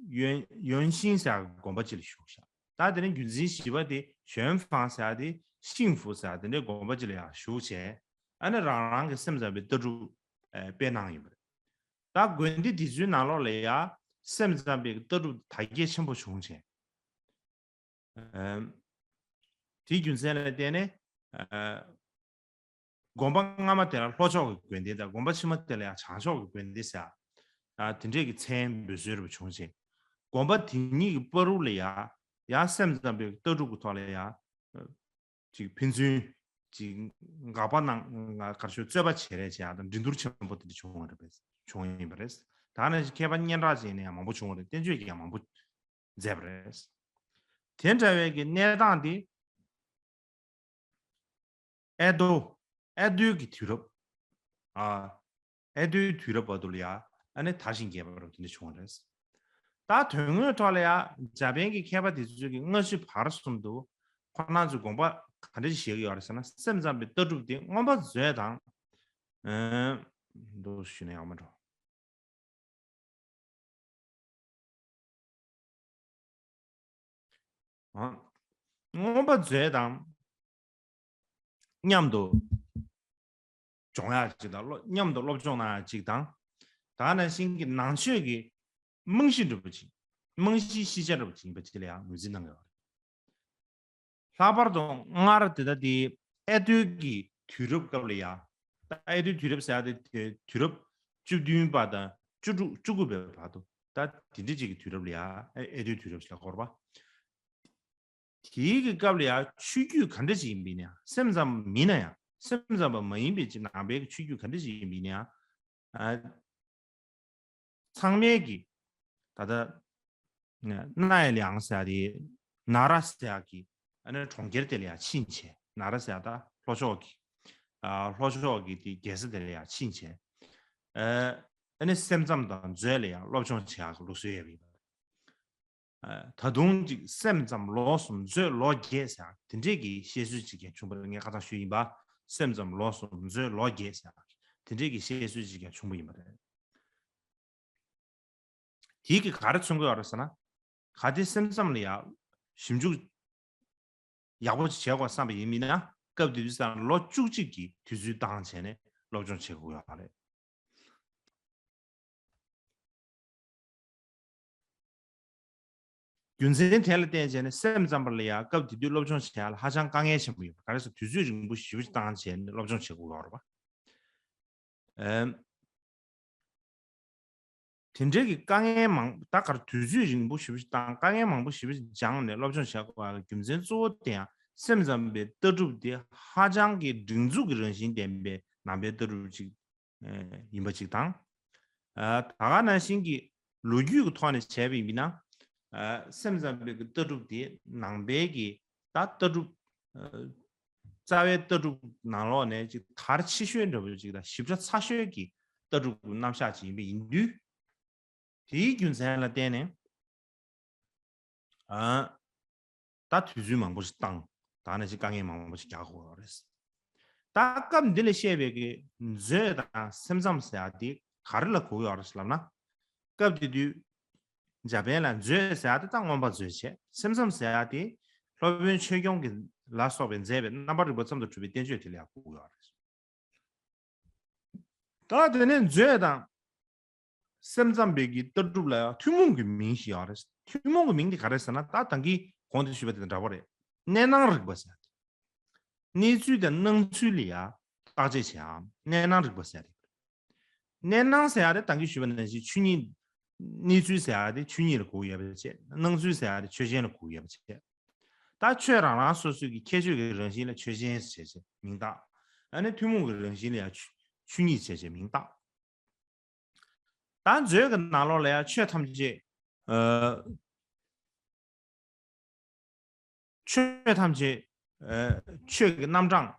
ཡོན་ཡོན་ཤིང་ཟེར་ཡག་དགོན་པ་ཅིག་ལ་བཞུགས་ཤག་ད་དེ་ནས་རྒྱུན་འཛིན་བཞི་པ་དེ་ཞོན་ཧྥང་ཟེར་ཡག་དེ་ཤིང་ཧྥུ་ཟེར་ཡག་དེ་འདྲའི་དགོན་པ་ཅིག་ལ་ཡང་བཞུགས་བྱས། ཨ་ནི་རང་རང་གི་སེམས་ཙམ་པའི་ལྟ་གྲུབ་ཨ་སྤེལ་གནང་ཡིན་པ་རེད། ད་དགོན་སྡེ་འདི་ཚོའི་ནང་ལོགས་ལ་ཡང་སེམས་ཙམ་པའི་ལྟ་གྲུབ་དར་རྒྱས་ཆེན་པོ་བྱུང་བྱས། ཨམ། དེའི་རྒྱུ་མཚན་ལ་བརྟེན་ནས་ཨ་དགོན་པ་སྔ་མ་དེ་ལ་ལྷོ་ཕྱོགས་ཀྱི་དགོན་སྡེ་དང་དགོན་པ་ཕྱི་མ་དེ་ལ་ཡང་བྱང་ཕྱོགས་ཀྱི་དགོན་སྡེ་ཟེར་ཨ་དེ་འདྲས་ཀྱི་མཚན་འབོད་སྲོལ་རུ་བྱུང་ཞིང་། དགོན་པ་དེ་གཉིས་ཀྱི་བར་དུ་ལ་ཡང་ཡང་སེམས་ཙམ་པའི་ལྟ་གྲུབ་ཀྱི་ཐོག་ལ་ཡང་ཅིག་ཕན་ཚུན་ཅིག་དགག་པ་གནང་གར་ཤོག་རྩོད་པ་བྱེད་རེས་བྱེད་ཡག་དང་འགྲན་བསྡུར་ཆེན་པོ་དེ་འདྲ་བྱུང་བ་རེད་པས། བྱུང་ཡིན་པ་རེད། ད་ནི་མཁས་པ་སྙན་གྲགས་ཅན་ནས་ཡང་མང་པོ་བྱུང་བ་རེད། བསྟན་བཅོས་ཀྱང་མང་པོ་མཛད་པ་རེད། དེ་འདྲ་བའི་གི་གནས་སྟངས་འདི་ཨེ་ཏོ། ཨེ་ཏོའི་གི་དུས་རབས། ཨ་ཨེ་ཏོའི་དུས་རབས་བར་དུ་ལ་ཡ་ཨ་ནི་དར་ཞིང་རྒྱས་པ་རུ་དེ་འདྲ་བྱུང་བ་རེད། ད་དོན་དངོས་ཐོག་ལ་ཡ་འཇར་པན་གྱི་མཁས་པ་དེ་ཚོས་ཀྱི་སྔ་ཕྱི་བར་གསུམ་དུ་ཁོ་རང་ཚོས་དགོངས་པ་ག་འདྲ་ཞིག་བཞེས་ཀྱི་ཡོད་རེད་ཟེར་ན། སེམས་ཙམ་པའི་ལྟ་གྲུབ་དེ་མངོན་པ་མཛོད་དང་། ཨ་འདུག་ཞུས་ན་ཡག་མ་འགྲོ། ཨ་མངོན་པ་མཛོད་དང་མཉམ་དུ་སྦྱོང་ཡག་ཅིག་དང་སློབ་མཉམ་དུ་སློབ་སྦྱོང་གནང་ཡག་ཅིག་དང་། ད་ནང་བཞིན་གྱི་ནང་ཆོས་ཀྱི་རྨང་གཞི་འདྲ་པོ་ཅིག་རྨང་གཞིའི་ཤེས་བྱ་འདྲ་པོ་ཅིག་ཡིན་པ་ཅིག་ལ་ཡང་ངོས་འཛིན་གནང་ཡོད་རེད། ལྷག་པར་དུ་སྔར་དེ་ལྟ་དེ་ཨེ་ཏོའི་གི་དུས་རབས་སྐབས་ལ་ཡ། ད་ཨེ་ཏོའི་དུས་རབས་ཟེར་ཡ་དེ་དུས་རབས་བཅུ་བདུན་པ་དང་བཅུ་དྲུག་བཅུ་དགུ་པའི་བར་དུ། ད་དེ་འདྲ་ཅིག་གི་དུས་རབས་ལ་ཡ་ཨེ་ཨེ་ཏོའི་དུས་རབས་ཟེར་ལ་གོ་རེད་པ། དེའི་གི་སྐབས་ལ་ཡ་ཆོས་བརྒྱུད་ག་འདྲ་ཅིག་ཡིན་པ་ཡིན་ན་ཡང་། སེམས་ཙམ་མིན་ན་ཡང་། སེམས་ཙམ་པ་མ་ཡིན་པའི་ཅིག་ནང་པའི་གི་ཆོས་བརྒྱུད་ག་འདྲ་ཅིག་ཡིན་པ་ཡིན་ན་ཡང་། ཨ་ཚང་མས་ཀྱི་ད་ལྟ་རྣ་ཡི་ལེའང་ཟེར་ཡ་དེ། ན་ར་ཟེར་ཡ་གི་ ཨ་ནི་གྲོང་ཁྱེར་དེ་ལ་ཡང་ཕྱིན་བྱས། ནཱ་ར་ཟེར་ཡ་ད་ལྷོ་ཕྱོགས་ཀྱི་ཨ་ལྷོ་ཕྱོགས་ཀྱི་དེ་རྒྱལ་ས་དེ་ལ་ཡང་ཕྱིན་བྱས། ཨ་ནི་སེམས་ཙམ་དང་མཛོད་ལ་ཡང་སློབ་སྦྱོང་བྱེད་ཡག་གི་ལུགས་སྲོལ་ཡོད་པ་ཡིན་པ། ད་དུང་ཅིག་སེམས་ཙམ་ལོགས་སུ་མཛོད་ལོ་བརྒྱད་ཟེར་དེ་འདྲས་ཀྱི་བཤད་སྲོལ་ཅིག་ཀྱང་བྱུང་བ་ལ་ངས་ཁ་སང་ཞུས་ཡིན་པ། སེམས་ཙམ་ལོགས་སུ་མཛོད་ལོ་བརྒྱད་ཟེར་དེ་འདྲས་ཀྱི་བཤད་སྲོལ་ཅིག་ཀྱང་བྱུང་བ་ཡིན་པ་རེད། དེའི་གི་ག་རེ་མཚོན་གྱི་ཡོད་རེད་ཟེར་ན། གལ་ཏེ་སེམས་ཙམ་ལ་ཡང་ཞིབ་འཇུག་ཡག་པོ་ཅིག་བྱེད་དགོས་བསམ་པ་ཡིན་མིན་ན། སྐབས་དེ་དུས་ཙམ་ལོ་བཅུ་གཅིག་གི་དུས་ཚོད་བཏང་བྱས་ནས་སློབ་སྦྱོང་བྱེད་དགོས་ཡོད་རེད། རྒྱུ་མཚན་དེ་ལ་བརྟེན་བྱས་ནས་སེམས་ཙམ་པ་ལ་ཡང་སྐབས་དེ་དུས་སློབ་སྦྱོང་བྱེད་ཡག་ལ་ཧ་ཅང་དཀའ་ངལ་ཆེན་པོ་ཡོད་པ། ག་རེ་ཟེར་དུས་ཚོད་རིང་པོ་ཞེ་པོ་ཅིག་བཏང་བྱས་ནས་སློབ་སྦྱོང་བྱེད་དགོས་ཡོད་རེད་པ། ཨེམ། དེ་འདྲའི་གི་དཀའ་ངལ་མང་ད་གར་དུས་ཚོད་རིང་པོ་ཞེ་པོ་ཅིག་བཏང་དཀའ་ངལ་མང་པོ་ཞེ་པོ་ཅིག་སྦྱངས་ནས་སློབ་སྦྱོང་བྱེད་དགོས་པ་ལ་རྒྱུ་མཚན་གཙོ་བོ་དེ་ཡང་སེམས་ཙམ་པའི་ལྟ་གྲུབ་དེ་ཧ་ཅང་གི་སྒྲིག་འཛུགས་ཀྱི་རང་བཞིན་ལྡན་པའི་ནང་པའི་ལྟ་གྲུབ་ཅིག་ཨེ་ཡིན་པ་ཅིག་དང་། ཨ་ད་ག་ནང་བཞིན་གྱི་ལོ་རྒྱུས་ཀྱི་ཐོག་ནས་བྱས་པ་ཡིན་ན། ཨ་སེམས་ཙམ་པའི་གི་ལྟ་གྲུབ་དེ་ནང་པའི་གི་ད་ལྟ་གྲུབ་ཨ་རྩ་བའི་ལྟ་གྲུབ་ནང་ལོགས་ནས་ཅིག་དར་ཆེ་ཤོས་འདྲ་པོ་ཅིག་དང་ཞིབ་ཕྲ་ཚ་ཤོས་ཀྱི་ལྟ་གྲུབ་ཀྱི་རྣམ་གཞག་ཅིག་ཡིན་པ་ཡིན་དུས། དེའི་རྒྱུ་མཚན་ལ་བརྟེན་ནས། ཨ། ད་དུས་ཚོད་མང་པོ་ཞིག་བཏང་། ད་ནས་ཅིག་དཀའ་ངལ་མང་པོ་ཞིག་རྒྱག་དགོས་པ་རེད། ད་སྐབས་འདི་ལ་བཤད་པའི་གི་མཛོད་དང་སེམས་ཙམ་ཟེར་ཡ་དེ་ག་རེ་ལ་གོ་ཡོད་རེད་ལབ་ན། སྐབས་དེ་དུས་འཇར་པན་ལ་མཛོད་ཟེར་ཡ་དེ་ད་མངོན་པ་མཛོད་བྱས། སེམས་ཙམ་ཟེར་ཡ་དེ་སློབ་དཔོན་ཆོས་སྐྱོང་གི་ལ་སོགས་པས་མཛད་པའི་རྣམ་པར་རིག་པ་ཙམ་དུ་གྲུབ་པའི་བསྟན་བཅོས་དེ་ལ་ཡང་གོ་ཡོད་རེད། ད་དེ་ནས་མཛོད་དང་སེམས་ཙམ་པའི་གི་ལྟ་གྲུབ་ལ་ཡང་ཐུན་མོང་གི་མིང་ཞིག་ཡོད་རེད། ཐུན་མོང་གི་མིང་དེ་ག་རེ་ཟེར་ན། ད་ད་གིན་གོང་དུ་ཞུས་པ་དེ་དང་འདྲ་པོ་རེད། གནས་སྣང་རིག་པ་ཟེར། གནས་ཚུལ་དང་སྣང་ཚུལ་ལ་ཡང་བརྟག་དཔྱད་བྱེད་ཡག་གནས་སྣང་རིག་པ་ཟེར་རེད། གནས་སྣང་ཟེར་ཡག་དེ་ད་གིན་ཞུས་པ་ནང་བཞིན་ཆོས་ཉིད། གནས་ཚུལ་ཟེར་ཡག་དེ་ཆོས་ཉིད་ལ་གོ་ཡོད་པ་བྱས། སྣང་ཚུལ་ཟེར་ཡག་དེ་ཆོས་ཅན་ལ་གོ་ཡོད་པ་བྱས། ད་ཆོས་རང་རང་སོ་སོའི་གི་ཁྱད་ཆོས་ཀྱི་རང་བཞིན་ལ་ཆོས་ཅན་ཟེར་བྱས་མིང་བཏགས། ཨ་ནི་ཐུན་མོང་གི་རང་བཞིན་ལ་ཡང་ཆོས་ཆོས་ཉིད་ཟེར་བྱས་མིང་བཏགས། ད་མཛོད་ཀྱི་ནང་ལོགས་ལ་ཡང་ཆོས་ཐམས་ཅད། ཨ། ཆོས་ཐམས་ཅད། ཨ། ཆོས་ཀྱི་རྣམ་གྲངས།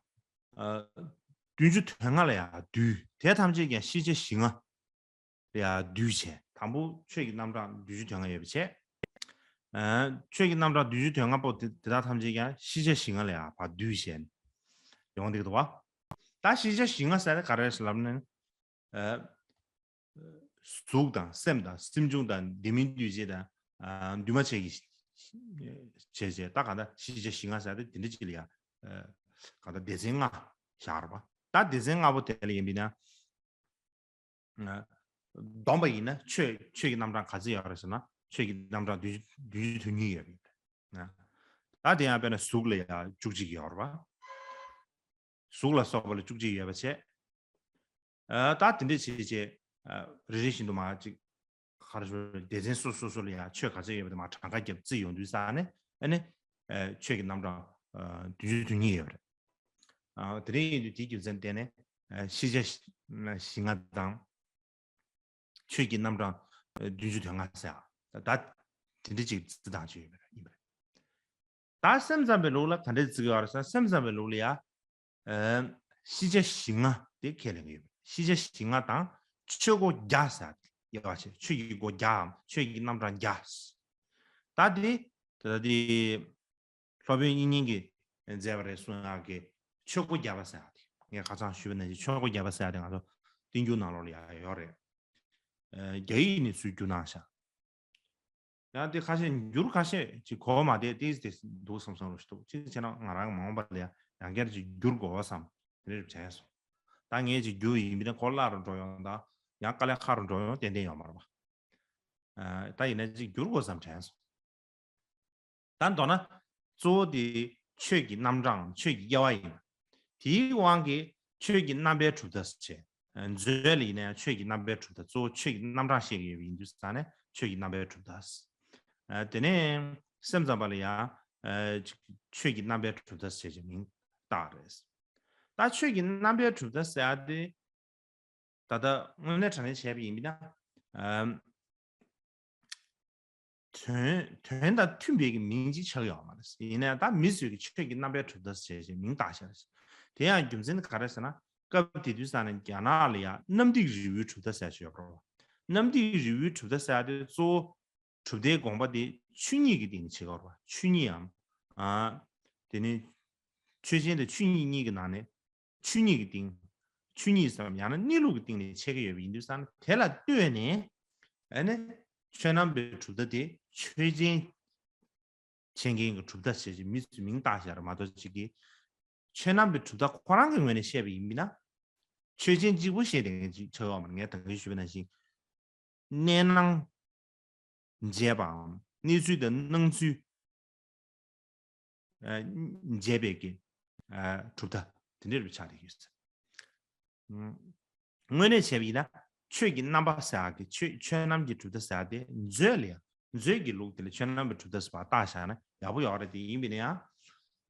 ཨ། བདུན་ཅུ་དོན་ལྔ་ལ་ཡང་འདུས། དེ་ཐམས་ཅད་ཀྱང་ཤེས་བྱ་ཞིང་ལྔ་ལ་ཡང་འདུས་བྱས། དང་པོ་ཆོས་ཀྱི་རྣམ་གྲངས་བདུན་ཅུ་དོན་ལྔ་ཡོད་པ་བྱས། ཨ། ཆོས་ཀྱི་རྣམ་གྲངས་བདུན་ཅུ་དོན་ལྔ་པོ་དེ་དེ་དག་ཐམས་ཅད་ཀྱང་ཤེས་བྱ་ཞིང་ལྔ་ལ་ཡང་ཕར་འདུས་བྱས་ཡོང་བསྡད་ཀྱི་འདུག་བ། ད་ཤེས་བྱ་ཞིང་ལྔ་ཟེར་ན་ག་རེ་རེད་ལབ་ན། ཨ། གཟུགས་དང་སེམས་དང་སེམས་བྱུང་དང་ལྡན་མིན་འདུས་བྱས་དང་། ཨ། འདུས་མ་བྱས་ཀྱི་བྱས་བྱས། ད་གང་ལྟར་ཤེས་བྱ་ཞིང་ལྔ་ཟེར་ཏེ་དེ་འདྲ་ཅིག་ལ་ཡང་། ཨ། གང་ལྟར་སྡེ་ཚན་ལྔ་བཞག་རེད་པ། ད་སྡེ་ཚན་ལྔ་པོ་དེ་ལ་ཡིན་པས་ན། ཨ། བསྡོམས་པ་ཡིན་ན་ཆོས་ཆོས་ཀྱི་རྣམ་གྲངས་ག་ཚོད་ཡོད་རེད་ཟེར་ན། ཆོས་ཀྱི་རྣམ་གྲངས་བདུན་ཅུ་བདུན་ཅུ་དོན་གཉིས་ཡོད་པ་ཡིན་པས་ན། ད་དེ་ཡང་དཔེར་ན་གཟུགས་ལ་ཡང་བཅུ་གཅིག་ཡོད་རེད་པ། གཟུགས་ལ་སོགས་པ་ལ་བཅུ་གཅིག་ཡོད་པ་བྱས། ཨ། ད་དེ་འདྲས་བྱས་བྱས། ཨ། རེ་རེ་བཞིན་དུ་མར་ཅིག་ག་རེ་ཞུ། སྡེ་ཚན་སོ་སོ་སོ་ལ་ཡང་ཆོས་ག་ཚོད་ཡོད་པ་དེ་མར་གྲངས་ཀ་བརྒྱབ་རྩིས་ཡོང་དུས་ཙ་ནས། ཨ་ནི། ཨ། ཆོས་ཀྱི་རྣམ་གྲངས། ཨ། བདུན་ཅུ་དོན་གཉིས་ཡོད་པ་རེད། ཨ། དེ་འདྲ་ཡིན་དུས་དེའི་རྒྱུ་མཚན་བརྟེན་ནས། ཨ། ཤེས་བྱ་ཞིང་ལྔ་དང་། ཆོས་ཀྱི་རྣམ་གྲངས་བདུན་ཅུ་དོན་ལྔ་ཟེར་ཡ། ད་དེ་འདྲ་ཅིག་བརྩི་སྟངས་ཅིག་ཡོད་པ་ཡིན་པ་རེད། ད་སེམས་ཙམ་པའི་ལུགས་ལ་ག་འདྲ་བརྩི་གི་ཡོད་རེད་ཟེར་ན། སེམས་ཙམ་པའི་ལུགས་ལ་ཡ། ཨ། ཤེས་བྱ་ཞིང་ལྔ་དེ་ཁས་ལེན་གྱི་ཡོད་པ་རེད། ཤེས་བྱ་ཞིང་ལྔ་དང་ཆོས་སྒོ་བརྒྱ་ཟེར་ཡ། ཆོས་ཀྱི་སྒོ་བརྒྱའམ་ཆོས་ཀྱི་རྣམ་གྲངས་བརྒྱ། ད་དེ། ད་དེ། སློབ་དཔོན་དབྱིག་གཉེན་གྱིས་མཛད་པ་རེད་གསུང་ཡག་གི་ཆོས་སྒོ་བརྒྱ་པ་ཟེར་ཡག་དེ། ངས་ཁ་སང་ཞུས་པ་ནང་བཞིན་ཆོས་སྒོ་བརྒྱ་པ་ཟེར་ཡག་དེ་ང་ཚོ་བསྟན་འགྱུར་ནང་ལོགས་ལ་ཡང་ཡོད་རེད། ཨ། རྒྱ་ཡིག་ནས་ཚུར་བསྒྱུར་གནང་ཤག་ཡང་དེ་ཁ་ཤས་འགྱུར་ཁ་ཤས་ཅིག་གོ་མ་བསྡད་དེ་དེ་འདུག་བསམ་བསམ་རོ་ཞིག་འདུག་ཅིག་བྱས་ན་ང་རང་མ་འོངས་པ་ལ་ཡང་ཡང་བསྐྱར་ཅིག་བསྒྱུར་དགོས་བསམ་དེ་འདྲ་དྲན་སོང་། ད་ངས་ཅིག་བསྒྱུར་ཡིན་པས་ན་གོ་སླ་རུ་འགྲོ་ཡོང་དང་ཡང་དཀའ་ལས་ཁག་རུ་འགྲོ་ཡོང་ཏན་ཏན་ཡོད་མ་རེད་པ། ཨ། ད་ཡིན་ན་ཅིག་བསྒྱུར་དགོས་བསམ་དྲན་སོང་། ད་མདོར་ན། གཙོ་བོ་དེ་ཆོས་ཀྱི་རྣམ་གྲངས་ཆོས་ཀྱི་དབྱེ་བ་ཡིན། དེའི་དབང་གིས་ཆོས་ཀྱི་རྣམ་པའི་གྲུབ་མཐའ་ཟེར་བྱས། མཛོད་ལ་ཡིན་ན་ཡང་ཆོས་ཀྱི་རྣམ་པའི་གྲུབ་མཐའ། གཙོ་བོ་ཆོས་ཀྱི་རྣམ་གྲངས་བཤད་ཀྱི་ཡོད་པ་ཡིན་དུས་ཙ་ནས་ཆོས་ཀྱི་རྣམ་པའི་གྲུབ་མཐའ། ཨ། དེ་ནས་སེམས་ཙམ་པ་ལ་ཡང་། ཨ། ཆོས་ཀྱི་རྣམ་པའི་གྲུབ་མཐའ་ཟེར་བྱས་མིང་བཏགས་རེད། ད་ཆོས་ཀྱི་རྣམ་པའི་གྲུབ་མཐའ་ཟེར་ཡ་དེ། ད་ལྟ་དངོས་གནས་དྲང་གནས་བྱས་པ་ཡིན་ན། ཨམ། དོན་དོན་དང་མཐུན་པའི་གི་མིང་ཅིག་ཆགས་ཡོད་མ་རེད། ཡིན་ནའི་ད་མི་ཚོས་ཀྱི་ཆོས་ཀྱི་རྣམ་པའི་གྲུབ་མཐའ་ཟེར་བྱས་མིང་བཏགས་བཞག་རེད། དེ་ཡང་རྒྱུ་མཚན་ག་རེ་ཟེར་ན། སྐབས་དེ་དུས་ཙང་ནས་རྒྱ་ནག་ལ་ཡང་གནམ་བརྡིབས་རི་བོའི་གྲུབ་མཐའ་ཟེར་བྱས་ཡོད་རེད། གནམ་བརྡིབས་རི་བོའི་གྲུབ་མཐའ་ཟེར་དེ་གཙོ་བོ་གྲུབ་མཐའི་དགོངས་པ་དེ་ཆོས་ཉིད་ཀྱི་སྟེང་ནས་བྱེད་ཀྱི་ཡོད་རེད། ཆོས་ཉིད་ཡང་། ཨ། དེ་ནི་ཆོས་ཅན་དང་ཆོས་ཉིད་གཉིས་ཀྱི་ནང་ནས། ཆོས་ཉིད་ཀྱི་སྟེང་། ཆོས་ཉིད་སམ་ཡང་ན་གནས་ལུགས་ཀྱི་སྟེང་ནས་འཆད་ཀྱི་ཡོད་པ་ཡིན་དུས་ཙང་ན། དེ་ལ་ལྟོས་ནས། ཨ་ནི་ཆོས་རྣམ་པའི་གྲུབ་མཐའ་དེ་ཆོས་ཅན། འཆད་མཁན་གྱི་གྲུབ་མཐའ་ཞེས་མི་ཚོས་མིང་བཏགས་བཞག་རེད་མ་གཏོགས། གཅིག་གིས་ཆོས་རྣམ་པའི་གྲུབ་མཐའ་ཁོ་རང་གི་ངོས་ནས་བཤད་པ་ཡིན་ན། ཆོས་ཅན་གཅིག་པུ་བཤད་བསྡད་མཁན་ཅིག་ཆགས་ཡོད་མ་རེད། ངས་ད་གིན་ཞུས་པ་ནང་བཞིན། གནས་སྣང་འབྱེད་པའམ་གནས་ཚུལ་དང་སྣང་ཚུལ། ཨ། འབྱེད་པའི་གི། ཨ། གྲུབ་མཐའ་དེ་འདྲ་རུ་ཆགས་བསྡད་ཡོད་ཟེར། ཨ། དངོས་གནས་བྱས་པ་ཡིན་ན་ཆོས་ཀྱི་རྣམ་པ་ཟེར་ཡག་གི། ཆོས་ཆོས་རྣམ་གྱི་གྲུབ་མཐའ་ཟེར་ཡག་དེ་མཛོད་ལ་ཡང་། མཛོད་ཀྱི་ལུགས་དེ་ལ་ཆོས་རྣམ་པའི་གྲུབ་མཐའ་ཟེར་བ་བཏགས་བཞག་ན་ཡག་པོ་ཡོད་རེད། དེ་ཡིན་པ་ཡིན་ན་ཡང་།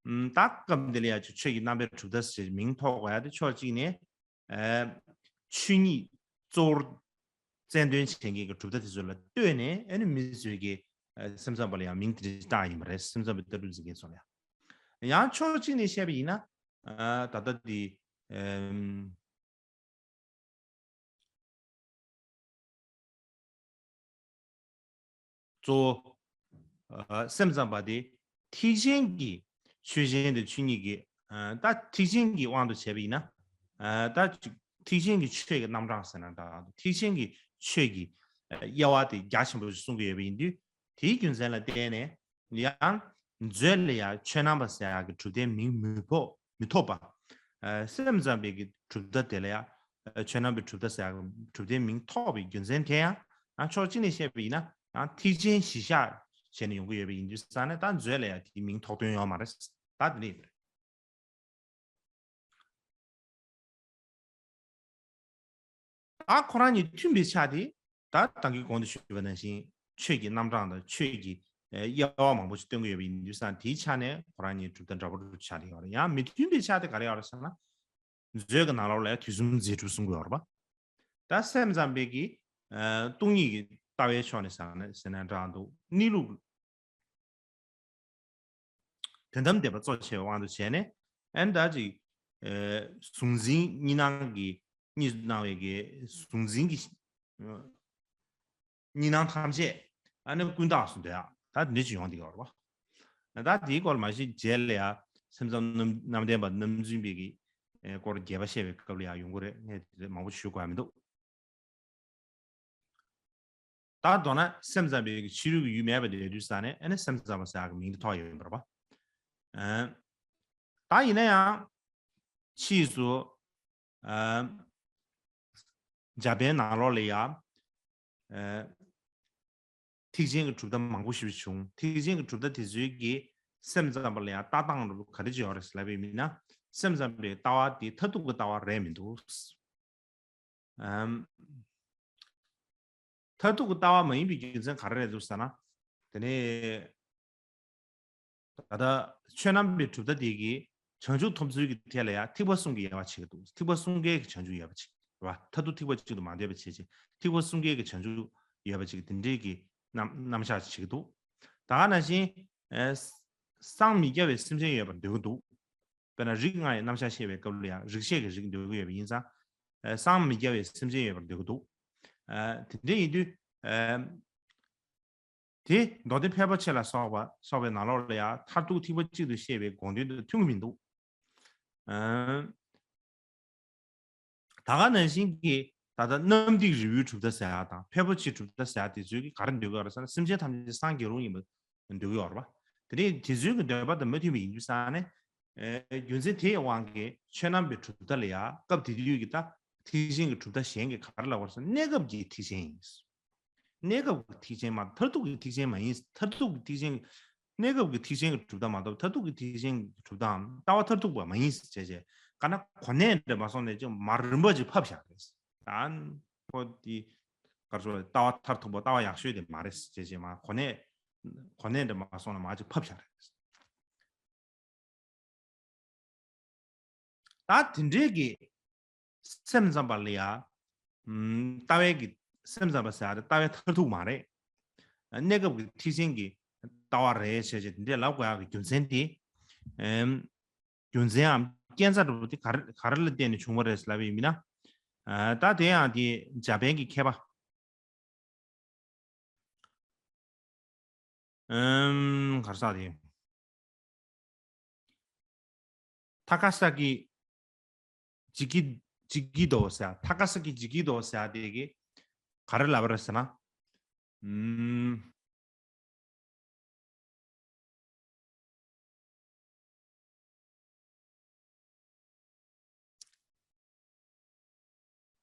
ཨམ། ད་སྐབས་འདི་ལ་ཡང་ཆོས་ཀྱི་རྣམ་པའི་གྲུབ་མཐའ་ཟེར་མིང་ཐོགས་དགོས་ཡག་དེ་ཕྱོགས་གཅིག་ནས། ཨ། ཆོས་ཉིད་གཙོ་བོར་རྩལ་འདོན་བྱེད་མཁན་གྱི་གྲུབ་མཐའ་དེ་ཚོ་ལ་ལྟོས་ནས། ཨ་ནི་མི་ཚོས་ཀྱི། ཨ། སེམས་ཙམ་པ་ལ་ཡང་མིང་དེ་འདྲ་བཏགས་ཡིན་པ་རེད། སེམས་ཙམ་པའི་ལྟ་གྲུབ་འཛིན་མཁན་ཚོ་ལ་ཡང་། ཡང་ཕྱོགས་གཅིག་ནས་བཤད་པ་ཡིན་ན། ཨ། ད་ལྟ་དེ། ཨམ། གཙོ་བོ། ཨ། སེམས་ཙམ་པ་དེ་ཐེག་ཆེན་གྱི་ཆོས་ཅན་དང་ཆོས་ཉིད་ཀྱི། ཨ། ད་ཐེག་ཆེན་གྱི་དབང་དུ་བྱས་པ་ཡིན་ན། ཨ། ད་ཐེག་ཆེན་གྱི་ཆོས་ཀྱི་རྣམ་གྲངས་ཟེར་ན་འདྲ། ཐེག་ཆེན་གྱི་ཆོས་ཀྱི། ཨ། དབྱེ་བ་དེ་རྒྱ་ཆེན་པོ་ཞིག་གསུང་གི་ཡོད་པ་ཡིན་དུས། དེའི་རྒྱུ་མཚན་ལ་བརྟེན་ནས་ཡང་། མཛོད་ལ་ཡང་ཆོས་རྣམ་པ་ཟེར་ཡག་གི་གྲུབ་མཐའི་མིང་མི་ཕོག་མི་ཐོགས་པ། ཨ། སེམས་ཙམ་པའི་གི་གྲུབ་མཐའ་དེ་ལ་ཡང་། ཨ། ཆོས་རྣམ་པའི་གྲུབ་མཐའ་ཟེར་ཡག་གི་གྲུབ་མཐའི་མིང་ཐོགས་པའི་རྒྱུ་མཚན་དེ་ཡང་། ཡང་ཕྱོགས་གཅིག་ནས་བཤད་པ་ཡིན་ན། ཡང་ཐེག་ཆེན་གཞི་བཞག་བྱས་ནས་ཡོང་གི་ཡོད་པ་ཡིན་དུས་ཙང་ནས། ད་མཛོད་ལ་ཡང་དེའི་མིང་ཐོགས་དོན་ཡོད་མ་རེད། ད་དེ་འདྲ་ཡིན་པ་རེད། ད་ཁོ་རང་གཉིས་མཐུན་པའི་ཆ་དེ། ད་ད་གིན་གོང་དུ་ཞུས་པ་ནང་བཞིན་ཆོས་ཀྱི་རྣམ་གྲངས་དང་ཆོས་ཀྱི། ཨ། དབྱེ་བ་མང་པོ་ཞིག་སྟོན་གྱི་ཡོད་པ་ཡིན་དུས་ཙང་། དེའི་ཆ་ནས་ཁོ་རང་གཉིས་གྲུབ་མཐའ་འདྲ་པོ་ཆགས་ཀྱི་ཡོད་རེད། ཡང་མི་མཐུན་པའི་ཆ་དེ་ག་རེ་ཡོད་རེད་ཟེར་ན། མཛོད་ཀྱི་ནང་ལོགས་ལ་ཡང་དུས་གསུམ་རྫས་གྲུབ་གསུང་གི་ཡོད་རེད་པ། ད་སེམས་ཙམ་པའི་གི། ཨ། སྟོང་ཉིད་ཀྱི་ལྟ་བའི་ཕྱོགས་ནས་ཟེར་ན་ཟེར་ན་འདྲ་འདུག་གནས་ལུགས། དོན་དམ་བདེན་པ་གཙོ་ཆེ་བའི་དབང་དུ་བྱས་ནས། ཨ་ནི་ད་ཅིག་ཨ། གཟུང་འཛིན་གཉིས་སྣང་གི། གཉིས་སྣང་བའི་གི་གཟུང་འཛིན་གྱི། ཨ། གཉིས་སྣང་ཐམས་ཅད། ཨ་ནི་ཀུན་བཏགས་སུ་འདོད་ཡག་ད་འདི་ཅིག་ཡོང་བསྡད་ཡོད་རེད་པ། ད་དེའི་སྐོར་མ་གཞི་རྗེས་ལ་ཡང་སེམས་ཙམ་རྣམ་རྣམ་བདེན་པ་རྣམ་རྫུན་པའི་གི། ཨ། སྐོར་རྒྱས་པ་བཤད་པའི་སྐབས་ལ་ཡང་ཡོང་གི་རེད། ངས་དེ་མང་པོ་ཞུ་དགོས་ཡ་མི་འདུག་ད་མདོར་ན་སེམས་ཙམ་པའི་ཕྱི་རོལ་གྱི་ཡུལ་མེད་པ་དེ་ཡོད་དུས་ཙང་ནས། ཨ་ནི་སེམས་ཙམ་པ་ཟེར་ཡག་གི་མིང་དེ་ཐོགས་ཡོད་པ་རེད་པ། ཨ། ད་ཡིན་ན་ཡང་ཕྱིས་སུ། ཨ། འཇར་པན་ནང་ལོགས་ལ་ཡང་། ཨ། ཐེག་ཆེན་གྱི་གྲུབ་མཐའ་མང་པོ་ཞིག་བྱུང་། ཐེག་ཆེན་གྱི་གྲུབ་མཐའ་དེ་ཚོའི་གི་སེམས་ཙམ་པ་ལ་ཡང་ལྟ་སྟངས་རུ་ག་རེ་ཅིག་ཡོད་རེད་ལབ་པ་ཡིན་ན། སེམས་ཙམ་པའི་ལྟ་བ་དེ་མཐར་ཐུག་གི་ལྟ་བ་རེད་མི་འདུག་ཨམ། མཐར་ཐུག་གི་ལྟ་བ་མ་ཡིན་པའི་རྒྱུ་མཚན་ག་རེ་རེད་འདུག་ཟེར་ན། དེ་ནས་ད་ལྟ་ཆོས་རྣམ་པའི་གྲུབ་མཐའ་དེ་གིས་བྱང་ཆུབ་ཐོབ་ཚུལ་གྱི་ཐད་ལ་ཡང་ཐེག་པ་གསུམ་གྱི་དབྱེ་བ་ཕྱེ་གི་འདུག་ཐེག་པ་གསུམ་ཀའི་གི་བྱང་ཆུབ་དབྱེ་བ་ཕྱེ་གི་རེད་པ། མཐར་ཐུག་ཐེག་པ་གཅིག་ཏུ་མ་འདོད་པ་བྱེད་ཅིང་། ཐེག་པ་གསུམ་ཀའི་གི་བྱང་ཆུབ་དབྱེ་བ་ཕྱེ་གི། དེ་འདྲའི་གི་རྣམ་རྣམ་གཞག་ཅིག་ཕྱེ་གི་འདུག་ད་ག་ནང་བཞིན། ཨ། སངས་མི་རྒྱ་བའི་སེམས་ཅན་ཡོད་པར་འདོད་ཀྱི་འདུག་དཔེར་ན་རིགས་ལྔ་ཡི་རྣམ་གཞག་བཤད་པའི་སྐབས་ལ་ཡང་རིགས་ཤེས་ཀྱི་རིགས་འདོད་ཀྱི་ཡོད་པ་ཡིན་ཙང་། ཨ། སངས་མི་རྒྱ་བའི་སེམས་ཅན་ཡོད་པར་འདོད་ཀྱི་འདུག་ཨ། དེ་འདྲ་ཡིན་དུས། ཨ། དེ་མདོ་སྡེ་ཕལ་པ་ཆེ་ལ་སོགས་པ་སོགས་པའི་ནང་ལོགས་ལ་ཡང་མཐར་ཐུག་ཐེག་པ་གཅིག་ཏུ་བཤད་པའི་དགོངས་དོན་དང་མཐུན་གྱི་མི་འདུག་ཨ། ད་ག་ནང་བཞིན་གྱི་ད་ལྟ་གནམ་བརྡིབས་རི་བོའི་གྲུབ་མཐའ་ཟེར་ཡག་དང་། ཕལ་པོ་ཆེའི་གྲུབ་མཐའ་ཟེར་ཡག་དེ་ཚོས་ཀྱིས་ག་རེ་འདོད་ཀྱི་ཡོད་རེད་ཟེར་ན། སེམས་ཅན་ཐམས་ཅད་སངས་རྒྱས་རུང་ཡིན་པ་འདོད་ཀྱི་ཡོད་རེད་པ། དེ་ནས་དེ་ཚོའི་གི་འདོད་པ་དང་མ་མཐུན་པ་ཡིན་དུས་ཙང་ནས། ཨེ། རྒྱུ་མཚན་དེའི་དབང་གིས་ཆོས་རྣམ་པའི་གྲུབ་མཐའ་ལ་ཡང་སྐབས་དེ་དུས་ཀྱི་ད་ཐེག་ཆེན་གྱི་གྲུབ་མཐའ་གཞན་གྱིས་ག་རེ་ལབ་པ་རེད་ཟེར་ན། གནས་སྐབས་ཀྱི་ཐེག་ཆེན་ཡིན། གནས་སྐབས་ཀྱི་ཐེག་ཆེན་མ་གཏོགས་མཐར་ཐུག་གི་ཐེག་ཆེན་མ་ཡིན། མཐར་ཐུག་གི་ཐེག་ཆེན། གནས་སྐབས་ཀྱི་ཐེག་ཆེན་གྱི་གྲུབ་མཐའ་མ་གཏོགས་མཐར་ཐུག་གི་ཐེག་ཆེན་གྱི་གྲུབ་མཐའམ་ལྟ་བ་མཐར་ཐུག་པ་མ་ཡིན་ཟེར་བྱས་བྱས། ག་ན་གོ་གནས་འདྲ་མ་སོང་ནས་ཅིག་མར་རིམ་པ་ཅིག་ཕབ་བཞག་རེད། ད་ཁོ་དེ་ག་རེ་ཟེར། ལྟ་བ་མཐར་ཐུག་པ། ལྟ་བ་ཡག་ཤོས་དེ་མ་རེད་ཟེར་བྱས་བྱས། མར་གོ་གནས་གོ་གནས་འདྲ་མ་སོང་ན་མར་ཅིག་ཕབ་བཞག་རེད། ད་དེ་འདྲའི་གི་སེམས་ཙམ་པ་ལ་ཡ། ཨམ། ལྟ་བའི་གི་སེམས་ཙམ་པ་ཟེར་ཡ་དེ་ལྟ་བའི་མཐར་ཐུག་མ་རེད། གནས་སྐབས་ཀྱི་ཐེག་ཆེན་གྱི་ལྟ་བ་རེད་བྱས་བྱས་དེ་འདྲས་ལབ་དགོས་ཡག་གི་རྒྱུ་མཚན་དེ། ཨེམ། རྒྱུ་མཚན་འམ་སྐྱོན་ཆ་འདྲ་པོ་དེ་ག་རེ་ག་རེ་ལ་བརྟེན་ནས་བྱུང་བ་རེད་ལབ་པ་ཡིན་ན། ཨ། ད་དེ་ཡང་དེ་འཇར་པན་གྱི་མཁས་པ། ཨམ། ག་རེ་ཟེར་དེ། ཐ་ཀ་ས་ཀི་ཇི་ཀི་ཇི་ཀི་དོ་ཟེར། ཐ་ཀ་ས་ཀི་ཇི་ཀི་དོ་ཟེར་དེ་གི་ག་རེ་ལབ་པ་རེད་ཟེར་ན། ཨམ།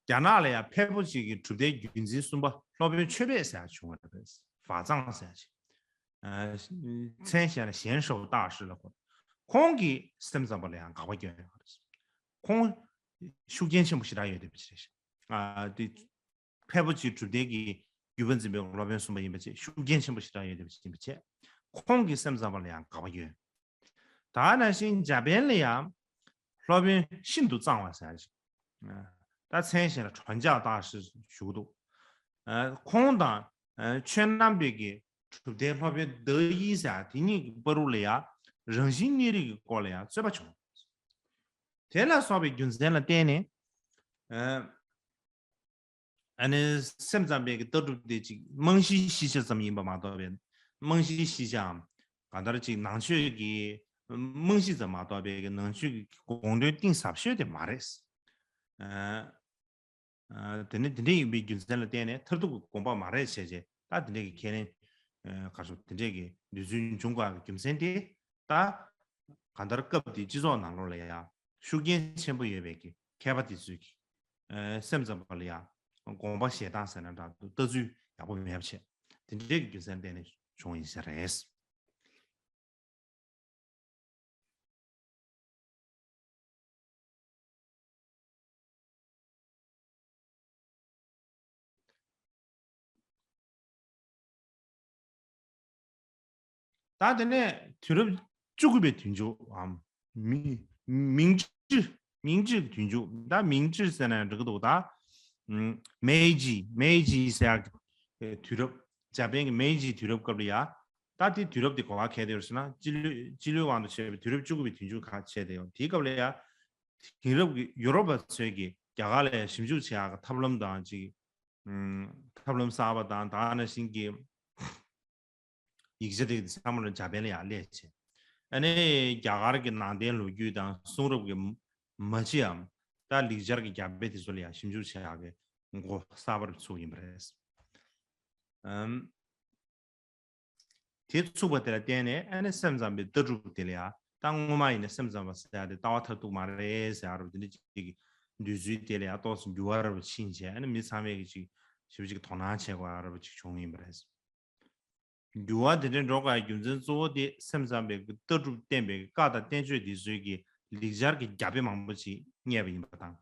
རྒྱ་ནག་ལ་ཡང་ཕལ་པོ་ཅིག་གི་གྲུབ་མཐའི་རྒྱུན་འཛིན་གསུམ་པ་སློབ་དཔོན་ཆོས་འཕེལ་ཟེར་ཡག་བྱུང་བ་རེད། ཧྥ་ཙང་ཟེར་ཡག་ཅིག་ཨ། མཚན་གཞན་ལ་ཞན་ཧྲོའུ་ཏ་ཧྲི་ལབ་ཀྱི། ཁོང་གིས་སེམས་ཙམ་པ་ལ་ཡང་དགག་པ་བསྐྱོན་ཡོད་རེད། ཁོང་ཤུགས་རྐྱེན་ཆེན་པོ་ཞེ་དྲག་ཡོད་བསྡད་པ་ཅིག་རེད། ཨ། དེ་ཕལ་པོ་ཅིག་གྲུབ་མཐའི་གི་བརྒྱུད་པ་འཛིན་པའི་སློབ་དཔོན་གསུམ་པ་ཡིན་པ་བྱས། ཤུགས་རྐྱེན་ཆེན་པོ་ཞེ་དྲག་ཡོད་བསྡད་པ་ཅིག་ཡིན་པ་བྱས། ཁོང་གིས་སེམས་ཙམ་པ་ལ་ཡང་དགག་པ་བསྐྱོན། ད་ནང་བཞིན་འཇར་པན་ལ་ཡང་སློབ་དཔོན་ཤིན་ཏུ་གཙང་བ་ཟེར་ཡག་ཅིག་ད་མཚན་གཞན་ལ་གྲོང་ཇག་ཏ་ཧྲི་ཞུ་གི་འདུག་ཨ། ཁོང་དང་། ཨ། ཆོས་རྣམ་པའི་གི་གྲུབ་མཐའི་སློབ་དཔོན་ཏཱ་ཡི་ཟེར་ཡག་དེ་གཉིས་ཀྱི་བར་དུ་ལ་ཡང་རང་བཞིན་གནས་རིགས་ཀྱི་སྐོར་ལ་ཡང་རྩོད་པ་བྱུང་། དེ་ལ་སོགས་པའི་རྒྱུ་མཚན་ལ་བརྟེན་ནས། ཨ། ཨ་ནི་སེམས་ཙམ་པའི་གི་ལྟ་གྲུབ་དེ་ཅིག་རྨང་གཞིའི་གཞི་ཆ་ཙམ་ཡིན་པ་མ་གཏོགས་པའི། རྨང་གཞིའི་གཞི་ཆའམ་གང་ལྟར་ཅིག་ནང་ཆོས་ཀྱི་རྨང་གཞི་ཙམ་མ་གཏོགས་པའི་གི་ནང་ཆོས་ཀྱི་དགོངས་དོན་གཏིང་ཟབ་ཤོས་དེ་མ་རེད། ཨ། ཨ། དེ་ནི་དེ་འདྲ་ཡིན་པའི་རྒྱུ་མཚན་ལ་བརྟེན་ནས་མཐར་ཐུག་གི་དགོངས་པ་མ་རེད་བྱས་བྱས། ད་དེ་འདྲ་གི་ཁས་ལེན། ཨ། ག་རེ་ཟེར། དེ་འདྲ་གི་འདོད་ཚུལ་འབྱུང་དགོས་ཀྱི་རྒྱུ་མཚན་དེ། ད་གང་ལྟར་སྐབས་དེའི་སྤྱི་ཚོགས་ནང་ལོགས་ལ་ཡང་ཤུགས་རྐྱེན་ཆེན་པོ་ཡོད་པའི་གི་མཁས་པ་དེ་ཚོས་ཀྱི། ཨ། སེམས་ཙམ་པ་ལ་ཡང་དགོངས་པ་བཞེས་སྟངས་ཟེར་ན་འདྲ་འདུག་ལྟ་ཚུལ་ཡག་པོ་མེད་པ་བྱས། དེ་འདྲའི་གི་རྒྱུ་མཚན་བརྟེན་ནས་བྱུང་བ་ཡིན་ས་རེད། ད་དེ་ནས་དུས་རབས་བཅུ་དགུ་པའི་དུས་མཇུག་འམ། མིང་མིང་ཅི་མིང་ཅི་དུས་མཇུག་ད་མིང་ཅི་ཟེར་ན་འགྲིག་གི་འདུག་ད་མེ་ཇི་མེ་ཇི་ཟེར་ཡག་དུས་རབས། འཇར་པན་གྱི་མེ་ཇི་དུས་རབས་སྐབས་ལ་ཡ། ད་དེ་དུས་རབས་དེ་ག་པར་ཁེལ་བསྡད་ཡོད་ཟེར་ན། སྤྱི་ལོའི་སྤྱི་ལོའི་དབང་དུ་བྱས་པའི་དུས་རབས་བཅུ་དགུ་པའི་དུས་མཇུག་ཁ་ཕྱེ་བསྡད་ཡོད། དེའི་སྐབས་ལ་ཡ། དེང་རབས་ཀྱི་ཡུ་རོབ་པ་ཚོས་ཀྱིས་རྒྱ་གར་ལ་ཞིབ་འཇུག་བྱེད་ཡག་གི་ཐབས་ལམ་དང་ཅིག་ཨུམ། ཐབས་ལམ་གསར་པ་དང་ད་ག་ནང་བཞིན་གྱི་ཡིག་ཆ་དེ་ཚང་མ་ལ་འཇར་པན་ལ་ཡར་སླེབས་བྱས། ཨ་ནི་རྒྱ་གར་གྱི་ནང་བསྟན་ལོ་རྒྱུས་དང་གསུང་རབ་ཀྱི་མ་ཕྱིའམ་ད་ལེགས་སྦྱར་གྱི་རྒྱ་དཔེ་དེ་ཚོ་ལ་ཡང་ཞིབ་འཇུག་བྱེད་ཡག་གི་འགོ་གསར་པར་ཚུགས་ཡིན་པ་རེད། ཨམ། དེ་ཚུགས་པ་དེ་ལ་བརྟེན་ནས་ཨ་ནི་སེམས་ཙམ་པའི་ལྟ་གྲུབ་དེ་ལ་ཡང་ད་སྔོན་མ་ཡིན་ན་སེམས་ཙམ་པ་ཟེར་ཡག་དེ་ལྟ་བ་མཐར་ཐུག་མ་རེད་ཟེར་ཡག་རབ་དེ་འདྲ་ཅིག་གི་འདོད་ཚུལ་དེ་ལ་ཡང་ཏོག་ཙམ་འགྱུར་བ་རབ་ཕྱིན་བྱས། ཨ་ནི་མི་ཚང་མས་ཀྱི་ཅིག་ཞིབ་ཅིག་དོ་སྣང་བྱེད་དགོས་ཡག་རབ་ཅིག་བྱུང་ཡིན་པ་རེད། འགྱུར་བ་དེ་འདྲ་འགྲོ་དགོས་ཡག་རྒྱུ་མཚན་གཙོ་བོ་དེ་སེམས་ཙམ་པའི་ལྟ་གྲུབ་བསྟན་པའི་བཀའ་དང་བསྟན་བཅོས་འདི་ཚོའི་གི་ལེགས་སྦྱར་གྱི་རྒྱ་དཔེ་མང་པོ་ཅིག་རྙེད་པ་ཡིན་པ་དང་།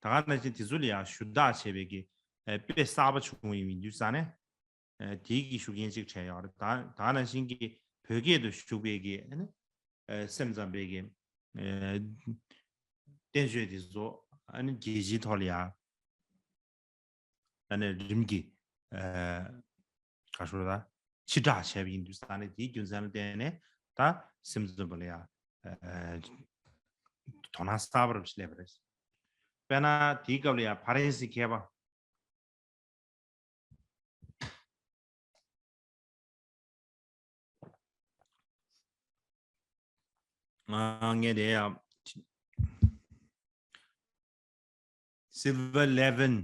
ད་ག་ནང་བཞིན་དེ་ཚོ་ལ་ཡང་ཞུ་དག་བྱས་པའི་གི་དཔེ་གསར་པ་བྱུང་ཡིན་པའི་དུས་ཙ་ནས། དེའི་གི་ཤུགས་རྐྱེན་ཅིག་འཕྲད་ཡོད་རེད། ད་ད་ག་ནང་བཞིན་གྱི་བོད་སྐད་དུ་བཞུགས་པའི་གི་ཨ་ནི་སེམས་ཙམ་པའི་གི་བསྟན་བཅོས་དེ་ཚོ་ཨ་ནི་རྒྱལ་སྤྱིའི་ཐོག་ལ་ཡང་ཨ་ནི་རིམ་གྱིས་ཨ་ག་ཞུ་ད་ཕྱི་བསྒྲགས་བྱས་པ་ཡིན་དུས་ཙ་ནས། དེའི་རྒྱུ་མཚན་ལ་བརྟེན་ནས་ད་སེམས་ཙམ་པ་ལ་ཡང་ཨ་དོ་སྣང་གསར་པ་རུ་སླེབས་པ་རེད། དཔེར་ན་དེའི་སྐབས་ལ་ཡང་ཕ་རན་སིའི་མཁས་པ། ཨ། ངས་དེ་ཡང་སི་ཝིལ་ལེ་ཝིན་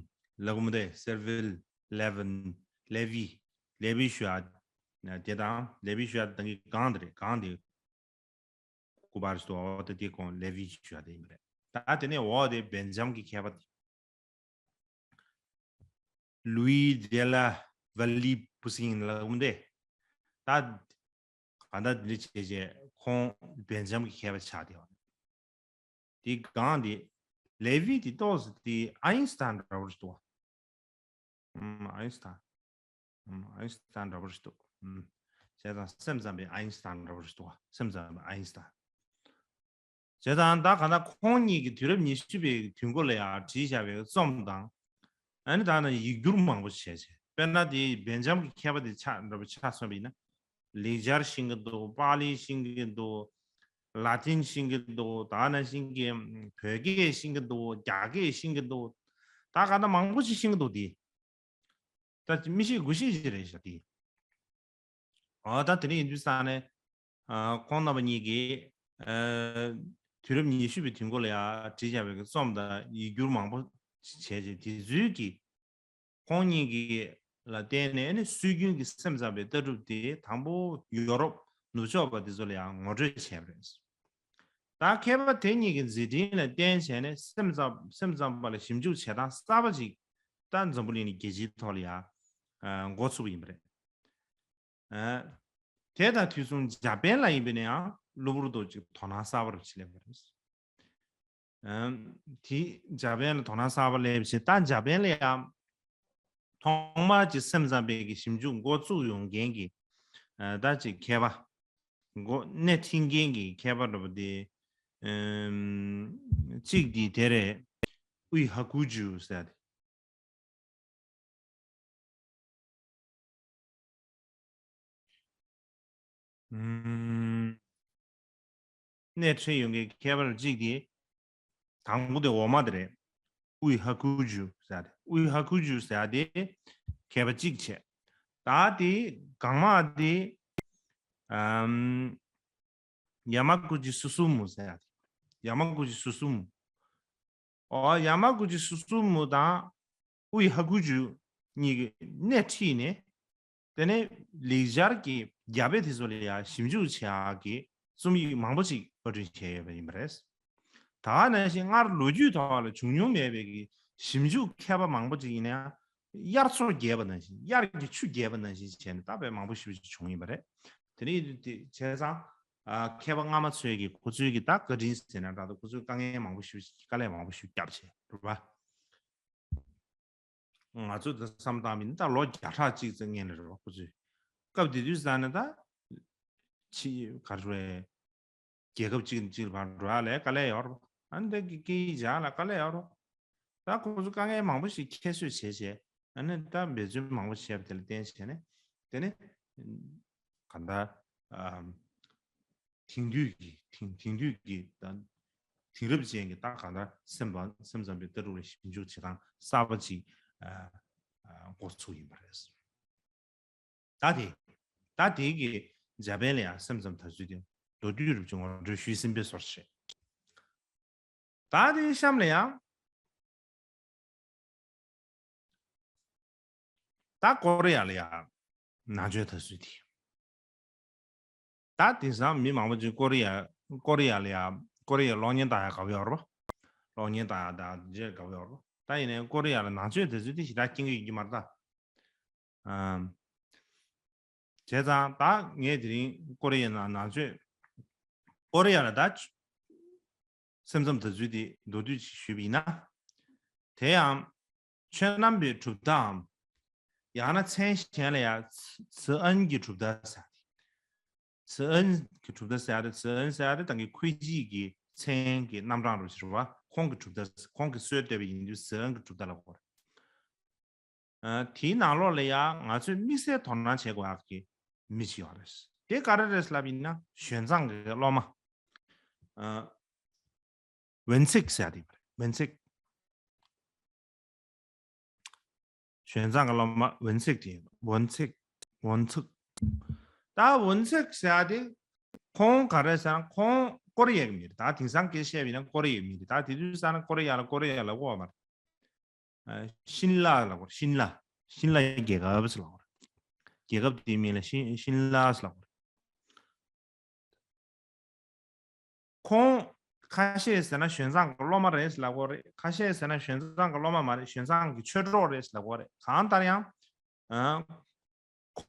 ལབ་གོ་མི་འདུག་སི་ཝིལ་ལེ་ཝིན། ལེ་ཝི། ལེ་ཝི་ཞུ་ཡག་དེ་དང་། ལེ་ཝི་ཞུ་ཡག་དེ་གང་གི་གང་དེ་རེད། གང་དེ་སྐུ་པར་སུ་འོ་དེ་དེ་ཁོང་ལེ་ཝི་ཞུ་ཡག་དེ་ཡིན་པ་རེད། ད་དེ་ནས་འོ་དེ་སྦེལ་ཇམ་གྱི་མཁས་པ་དེ། ལུའི་ཌེ་ལ་ཝ་ལི་པུ་སིན་ལབ་མི་འདུག་ད་གང་ལྟར་འདི་འདྲ་བྱས་བྱས་ཁོང་སྦེལ་ཇམ་གྱི་མཁས་པ་ཆགས་བསྡད་པ། དེ་གང་དེ་ལེ་ཝི་དེ་ཏོག་ཙམ་དེ་ཨ་ཡིན་སི་ཐན་འདྲ་པོ་ཞིག་འདུག་བ། ཨམ། ཨ་ཡིན་སི་ཐན། ཨམ། ཨ་ཡིན་སི་ཐན་འདྲ་པོ་ཞིག་འདུག་ཨམ། བྱས་ཙང་སེམས་ཙམ་པའི་ཨ་ཡིན་སི་ཐན་འདྲ་པོ་ཞིག་འདུག་བ། སེམས་ཙམ་པའི་ཨ་ཡིན་སི་ཐན། བྱས་ཙང་ད་གང་ལྟར་ཁོང་གཉིས་ཀྱིས་དུས་རབས་ཉི་ཤུ་པའི་དུས་འགོ་ལ་ཡང་བྲིས་བཞག་པའི་རྩོམ་དང་། ཨ་ནི་ད་ནི་ཡིག་སྒྱུར་མང་པོ་བྱས་བྱས། དཔེར་ན་དེ་སྦེལ་ཇམ་གྱི་མཁས་པ་དེ་ཆ་འདྲ་པོ་ཆ་མཚོན་པ་ཡིན་ན། ལེགས་སྦྱར་ཤེས་ཀྱི་འདུག་པཱ་ལི་ཤེས་ཀྱི་འདུག་ལ་ཏིན་ཤེས་ཀྱི་འདུག་ད་ནང་བཞིན་གྱི་བོད་སྐད་ཤེས་ཀྱི་འདུག་རྒྱ་སྐད་ཤེས་ཀྱི་འདུག་ད་ག་ད་མང་པོ་ཞིག་ཤེས་ཀྱི་འདུག་དེ། ད་མི་ཤེས་དགུ་ཤེས་ཞིག་རེད་ཤག་དེ། ཨོ་ད་དེ་རིང་ཡིན་དུས་ས་ནས། ཨ་ཁོང་རྣམ་པ་གཉིས་ཀྱིས་ཨ་དུས་རབས་ཉི་ཤུ་པའི་དུས་འགོ་ལ་ཡང་བྲིས་བཞག་པའི་རྩོམ་དང་ཡིག་སྒྱུར་མང་པོ་བྱས་རྗེས་དེ་ཚོའི་གི་ཁོང་གཉིས་ཀྱི་ལ་བརྟེན་ནས་ནི་སྲོལ་རྒྱུན་གྱི་སེམས་ཙམ་པའི་ལྟ་གྲུབ་དེ་དང་པོ་ཡོ་རོབ་ནུབ་ཕྱོགས་པ་དེ་ཚོ་ལ་ཡང་ངོ་སྤྲོད་བྱས་པ་རེད། ད་མཁས་པ་དེ་གཉིས་ཀྱི་མཛད་འཕྲིན་ལ་བརྟེན་བྱས་ནས་སེམས་ཙམ་སེམས་ཙམ་པ་ལ་ཞིབ་འཇུག་བྱེད་སྟངས་གསར་པ་ཅིག་ད་འཛམ་བུ་གླིང་ནས་རྒྱལ་སྤྱིའི་ཐོག་ལ་ཡང་འགོ་ཚུགས་པ་ཡིན་པ་རེད། ཨ། དེ་དང་དུས་མཚུངས་འཇར་པན་ལ་ཡིན་པ་ནའང་གློ་བུར་དུ་ཅིག་དོ་སྣང་གསར་པ་རུ་ཕྱིན་སླེབས་པ་རེད། ཨ། དེ་འཇར་པན་ལ་དོ་སྣང་གསར་པ་སླེབས་བྱས་ད་འཇར་པན་ལ་ཡང་ཐོག་མར་ཅིག་སེམས་ཙམ་པའི་གི་ཞིབ་འཇུག་འགོ་བཙུགས་ཡོང་མཁན་གྱི་ཨ་ད་ཅིག་མཁས་པ་འགོ་སྣེ་ཁྲིད་མཁན་གྱི་མཁས་པ་འདྲ་པོ་དེ་ཨམ་གཅིག་དེ་དེ་རེད། ཨུའི་ཧ་ཀུ་ཇུ་ཟེར་ཡ་དེ། ཨུམ། སྣེ་ཁྲིད་ཡོང་མཁན་མཁས་པ་གཅིག་དེ། དང་པོ་དེ་འོག་མ་དེ་རེད། ཨུའི་ཧ་ཀུ་ཇུ་ཟེར་ཡ་དེ། ཨུའི་ཧ་ཀུ་ཇུ་ཟེར་ཡ་དེ་མཁས་པ་གཅིག་བྱས། ད་དེ་གང་མ་དེ། ཨམ། ཡ་མ་གུ་ཅི་སུ་སུ་མུ་ཟེར་ཡ་དེ། ཡ་མ་གུ་ཅི་སུ་སུ་མུ། ཨོ་ཡ་མ་གུ་ཅི་སུ་སུ་མུ་དང་ཨུའི་ཧ་ཀུ་ཇུ་གཉིས་ཀྱིས་སྣེ་ཁྲིད་ནས། དེ་ནས་ལེགས་སྦྱར་གྱི་རྒྱ་དཔེ་དེ་ཚོ་ལ་ཡང་ཞིབ་འཇུག་བྱེད་ཡག་གི་རྩོམ་ཡིག་མང་པོ་ཅིག་དཔར་སྐྲུན་བྱས་ཡོད་པ་ཡིན་པ་རེད། ད་ག་ནང་བཞིན་སྔར་ལོ་རྒྱུས་ཐོག་ལ་བྱུང་མྱོང་མེད་པའི་གི་ཞིབ་འཇུག་མཁས་པ་མང་པོ་ཅིག་ཡིན་ན་ཡང་དབྱར་མཚོ་རྒྱས་པ་ནང་བཞིན་དབྱར་གྱི་ཆུ་རྒྱས་པ་ནང་བཞིན་བྱས་ནས་ད་དཔེ་མང་པོ་ཞིབ་ཅིག་བྱུང་ཡིན་པ་རེད། དེ་ནས་དེ་བྱས་ཙང་ཨ་མཁས་པ་སྔ་མ་ཚོས་ཀྱི་ཁོ་ཚོའི་གི་ད་བཀའ་དྲིན་ཟེར་ན་འདྲ་འདུག་ཁོ་ཚོའི་དཀའ་ངལ་མང་པོ་ཞིབ་དཀའ་ལས་མང་པོ་ཞིབ་བརྒྱབ་བྱས་རེད་པ། ང་ཚོ་ད་བསམ་བཏང་མིན་ད་ལོ་བརྒྱ་ཕྲག་གཅིག་ཙམ་སྔོན་ལ་རེད་བ་ཁོ་ཚོས། སྐབས་དེ་དུས་ཙང་ནས་ད་ཕྱི་ག་རེ་རེད། རྒྱལ་ཁབ་གཅིག་ནས་གཅིག་ལ་བར་འགྲོ་ཡ་ལ་དཀའ་ལས་ཡོད་རེད། ཨ་ནི་ད་གི་སྐད་ཡིག་སྦྱང་ལ་དཀའ་ལས་ཡོད་རེད། ད་ཁོ་ཚོ་དཀའ་ངལ་མང་པོ་ཞིག་ཁྱད་གསོད་བྱས་བྱས་ཨ་ནི་ད་འབད་བརྩོན་མང་པོ་བྱས་པ་དེ་ལ་བརྟེན་བྱས་ནས་དེ་ནས་གང་ལྟར་ཨམ། དེང་དུས་ཀྱི་དེང་དེང་དུས་ཀྱི་ད་དེང་རབས་ཅན་གྱི་ད་གང་ལྟར་སེམས་པ་སེམས་ཙམ་པའི་ལྟ་གྲུབ་ལ་ཞིབ་འཇུག་བྱེད་སྟངས་གསར་པ་ཅིག་ཨ་ཨ་འགོ་ཚུགས་ཡིན་པ་རེད། ད་དེ་ད་དེ་གི་འཇར་པན་ལ་ཡང་སེམས་ཙམ་དར་ཚུལ་དེ་མདོར་བསྡུས་རུ་ཅིག་ངོ་སྤྲོད་ཞུས་ཟིན་པའི་བཟོ་འདྲ་རེད། ད་དེའི་གཤམ་ལ་ཡང་ད་ཀོ་རི་ཡ་ལ་ཡང་ནང་ཆོས་དར་ཚུལ་དེ། ད་དེང་སང་མི་མང་པོ་ཅིག་ཀོ་རི་ཡ་ཀོ་རི་ཡ་ལ་ཡང་ཀོ་རི་ཡ་གློག་བརྙན་ལྟ་ཡ་དགའ་པོ་ཡོད་རེད་པ། གློག་བརྙན་ལྟ་ཡ་ད་རྗེས་དགའ་པོ་ཡོད་རེད་པ། ད་ཡིན་ནའི་ཀོ་རི་ཡ་ལ་ནང་ཆོས་དར་ཚུལ་དེ་ཞེ་དྲག་རྐྱེན་གྱིས་ཡོད་ཀྱི་མ་རེད་ད། ཨམ། བྱས་ཙང་ད་ངས་དེ་རིང་ཀོ་རི་ཡའི་ནང་ནང་ཆོས་ཀོ་རི་ཡ་ལ་ད་སེམས་ཙམ་དར་ཚུལ་དེ་མདོར་བསྡུས་ཤིག་ཞུས་པ་ཡིན་ན། དེ་ཡང་ཆོས་རྣམ་པའི་གྲུབ་མཐའམ། ཡང་ན་མཚན་གཞན་ལ་ཡང་ཚི་ཨན་གྱི་གྲུབ་མཐའ་ཟེར། ཚི་ཨན་གྱི་གྲུབ་མཐའ་ཟེར་ཡ་དེ་ཚི་ཨན་ཟེར་ཡ་དེ་ད་གིན་ཁུའེ་ཅི་གི་མཚན་གྱི་རྣམ་གྲངས་རུ་ཟེར་བ་ཁོང་གི་གྲུབ་མཐའ་ཁོང་གི་སྲོལ་བཏོད་པ་ཡིན་དུས་ཚི་ཨན་གྱི་གྲུབ་མཐའ་ལབ་དགོས་རེད། ཨ། དེའི་ནང་ལོགས་ལ་ཡང་ང་ཚོས་དམིགས་བསལ་དོ་སྣང་བྱེད་དགོས་ཡག་གི་མི་ཅིག་ཡོད་རེད། དེ་ག་རེ་རེད་ལབ་ཡིན་ན་ཞོན་ཙང་གི་སློབ་མ། ཨ། ཝུན་ཚིག་ཟེར་ཡ་དེ་ཡོད་རེད། ཝུན་ཚིག་ཞོན་ཙང་གི་སློབ་མ་ཝུན་ཚིག་དེ་ཡིན། ཝུན་ཚིག་ཝུན་ཚིག་ད་ཝུན་ཚིག་ཟེར་ཡ་དེ་ཁོང་ག་རེ་ཟེར་ན་ཁོང་ཀོ་རི་ཡའི་མི་རེད། ད་དེང་སང་སྐད་བཤད་པ་ཡིན་ན་ཀོ་རི་ཡའི་མི་རེད། ད་དེ་དུས་ཙང་ན་ཀོ་རི་ཡ་ལ་ཀོ་རི་ཡ་ལབ་ཀྱི་ཡོད་མ་རེད། ཨ། ཤིན་ལ་ལབ་དགོས་རེད། ཤིན་ལ། ཤིན་ལ་རྒྱལ་ཁབ་ཟེར་ལབ་དགོས་རེད། རྒྱལ་ཁབ་དེའི་མིང་ལ་ཤིན་ཤིན་ལ་ཟེར་ལབ་དགོས་རེད། ཁོང་ཁ་ཤས་ཟེར་ན་ཞོན་ཙང་གི་སློབ་མ་རེད་ཟེར་ལབ་དགོས་རེད། ཁ་ཤས་ཟེར་ན་ཞོན་ཙང་གི་སློབ་མ་མ་རེད། ཞོན་ཙང་གི་ཆོས་གྲོགས་རེད་ཟེར་ལབ་དགོས་རེད། གང་ལྟར་ཡང་། ཨ།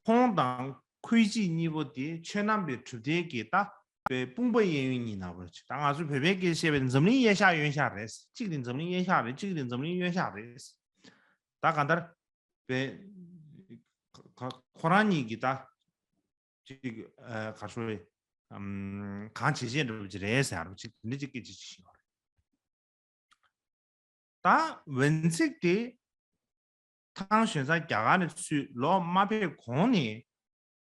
ཁོང་དང་ཁུའེ་ཅི་གཉིས་པོ་དེ་ཆོས་རྣམ་པའི་གྲུབ་མཐའི་གི་ད་པའི་དཔུང་པ་གཡས་གཡོན་གཉིས་ནང་པོ་ཅིག་ད་ང་ཚོ་བོད་པའི་སྐད་བཤད་པའི་འཛམ་གླིང་གཡས་ཞགས་གཡོན་ཞགས་རེད། གཅིག་དེ་འཛམ་གླིང་གཡས་ཞགས་རེད། གཅིག་དེ་འཛམ་གླིང་གཡོན་ཞགས་རེད། ད་གང་ལྟར་པའི་ཁོ་རང་གཉིས་ཀྱི་ད་ཅིག་ཨ་ག་རེ་ཞུ་རེད། ཨམ་གང་བྱེད་བྱེད་འགྲོ་གི་རེད་ཟེར་རོ་ཅིག་འདི་ཅིག་སྐད་ཆ་ཅིག་བཤད་ཡོད་རེད། ད་ཝུན་ཚིག་དེ་ ཐང་ཞོན་ཙང་རྒྱ་གར་ནས་ཚུར་ལོག་མ་ཕེབས་གོང་ནས་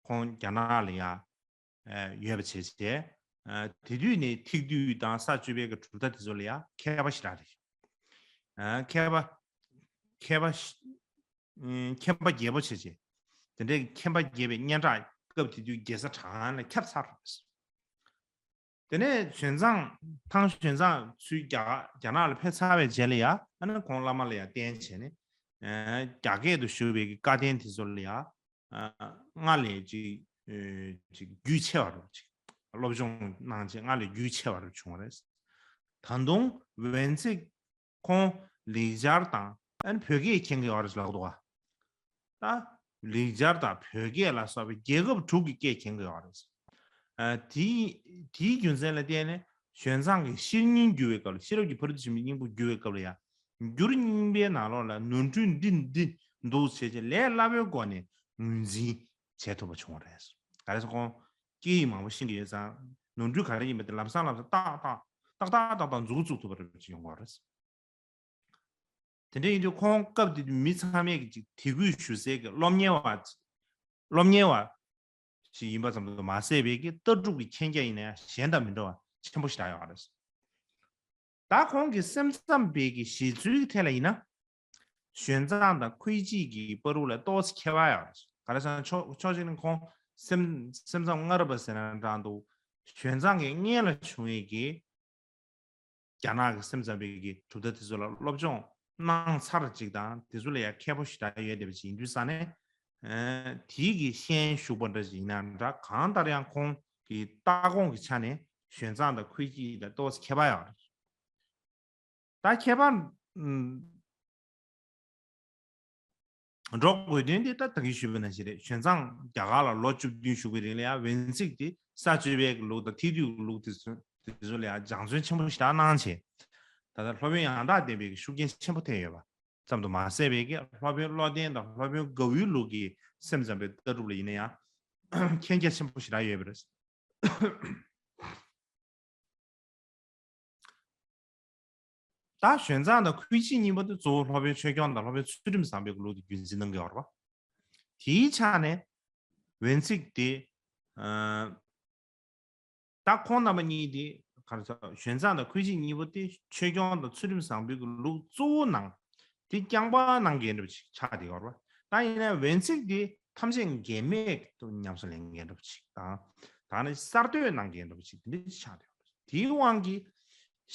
ཁོང་རྒྱ་ནག་ལ་ཡ་ཨ་ཡོད་པ་བྱས་བྱས། ཨ་དེ་དུས་ནས་ཐིག་དུས་དང་ས་བཅུ་པའི་གི་གྲུབ་མཐའ་དེ་ཚོ་ལ་ཡ་མཁས་པ་ཞེ་དྲག་རེད། ཨ་མཁས་པ་མཁས་པ་ཞེ- ཨ་མཁྱེན་པ་རྒྱལ་པོ་བྱས་བྱས། དེ་འདྲའི་མཁྱེན་པ་རྒྱས་པའི་སྙན་གྲགས་སྐབས་དེ་དུས་རྒྱལ་ས་ཊཱན་ལ་ཁྱབ་ཚར་རེད། དེ་ནས་ཞོན་ཙང་ཐང་ཞོན་ཙང་ཚུར་རྒྱ་རྒྱ་ནག་ལ་ཕེབས་ཚར་བའི་རྗེས་ལ་ཡ་ཨ་ནི་ཁོང་བླ་མ་ལ་ཡ་བསྟེན་བྱས་ནས་ཨ་རྒྱ་སྐད་དུ་ཞུ་བའི་གི་བཀའ་བསྟན་དེ་ཚོ་ལ་ཡ་ཨ་སྔར་ལས་ཅིག་ཨ་ཅིག་རྒྱུས་ཆེ་བ་རུ་ཅིག་སློབ་སྦྱོང་གནང་བྱས་སྔར་ལས་རྒྱུས་ཆེ་བ་རུ་བྱུང་བ་རེད། ད་དུང་ཝེན་ཚིག་ཁོང་ལིག་ཇར་དང་ཨ་ནི་བོད་སྐད་མཁྱེན་གྱི་ཡོད་རེད་ལབ་འདུག་ག་ད་ལིག་ཇར་དང་བོད་སྐད་ལ་སོགས་པའི་རྒྱལ་ཁབ་དྲུག་གི་སྐད་མཁྱེན་གྱི་ཡོད་རེད། ཨ་དེའི་དེའི་རྒྱུ་མཚན་ལ་བརྟེན་ནས་ཞོན་ཙང་གི་ཤེར་སྙིང་བསྒྱུར་བའི་སྐབས་ལ་ཤེས་རབ་ཀྱི་ཕ་རོལ་ཏུ་ཕྱིན་པའི་སྙིང་པོ་བསྒྱུར་བའི་སྐབས་ལ་ཡང་འགྱུར་རྙིང་པའི་ནང་ལོགས་ལ་ནོར་འཁྲུལ་འདི་འདི་འདུག་བྱས་རྗེས་ལས་སླ་པོའི་སྒོ་ནས་ངོས་འཛིན་བྱེད་ཐུབ་པ་བྱུང་བ་རེད། ག་རེ་ཟེར་ཁོང་སྐད་ཡིག་མང་པོ་ཤེས་ཀྱི་ཡོད་ཙང་ནོར་འཁྲུལ་ག་རེ་ཡིན་པ་དེ་ལམ་སང་ལམ་སང་ཏག་ཏག་ཏག་ཏག་ཏག་ཏག་མཛུབ་གུ་བཙུགས་ཐུབ་པ་རེད་ཅེས་ཡོང་གི་ཡོད་རེད། དེ་འདྲ་ཡིན་དུས་ཁོང་སྐབས་དེ་དུས་མི་ཚང་མས་ཀྱི་ཅིག་དད་གུས་ཞུ་སའི་གི་སློབ་གཉེར་བ་སློབ་གཉེར་བ་ཞིག་ཡིན་པ་ཙམ་དུ་མ་ཟད་པའི་གི་ལྟ་གྲུབ་ཀྱི་མཁྱེན་རྒྱ་ཡིན་ན་ཡང་གཞན་དང་མི་འདྲ་བ་ཆེན་པོ་ཞིག་རག་ཡོད་རེད། ད་ཁོང་གི་སེམས་ཙམ་པའི་གི་བཞེད་ཚུལ་གྱི་ཐད་ལ་ཡིན་ན། ཞོན་ཙང་དང་ཁུའེ་ཅི་གི་བར་དུ་ལ་ཏོག་ཙམ་ཁྱད་པར་ཡོད་རེད། ག་རེ་ཟེར་ན་ཕྱོགས་ཕྱོགས་གཅིག་ནས་ཁོང་སེམས་སེམས་ཙམ་སྔ་རབས་པ་ཟེར་ན་འདྲ་འདུག་ཞོན་ཙང་གི་སྔན་ལ་བྱུང་བའི་གི་རྒྱ་ནག་གི་སེམས་ཙམ་པའི་གི་གྲུབ་མཐའ་དེ་ཚོ་ལ་སློབ་སྦྱོང་གནང་ཚར་ཅིག་དང་དེ་ཚོ་ལ་ཡང་མཁས་པོ་ཞེ་དྲག་ཡོད་བསྡད་པ་ཅིག་ཡིན་དུས་ཙང་ནས། ཨ་དེའི་གི་ཤན་ཞུགས་པ་འདྲ་ཅིག་ཡིན་ན་འདྲ་གང་ལྟར་ཡང་ཁོང་གི་ལྟ་དགོངས་ཀྱི་ཆ་ནས་ཞོན་ཙང་དང་ཁུའེ་ཅི་ལ་ཏོག་ཙམ་ཁྱད་པར་ཡོད་རེད། ད་ཁྱད་པར་ཨམ་སྒྲོག་དགོས་དོན་དེ་ད་ད་གིན་ཞུས་པ་ནང་བཞིན་རེད། ཞོན་ཙང་རྒྱ་གར་ལ་ལོ་བཅུ་བདུན་བཞུགས་པའི་རིང་ལ་ཡང་ཝེན་ཚིག་དེ་ས་བཅུ་པའི་ལུགས་དང་ཐིག་དུས་ཀྱི་ལུགས་དེ་ཚོ་དེ་ཚོ་ལ་ཡང་སྦྱང་བརྩོན་ཆེན་པོ་ཞེ་དྲག་གནང་བྱས། ད་ལྟ་སློབ་དཔོན་ཡང་དག་ལྡན་པའི་ཤུགས་རྐྱེན་ཆེན་པོ་ཐེབས་ཡོད་པ་ཙམ་དུ་མ་ཟད་པའི་གི་སློབ་དཔོན་བློ་ལྡན་དང་སློབ་དཔོན་དགའ་བོའི་ལུགས་ཀྱི་སེམས་ཙམ་པའི་ལྟ་གྲུབ་ལ་ཡིན་ན་ཡང་མཁྱེན་རྒྱ་ཆེན་པོ་ཞེ་དྲག་ཡོད་པ་རེད། ད་ཞོན་ཙང་དང་ཁུའེ་ཅི་གཉིས་པོ་དེ་གཙོ་བོ་སློབ་དཔོན་ཆོས་སྐྱོང་དང་སློབ་དཔོན་ཚུལ་ཁྲིམས་བཟང་པོའི་ལུགས་དེ་རྒྱུན་འཛིན་གནང་གི་ཡོད་རེད་པ། དེའི་ཆ་ནས་ཝེན་ཚིག་དེ་ཨ་ད་ཁོང་རྣམ་པ་གཉིས་དེ་ག་རེ་ཟེར་ཞོན་ཙང་དང་ཁུའེ་ཅི་གཉིས་པོ་དེ་ཆོས་སྐྱོང་དང་ཚུལ་ཁྲིམས་བཟང་པོའི་ལུགས་གཙོ་བོ་ནང་དེ་རྐྱང་པ་གནང་མཁན་འདྲ་པོ་ཅིག་ཆགས་བསྡད་ཡོད་རེད་པ། ད་ཡིན་ན་ཝེན་ཚིག་དེ་ཐམས་ཅད་འགལ་མེད་དུ་ཉམས་སུ་ལེན་མཁན་འདྲ་པོ་ཅིག་དང་། ད་ནི་གསར་གཏོད་གནང་མཁན་འདྲ་པོ་ཅིག་དེ་འདྲ་ཅིག་ཆགས་བསྡད་ཡོད་རེད། དེའི་དབང་གིས་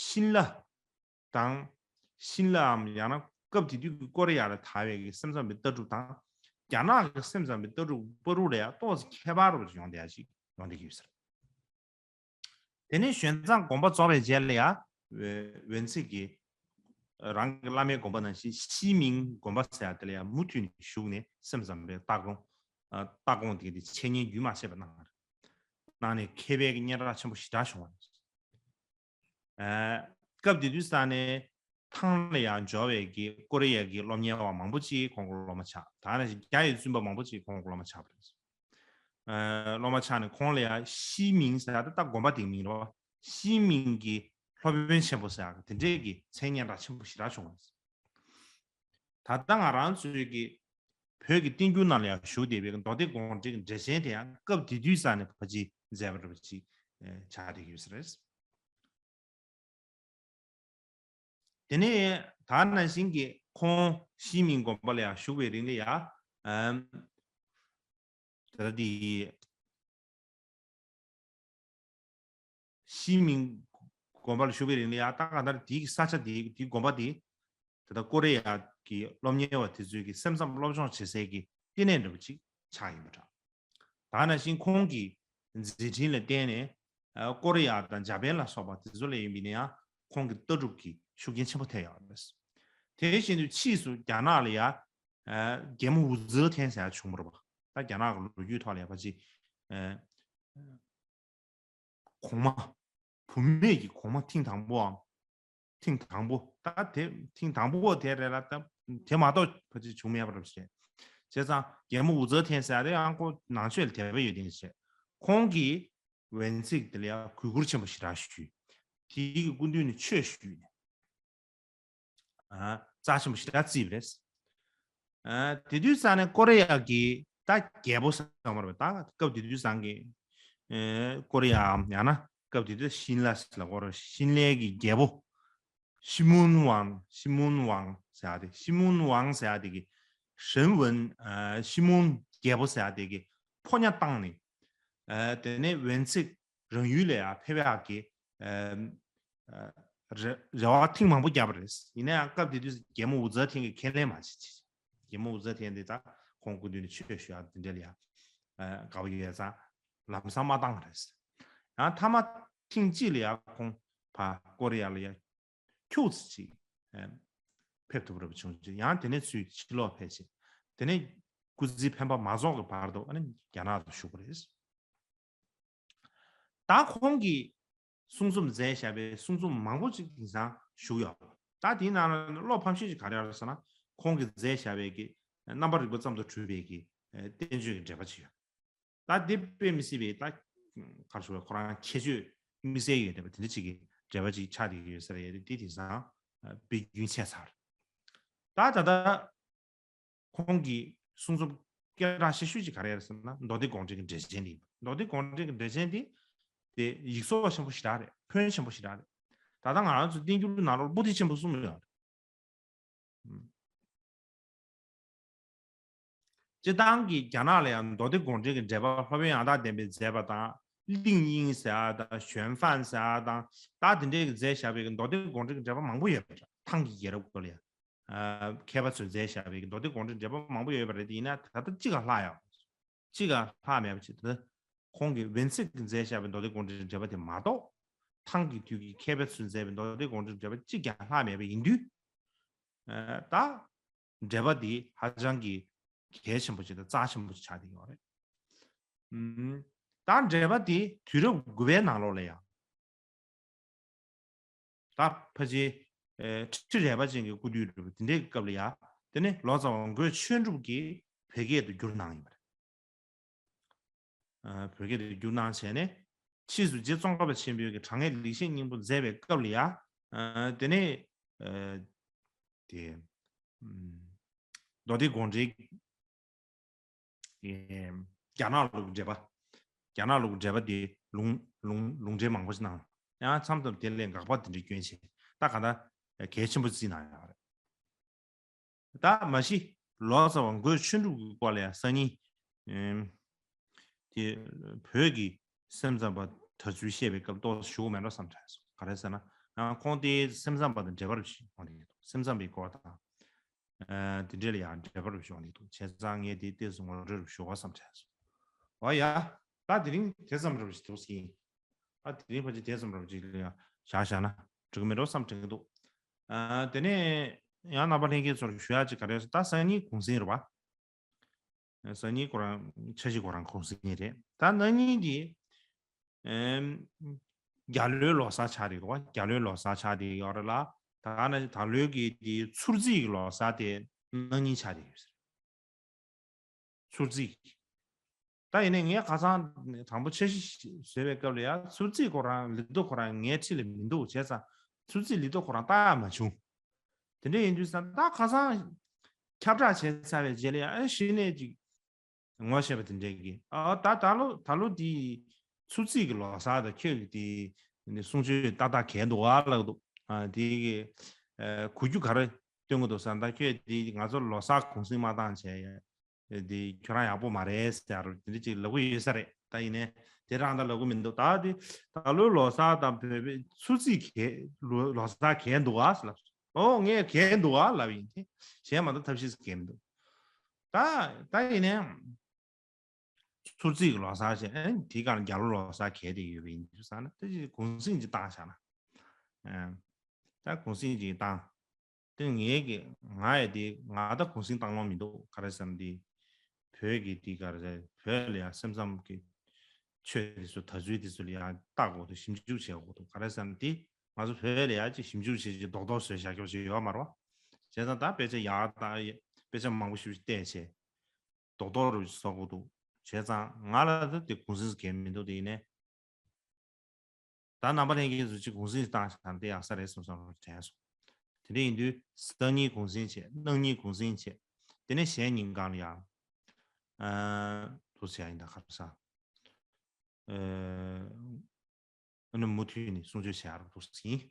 ཤིན་ལ་དང་། ཤིན་ལའམ་ཡང་ན་སྐབས་དེ་དུས་ཀྱི་ཀོ་རི་ཡ་ལ་དར་བའི་གི་སེམས་ཙམ་པའི་ལྟ་གྲུབ་དང་། རྒྱ་ནག་གི་སེམས་ཙམ་པའི་ལྟ་གྲུབ་བར་དུ་ལ་ཡང་ཏོག་ཙམ་ཁྱད་པར་རུ་ཡོང་བསྡད་ཡ་ཅིག་ཡོང་བསྡད་ཀྱི་ཡོད་ཟེར། དེ་ནས་ཞོན་ཙང་དགོངས་པ་རྫོགས་པའི་རྗེས་ལ་ཡང་ཝེ་ཝེན་ཚིག་གིས་རང་གི་བླ་མའི་དགོངས་པ་ནང་བཞིན་ཤི་མིང་དགོན་པ་ཟེར་ཡ་དེ་ལ་ཡང་མུ་མཐུད་ནས་བཞུགས་ནས་སེམས་ཙམ་པའི་ལྟ་དགོངས་ལྟ་དགོངས་དེ་གི་འཆད་ཉན་རྒྱུན་མ་ཆད་པ་གནང་བ་རེད། གནང་ནས་མཁས་པའི་གི་སྙན་གྲགས་ཆེན་པོ་ཞེ་དྲག་བྱུང་བ་རེད། ཨ་སྐབས་དེ་དུས་ས་ནས་ཐང་ལ་ཡང་འབྱོར་བའི་གི་ཀོ་རི་ཡ་གི་སློབ་གཉེར་བ་མང་པོ་ཅིག་ཁོང་གི་སློབ་མ་ཆགས། ད་ནས་རྒྱ་ཡི་བཙུན་པ་མང་པོ་ཅིག་ཁོང་གི་སློབ་མ་ཆགས་པ་རེད། ཨ་སློབ་མ་ཆགས་ནས་ཁོང་ལ་ཡང་ཤི་མིང་ཟེར་ཡ་ད་ལྟ་དགོན་པ་དེའི་མིང་རེད་བ། ཤི་མིང་གི་སློབ་དཔོན་ཆེན་པོ་ཟེར་ཡ་དེ་འདྲས་ཀྱི་མཚན་སྙན་གྲགས་ཆེན་པོ་ཞེ་དྲག་བྱུང་བ་རེད། ད་ལྟ་ང་རང་ཚོའི་གི་བོད་ཀྱི་བསྟན་འགྱུར་ནང་ལ་ཡང་བཞུགས་བསྡད་པའི་མདོ་སྡེ་དགོངས་འགྲེལ་གྱི་འགྲེལ་ཆེན་དེ་ཡང་སྐབས་དེ་དུས་ས་ནས་ཕལ་ཆེར་མཛད་པ་འདྲ་པོ་ཅིག་ཆགས་བསྡད་ཀྱི་ཡོད་ས་རེད། དེ་ནས་ད་ནང་བཞིན་གྱི་ཁོང་ཤི་མིང་དགོན་པ་ལ་ཡང་བཞུགས་པའི་རིང་ལ་ཡང་ཨམ་ད་ལྟ་དེ་ཤི་མིང་དགོན་པ་ལ་བཞུགས་པའི་རིང་ལ་ཡང་ད་གང་ལྟར་དེའི་ས་ཆ་དེའི་དེའི་དགོན་པ་དེ་ད་ལྟ་ཀོ་རི་ཡ་གི་སློབ་གཉེར་བ་དེ་ཚོའི་གི་སེམས་ཙམ་སློབ་སྦྱོང་བྱེད་སའི་གི་བསྟི་གནས་འདྲ་པོ་ཅིག་ཆགས་ཡོད་པ་འདྲ། ད་ནང་བཞིན་ཁོང་གི་མཛད་འཕྲིན་ལ་བརྟེན་ནས་ཨ་ཀོ་རི་ཡ་དང་འཇར་པན་ལ་སོགས་པ་དེ་ཚོ་ལ་ཡིན་པ་ཡིན་ན་ཡང་ཁོང་གི་ལྟ་གྲུབ་ཀྱི་ཤུགས་རྐྱེན་ཆེན་པོ་ཐེབས་ཡོད་རེད། དེ་བཞིན་དུ་ཕྱིས་སུ་རྒྱ་ནག་ལ་ཡང་ཨ་རྒྱལ་མོ་ཝུ་ཙེ་ཐེན་ཟེར་ཡ་བྱུང་བ་རེད་པ། ད་རྒྱ་ནག་གི་ལོ་རྒྱུས་ཐོག་ལ་ཡང་ཕལ་ཆེར་ཨ་གོང་མ་བུད་མེད་ཀྱི་གོང་མ་ཐེངས་དང་པོའམ། ཐེངས་དང་པོ་ད་དེ་ཐེངས་དང་པོ་དེ་རེད་ལ་ད་དེ་མ་གཏོགས་ཕལ་ཆེར་བྱུང་མེད་པ་རེད་བྱས། བྱས་ཙང་རྒྱལ་མོ་ཝུ་ཙེ་ཐེན་ཟེར་ཡ་དེ་ཡང་ཁོ་ནང་ཆོས་ལ་དད་པ་ཡོད་མཁན་ཞིག་རེད། ཁོང་གིས་ཝེན་ཚིག་དེ་ལ་ཡང་གུས་བཀུར་ཆེན་པོ་ཞེ་དྲག་ཞུས། དེའི་གི་སྐུ་མདུན་ནས་ཆོས་ཞུས་ནས་ཨ་རྩ་ཆེན་པོ་ཞེ་དྲག་བརྩིས་པ་རེད། ཨ་དེ་དུས་ཙང་ནས་ཀོ་རི་ཡ་གི་ད་རྒྱལ་པོ་ཟེར་བ་རེད། ད་སྐབས་དེ་དུས་ཙང་གི་ཨ་ཀོ་རི་ཡའམ་ཡང་ན་སྐབས་དེ་དུས་ཤིན་ལ་ཟེར་ལབ་དགོས་རེད། ཤིན་ལའི་གི་རྒྱལ་པོ་ཤི་མུན་ཝང་། ཤི་མུན་ཝང་ཟེར་ཡ་དེ། ཤི་མུན་ཝང་ཟེར་ཡ་དེ་གི་ཧྲན་ཝུན་ཨ་ཤི་མུན་རྒྱལ་པོ་ཟེར་ཡ་དེ་གི་ཕོ་ཉ་བཏང་ནས་ཨ་དེ་ནས་ཝེན་ཚིག་རང་ཡུལ་ལ་ཡ་ཕེབས་ཡག་གི་ཨ་ཨ་རེ་རེ་བ་ཐེངས་མང་པོ་བརྒྱབ་པ་རེད། ཡིན་ན་ཡང་སྐབས་དེ་དུས་རྒྱལ་མོ་ཝུ་ཙེ་ཐེན་གྱིས་ཁས་ལེན་མ་བྱེད་ཅིག་རྒྱལ་མོ་ཝུ་ཙེ་ཐེན་དེ་ད་ཁོང་སྐུ་མདུན་ནས་ཆོས་ཞུ་ཡག་དེ་འདྲ་ལ་ཡ་ཨ་དགའ་པོ་ཡོད་ཙང་ལམ་སང་མ་བཏང་བ་རེད། ཡང་མཐའ་མ་ཐེངས་གཅིག་ལ་ཡ་ཁོང་ཕར་ཀོ་རི་ཡ་ལ་ཡ་ཁྱུག་ཙམ་ཅིག་ཨ་ཕེབས་ཐུབ་རབས་བྱུང་ཅིག་ཡང་དེ་ནས་ཚུར་ཕྱིར་ལོག་ཕེབས་ཤིང་། དེ་ནས་སྐུ་ཚེའི་འཕེན་པ་མ་རྫོགས་ཀྱི་བར་དུ་ཨ་ནི་རྒྱ་ནག་ཏུ་བཞུགས་པ་རེད། ད་ཁོང་གིས་གསུང་རྩོམ་མཛད་བཞག་པའི་གསུང་རྩོམ་མང་པོ་ཅིག་དེང་སང་བཞུགས་ཡོད། ད་དེའི་ནང་ལ་བློ་ཕམ་ཤོས་ཅིག་ག་རེ་ཡོད་ཟེར་ན། ཁོང་གིས་མཛད་བཞག་པའི་གི་རྣམ་པར་རིག་པ་ཙམ་དུ་གྲུབ་པའི་གི་བསྟན་བཅོས་ཀྱི་འགྲེལ་པ་ཅིག་ཡོད། ད་དེ་དཔེ་མི་སྲིད་པའི་ད་ག་རེ་ཞུ་དགོས། ཁོ་རང་ཁྱད་ཆོས་དམིགས་བསལ་ཡོད་བསྡད་པ་དེ་འདྲ་ཅིག་གི་འགྲེལ་པ་ཅིག་ཆགས་བསྡད་ཡོད་ས་རེད། དེ་དེང་སང་དཔེ་རྒྱུན་ཆད་ཚར། ད་ད་ལྟ་ཁོང་གི་གསུང་རྩོམ་སྐད་གྲགས་ཆེ་ཤོས་ཅིག་ག་རེ་རེད་ཟེར་ན། མདོ་སྡེ་དགོངས་འགྲེལ་གྱི་འགྲེལ་ཆེན་དེ་ཡིན། མདོ་སྡེ་དགོངས་འགྲེལ་གྱི་འགྲེལ་ཆེན་དེ་དེ་ཡིག་གཟུགས་ཆེན་པོ་ཞེ་དྲག་རེད། ཕོན་ཆེན་པོ་ཞེ་དྲག་རེད། ད་ལྟ་ང་རང་ཚོ་བསྟན་འགྱུར་ནང་ལོགས་པོ་ཏི་ཆེན་པོ་གསུམ་ཡོད་རེད། སྤྱིར་བཏང་གི་རྒྱ་ནག་ལ་ཡང་མདོ་སྡེ་དགོངས་འགྲེལ་གྱི་འགྲེལ་པ་སློབ་དཔོན་ཡང་དག་ལྡན་པས་མཛད་པ་དང་། ལིང་དབྱིང་ཟེར་ཡ་དང་ཞོན་ཧྥན་ཟེར་ཡ་དང་། ད་དེ་འདྲས་ཀྱིས་མཛད་བཞག་པའི་མདོ་སྡེ་དགོངས་འགྲེལ་གྱི་འགྲེལ་པ་མང་པོ་ཡོད་པ་རེད། ཐང་གི་རྒྱལ་རབས་སྐོར་ལ་ཡང་མཁས་པ་ཚོས་མཛད་བཞག་པའི་མདོ་སྡེ་དགོངས་འགྲེལ་འགྲེལ་པ་མང་པོ་ཡོད་པ་རེད། དེ་ཡིན་ན་ད་ལྟ་གཅིག་ག་ལྷག་ཡོད། གཅིག་ག་ལྷག་མེད་པ་ཅིག་ད་ཁོང་གིས་ཝེན་ཚིག་གིས་མཛད་བཞག་པའི་མདོ་སྡེ་དགོངས་འགྲེལ་འགྲེལ་པ་དེ་མ་གཏོགས། ཐང་གི་དུས་ཀྱི་མཁས་པ་ཚོས་མཛད་པའི་མདོ་སྡེ་དགོངས་འགྲེལ་འགྲེལ་པ་གཅིག་ཀྱང་ལྷག་མེད་པ་ཡིན་དུས། ད་འགྲེལ་པ་འདི་ཧ་ཅང་གི་གལ་ཆེན་པོ་ཅིག་དང་རྩ་ཆེན་པོ་ཅིག་ཆགས་བསྡད་ཡོད་རེད། ད་འགྲེལ་པ་འདི་དུས་རབས་དགུ་པའི་ནང་ལོགས་ལ་ཡང་། ད་ཕལ་ཆེར་ཁྲི་རལ་པ་ཅན་གྱི་སྐུ་དུས་རེད་པ། དེ་འདྲའི་སྐབས་ལ་ཡང་། དེ་ནས་ལོ་ཙཱ་བ་མགོན་ཆོས་གྲུབ་ཀྱིས་བོད་སྐད་དུ་བསྒྱུར་གནང་ཡོད་པ་རེད། བོད་སྐད་དུ་བསྒྱུར་གནང་བྱས་ནས། ཕྱིས་སུ་རྗེ་ཙོང་ཁ་པ་ཆེན་པོས་ཀྱི་དྲང་ངེས་ལེགས་བཤད་སྙིང་པོ་མཛད་པའི་སྐབས་ལ་ཡང་། དེ་ནས་དེ་མདོ་སྡེ་དགོངས་འགྲེལ་རྒྱ་ནག་ལུགས་འགྲེལ་པ། རྒྱ་ནག་ལུགས་འགྲེལ་པ་དེ་ལུང་ལུང་ལུང་འགྲེལ་མང་པོ་ཞིག་གནང་། ཡང་མཚམས་མཚམས་དེ་ལས་དགག་པ་དེ་འདྲ་བསྐྱོན་བྱས། ད་ག་ད་གལ་ཆེན་པོ་བརྩིས་གནང་ཡོད་རེད། ད་མ་གཞི་ལོ་ཙཱ་བ་མགོན་ཆོས་གྲུབ་ཀྱི་སྐོར་ལ་ཡང་སང་ཉིན། ཨེམ། དེ་བོད་ཀྱི་སེམས་ཙམ་པ་དར་ཚུལ་བཤད་པའི་སྐབས་ཏོག་ཙམ་ཞུ་དགོས་མེད་འགྲོ་བསམ་དྲན་སོང་། ག་རེ་ཟེར་ན། ཡང་ཁོང་དེ་སེམས་ཙམ་པ་དང་འབྲེལ་བ་རུ་ཞིག་ཡོང་གི་འདུག་སེམས་ཙམ་པའི་སྐོར་དང་། ཨ་དེ་འདྲས་ལ་ཡང་འབྲེལ་བ་རུ་ཞིག་ཡོང་གི་འདུག་བྱས་ཙང་ངས་དེ་ཏོག་ཙམ་ངོ་སྤྲོད་རུ་ཞུ་དགོས་བསམ་དྲན་སོང་། འོ་ཡ། ད་དེ་རིང་དེ་ཙམ་རུ་ཞིག་འདུག་ཟིན། ཨ་དེ་རིང་ཕལ་ཆེར་དེ་ཙམ་རུ་ཅིག་ལ་ཡང་བཞག་བཞག་ན་འགྲིག་གི་མེད་འགྲོ་བསམ་དྲན་གྱི་འདུག་ཨ་དེ་ནས་ཡང་རྣམ་པ་ལྷན་རྒྱས་ཚོར་ཞུ་ཡག་ཅིག་ག་རེ་ཟེར། ད་སང་ཉིན་གུང་སེང་རེད་པ། སང་ཉིན་ཁོ་རང་འཆར་གཞི་ཁོ་རང་གུང་སེང་རེད། ད་གནངས་ཉིན་འདི་ཨེམ། རྒྱ་ལོའི་ལོ་གསར་ཆགས་བསྡད་ཡོད་རེད་པ། རྒྱ་ལོའི་ལོ་གསར་ཆགས་བསྡད་ཡོད་རེད་ལ། ད་ནི་ད་ལོའི་གི་དེ་ཚུར་རྩིས་ཀྱི་ལོ་གསར་དེ་གནངས་ཉིན་ཆགས་བསྡད་ཡོད་ཟེར། ཚུར་རྩིས། ད་ཡིན་ནའི་ངས་ཁ་སང་དང་པོ་འཆར་གཞི་བཟོས་པའི་སྐབས་ལ་ཡང་ཚུར་རྩིས་ཁོ་རང་ལི་ཏོ་ཁོ་རང་ངའི་འཁྲིས་ལ་མི་འདུག་བྱས་ཙང་ཚུར་རྩིས་ལི་ཏོ་ཁོ་རང་བཏགས་ཡག་མ་བྱུང་། དེ་འདྲ་ཡིན་དུས་ཙང་ད་ཁ་སང་ཁྱབ་བསྒྲགས་བྱས་ཚར་བའི་རྗེས་ལ་ཡང་ཨེ་གཞི་ནས་ཅིག་ངོ་ཤེས་པ་དེ་འདྲས་ཀྱིས། ཨ་ད་ད་ལོ་ད་ལོ་འདི་ཚུར་རྩིས་ཀྱི་ལོ་གསར་དང་ཁྱོད་ཀྱི་དེ་གསུང་ཆོས་ཏག་ཏག་གས་འདུག་ཨ་ལབ་འདུག་ཨ་དེ་གི་ཨ་གོ་རྒྱུ་ག་རེ་སྟོན་གྱི་འདུག་ཟེར་ན། ད་ཁྱོད་དེ་ང་ཚོ་ལོ་གསར་གུང་སེང་མ་བཏང་བྱས་ཡ་དེ་ཁྱོད་རང་ཡག་པོ་མ་རེད་ཟེར་དེ་འདྲ་ཅིག་ལབ་ཀྱི་ཡོད་ས་རེད། ད་ཡིན་ནའི་དེ་རང་ད་ལབ་ཀྱི་མི་འདུག་ད་དེ་ད་ལོའི་ལོ་གསར་དང་བོད་པའི་ཚུར་རྩིས་གས་ལོ་ལོ་གསར་གས་འདུག་ཨ་ལབ། ཨོ་ངས་གས་འདུག་ཨ་ལབ་ཡིན་ཏེ། གཞན་མ་གཏོགས་ཐབས་ཤེས་གས་མི་འདུག་ད་ད་ཡིན་ནའི། ཚུར་རྩིས་ཀྱི་ལོ་གསར་བྱས། ཨེ་དེའི་སྒང་ལ་རྒྱ་ལོ་ལོ་གསར་གས་དེ་ཡོད་པ་ཡིན་དུས་ཙང་ན་དེ་ཅིག་གུང་སེང་ཅིག་བཏང་བཞག་ན། ཨེ་ད་གུང་སེང་ཅིག་བཏང་། དེ་ངས་ཀྱི་ང་ཡི་དེ་ང་ད་གུང་སེང་བཏང་ལོང་མི་འདུག་ག་རེ་ཟེར་ན་དེ་བོད་ཀྱི་དེ་ག་རེ་ཟེར། བོད་ལ་ཡང་སེམས་ཙམ་གྱི་ཆོས་དེ་ཚོ་དར་ཚུལ་དེ་ཚོ་ལ་ཡང་ལྟ་དགོས་འདུག་ཞིབ་འཇུག་བྱེད་དགོས་འདུག་ག་རེ་ཟེར་ན་དེ་ང་ཚོ་བོད་ལ་ཡང་ཅིག་ཞིབ་འཇུག་བྱེད་ཀྱི་རྡོག་རྡོག་བཟོས་བཞག་རྒྱུ་ཞིག་ཡོད་མ་རེད་བ། བྱས་ཙང་ད་དཔེ་ཆ་ཡག་དང་དཔེ་ཆ་མང་པོ་ཞིག་བལྟས་བྱས། རྡོག་རྡོག་རུ་བཟོ་དགོས་འདུག་བྱས་ཙང་ང་ལ་ད་དེ་གུང་སེང་གས་མི་འདུག་དེ་ཡིན་ནའི། ད་རྣམ་པ་ལྷན་རྒྱས་ཚོ་ཅིག་གུང་སེང་བཏང་བཞག་ན་དེ་ཡག་ས་རེད་བསམ་བསམ་དྲན་སོང་། དེ་འདྲ་ཡིན་དུས་སང་ཉིན་གུང་སེང་བྱས། གནངས་ཉིན་གུང་སེང་བྱས། དེ་ནས་གཞན་ཉིན་གང་ལ་ཡང་། ཨ། འདུག་ཟེར་ཡ་ཡིན་ད་ཁ་སང་། ཨ་ནི་མུ་མཐུད་ནས་གསུང་ཆོས་བྱེད་ཡ་རོགས་འདུག་ཟིན།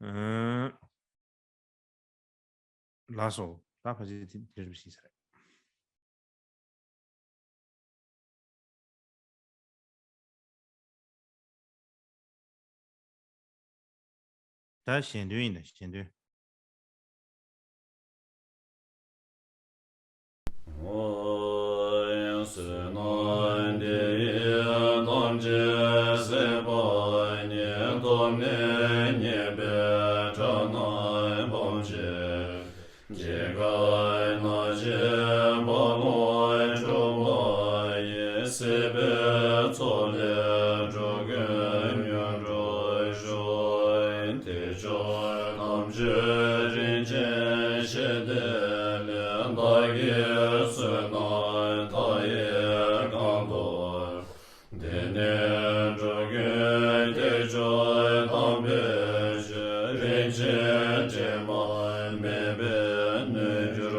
ཨ། ལགས་སོ། ད་ཕལ་ཆེར་དེ་དེ་རིམ་ཞིག་ཟེར། ད་གཞན་དོན་ཡིན་ད་གཞན་དོན། ཨོ། བསོད་ནམས་འདི་ཡིས་ཐམས་ཅད་གཟིགས་པ་ཉིད། ཐོབ་ནས་ཉེས་པའི་དགྲ་རྣམས་ཕམ་བྱས། སྐྱེ་རྒ་ན་འཆིའི་རྦ་ཀློང་འཁྲུགས་པ་ཡི། སྲིད་པའི་མཚོ་ལས་འགྲོ་ཀུན་མྱུར་འགྲོ་ཤོག། དལ་འབྱོར་རྣམས་ཀྱི་རིན་ཆེན་ཞལ་དེ་ལས། བདག་གི་བསོད་ནམས་མཐའ་ཡས་གང་དག་དེ་ནས་འགྲོ་ཀུན་དལ་འབྱོར་དམ་པའི་ཆོས། རིན་ཆེན་དྲི་མ་མེད་པས་ནོད་གྱུར་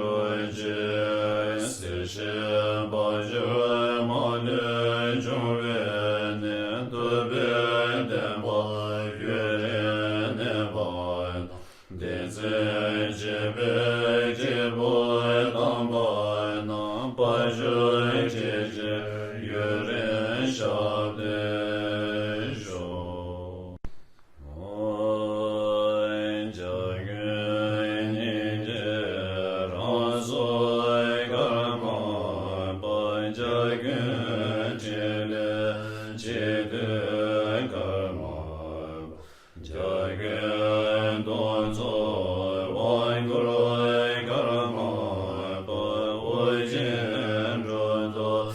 ཅིག། གཟི་བྱིན་འབར་འབྱུང་མ་ལུས་འབྱུང་བའི་གནས། ཐུབ་པའི་བསྟན་པ་ཡུན་རིང་གནས་པ་དང་། བསྟན་འཛིན་བྱེད་པའི་སྐྱེས་བུ་དམ་པ་རྣམས། དཔལ་འབྱོར་ཁྲི་ཆེན་ཡུན་རིང་ཞབས་བརྟན་ཤོག། འཇའ་གུར་སྙིང་རྗེ་རང་གཟུགས་ཀརྨ་པ། འཇའ་གུར་ཕྲིན་ལས་གཅིག་བསྡུས་ཀརྨ་པ། འཇའ་གུར་གདུང་འཚོབ་དབང་བསྐུར་ཀརྨ་པ། དབུ་ཅན་འགྲོ་དོན་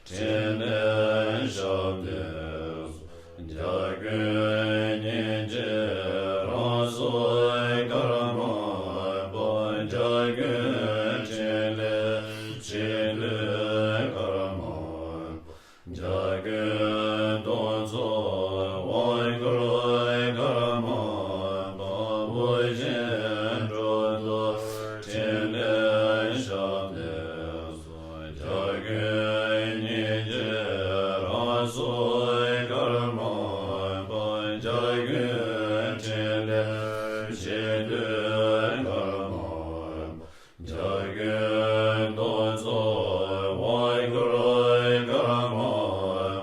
ཕྲིན་ལས་ཞབས་བརྟན་སོགས། འཇའ་གུར་སྙིང་རྗེ་རང་གཟུགས་ཀརྨ་པ། འཇའ་གུར་ཕྲིན་ལས་གཅིག་བསྡུས་ཀརྨ་པ། འཇའ་གུར་གདུང་འཚོབ་དབང་བསྐུར་ཀརྨ་པ། དབུ་ཅན་འགྲོ་དོན་ཕྲིན་ལས་ཞབས་བརྟན་སོགས། འཇའ་གུར་སྙིང་རྗེ་རང་གཟུགས་ཀརྨ་པ། འཇའ་གུར་ཕྲིན་ལས་གཅིག་བསྡུས་ཀརྨ་པ། འཇའ་གུར་གདུང་འཚོབ་དབང་བསྐུར་ཀརྨ་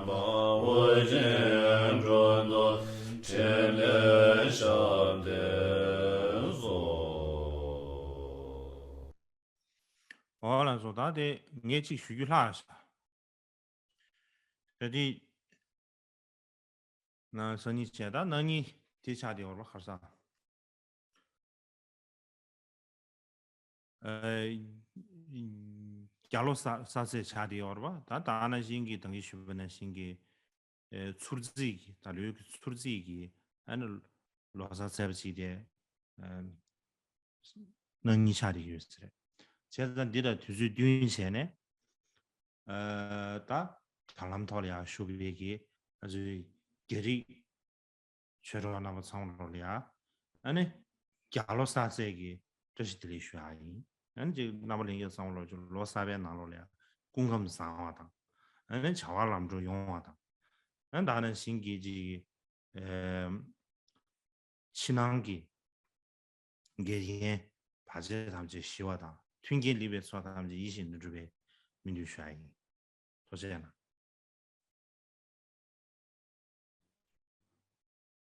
པ། དབུ་ཅན་འགྲོ་དོན་ཕྲིན་ལས་ཞབས་བརྟན་སོགས། འོ་ལགས་སོ། ད་དེ་ངས་གཅིག་ཞུ་རྒྱུ་ལྷག་ཤག་ད་དེ་ན་སང་ཉིན་བྱས། ད་གནངས་ཉིན་དེ་ཆགས་བསྡད་ཡོད་རེད་པ། ཁ་སང་། ཨ། རྒྱ་ལོ་གསར་གསར་ཚེས་ཆགས་བསྡད་ཡོད་རེད་པ། ད་ད་ནང་བཞིན་གྱི་ད་གིན་ཞུས་པ་ནང་བཞིན་གྱི། ཨེ། ཚུར་རྩིས་ཀྱི། ད་ལོའི་ཚུར་རྩིས་ཀྱི། ཨ་ནི་ལོ་གསར་ཚེས་པ་གཅིག་དེ། ཨ། གནངས་ཉིན་ཆགས་བསྡད་ཡོད་ས་རེད། བྱས་ཙང་འདི་དང་དུས་ཚོད་བསྟུན་བྱས་ནས། ཨ། ད་དྲ་ལམ་ཐོག་ལ་ཡང་ཞུགས་པའི་གི་ང་ཚོའི་རྒྱ་རིགས་ཆོས་གྲོགས་རྣམ་པ་ཚང་མ་ལོ་ལ་ཡང་། ཨ་ནི་རྒྱ་ལོ་གསར་ཚེས་ཀྱི་བཀྲ་ཤིས་བདེ་ལེགས་ཞུ་ཡ་ཡིན། ཨ་ནི་ཅིག་རྣམ་པ་ལྷན་རྒྱས་ཚང་མ་ལོ་ཅིག་ལོ་གསར་པའི་ནང་ལོགས་ལ་ཡང་སྐུ་ཁམས་བཟང་བ་དང་། ཨ་ནི་བྱ་བ་ལམ་འགྲོ་ཡོང་བ་དང་། ཨ་ནི་ད་ནང་བཞིན་གྱི་ཅིག་ཨེམ། ཕྱི་ནང་གི་འགལ་རྐྱེན་བར་ཆད་ཐམས་ཅད་ཞི་བ་དང་། མཐུན་རྐྱེན་ལེགས་པའི་ཚོགས་ཐམས་ཅད་ཡིད་བཞིན་དུ་འགྲུབ་པའི་སྨོན་འདུན་ཞུ་ཡ་ཡིན། ཐུགས་རྗེ་གནང་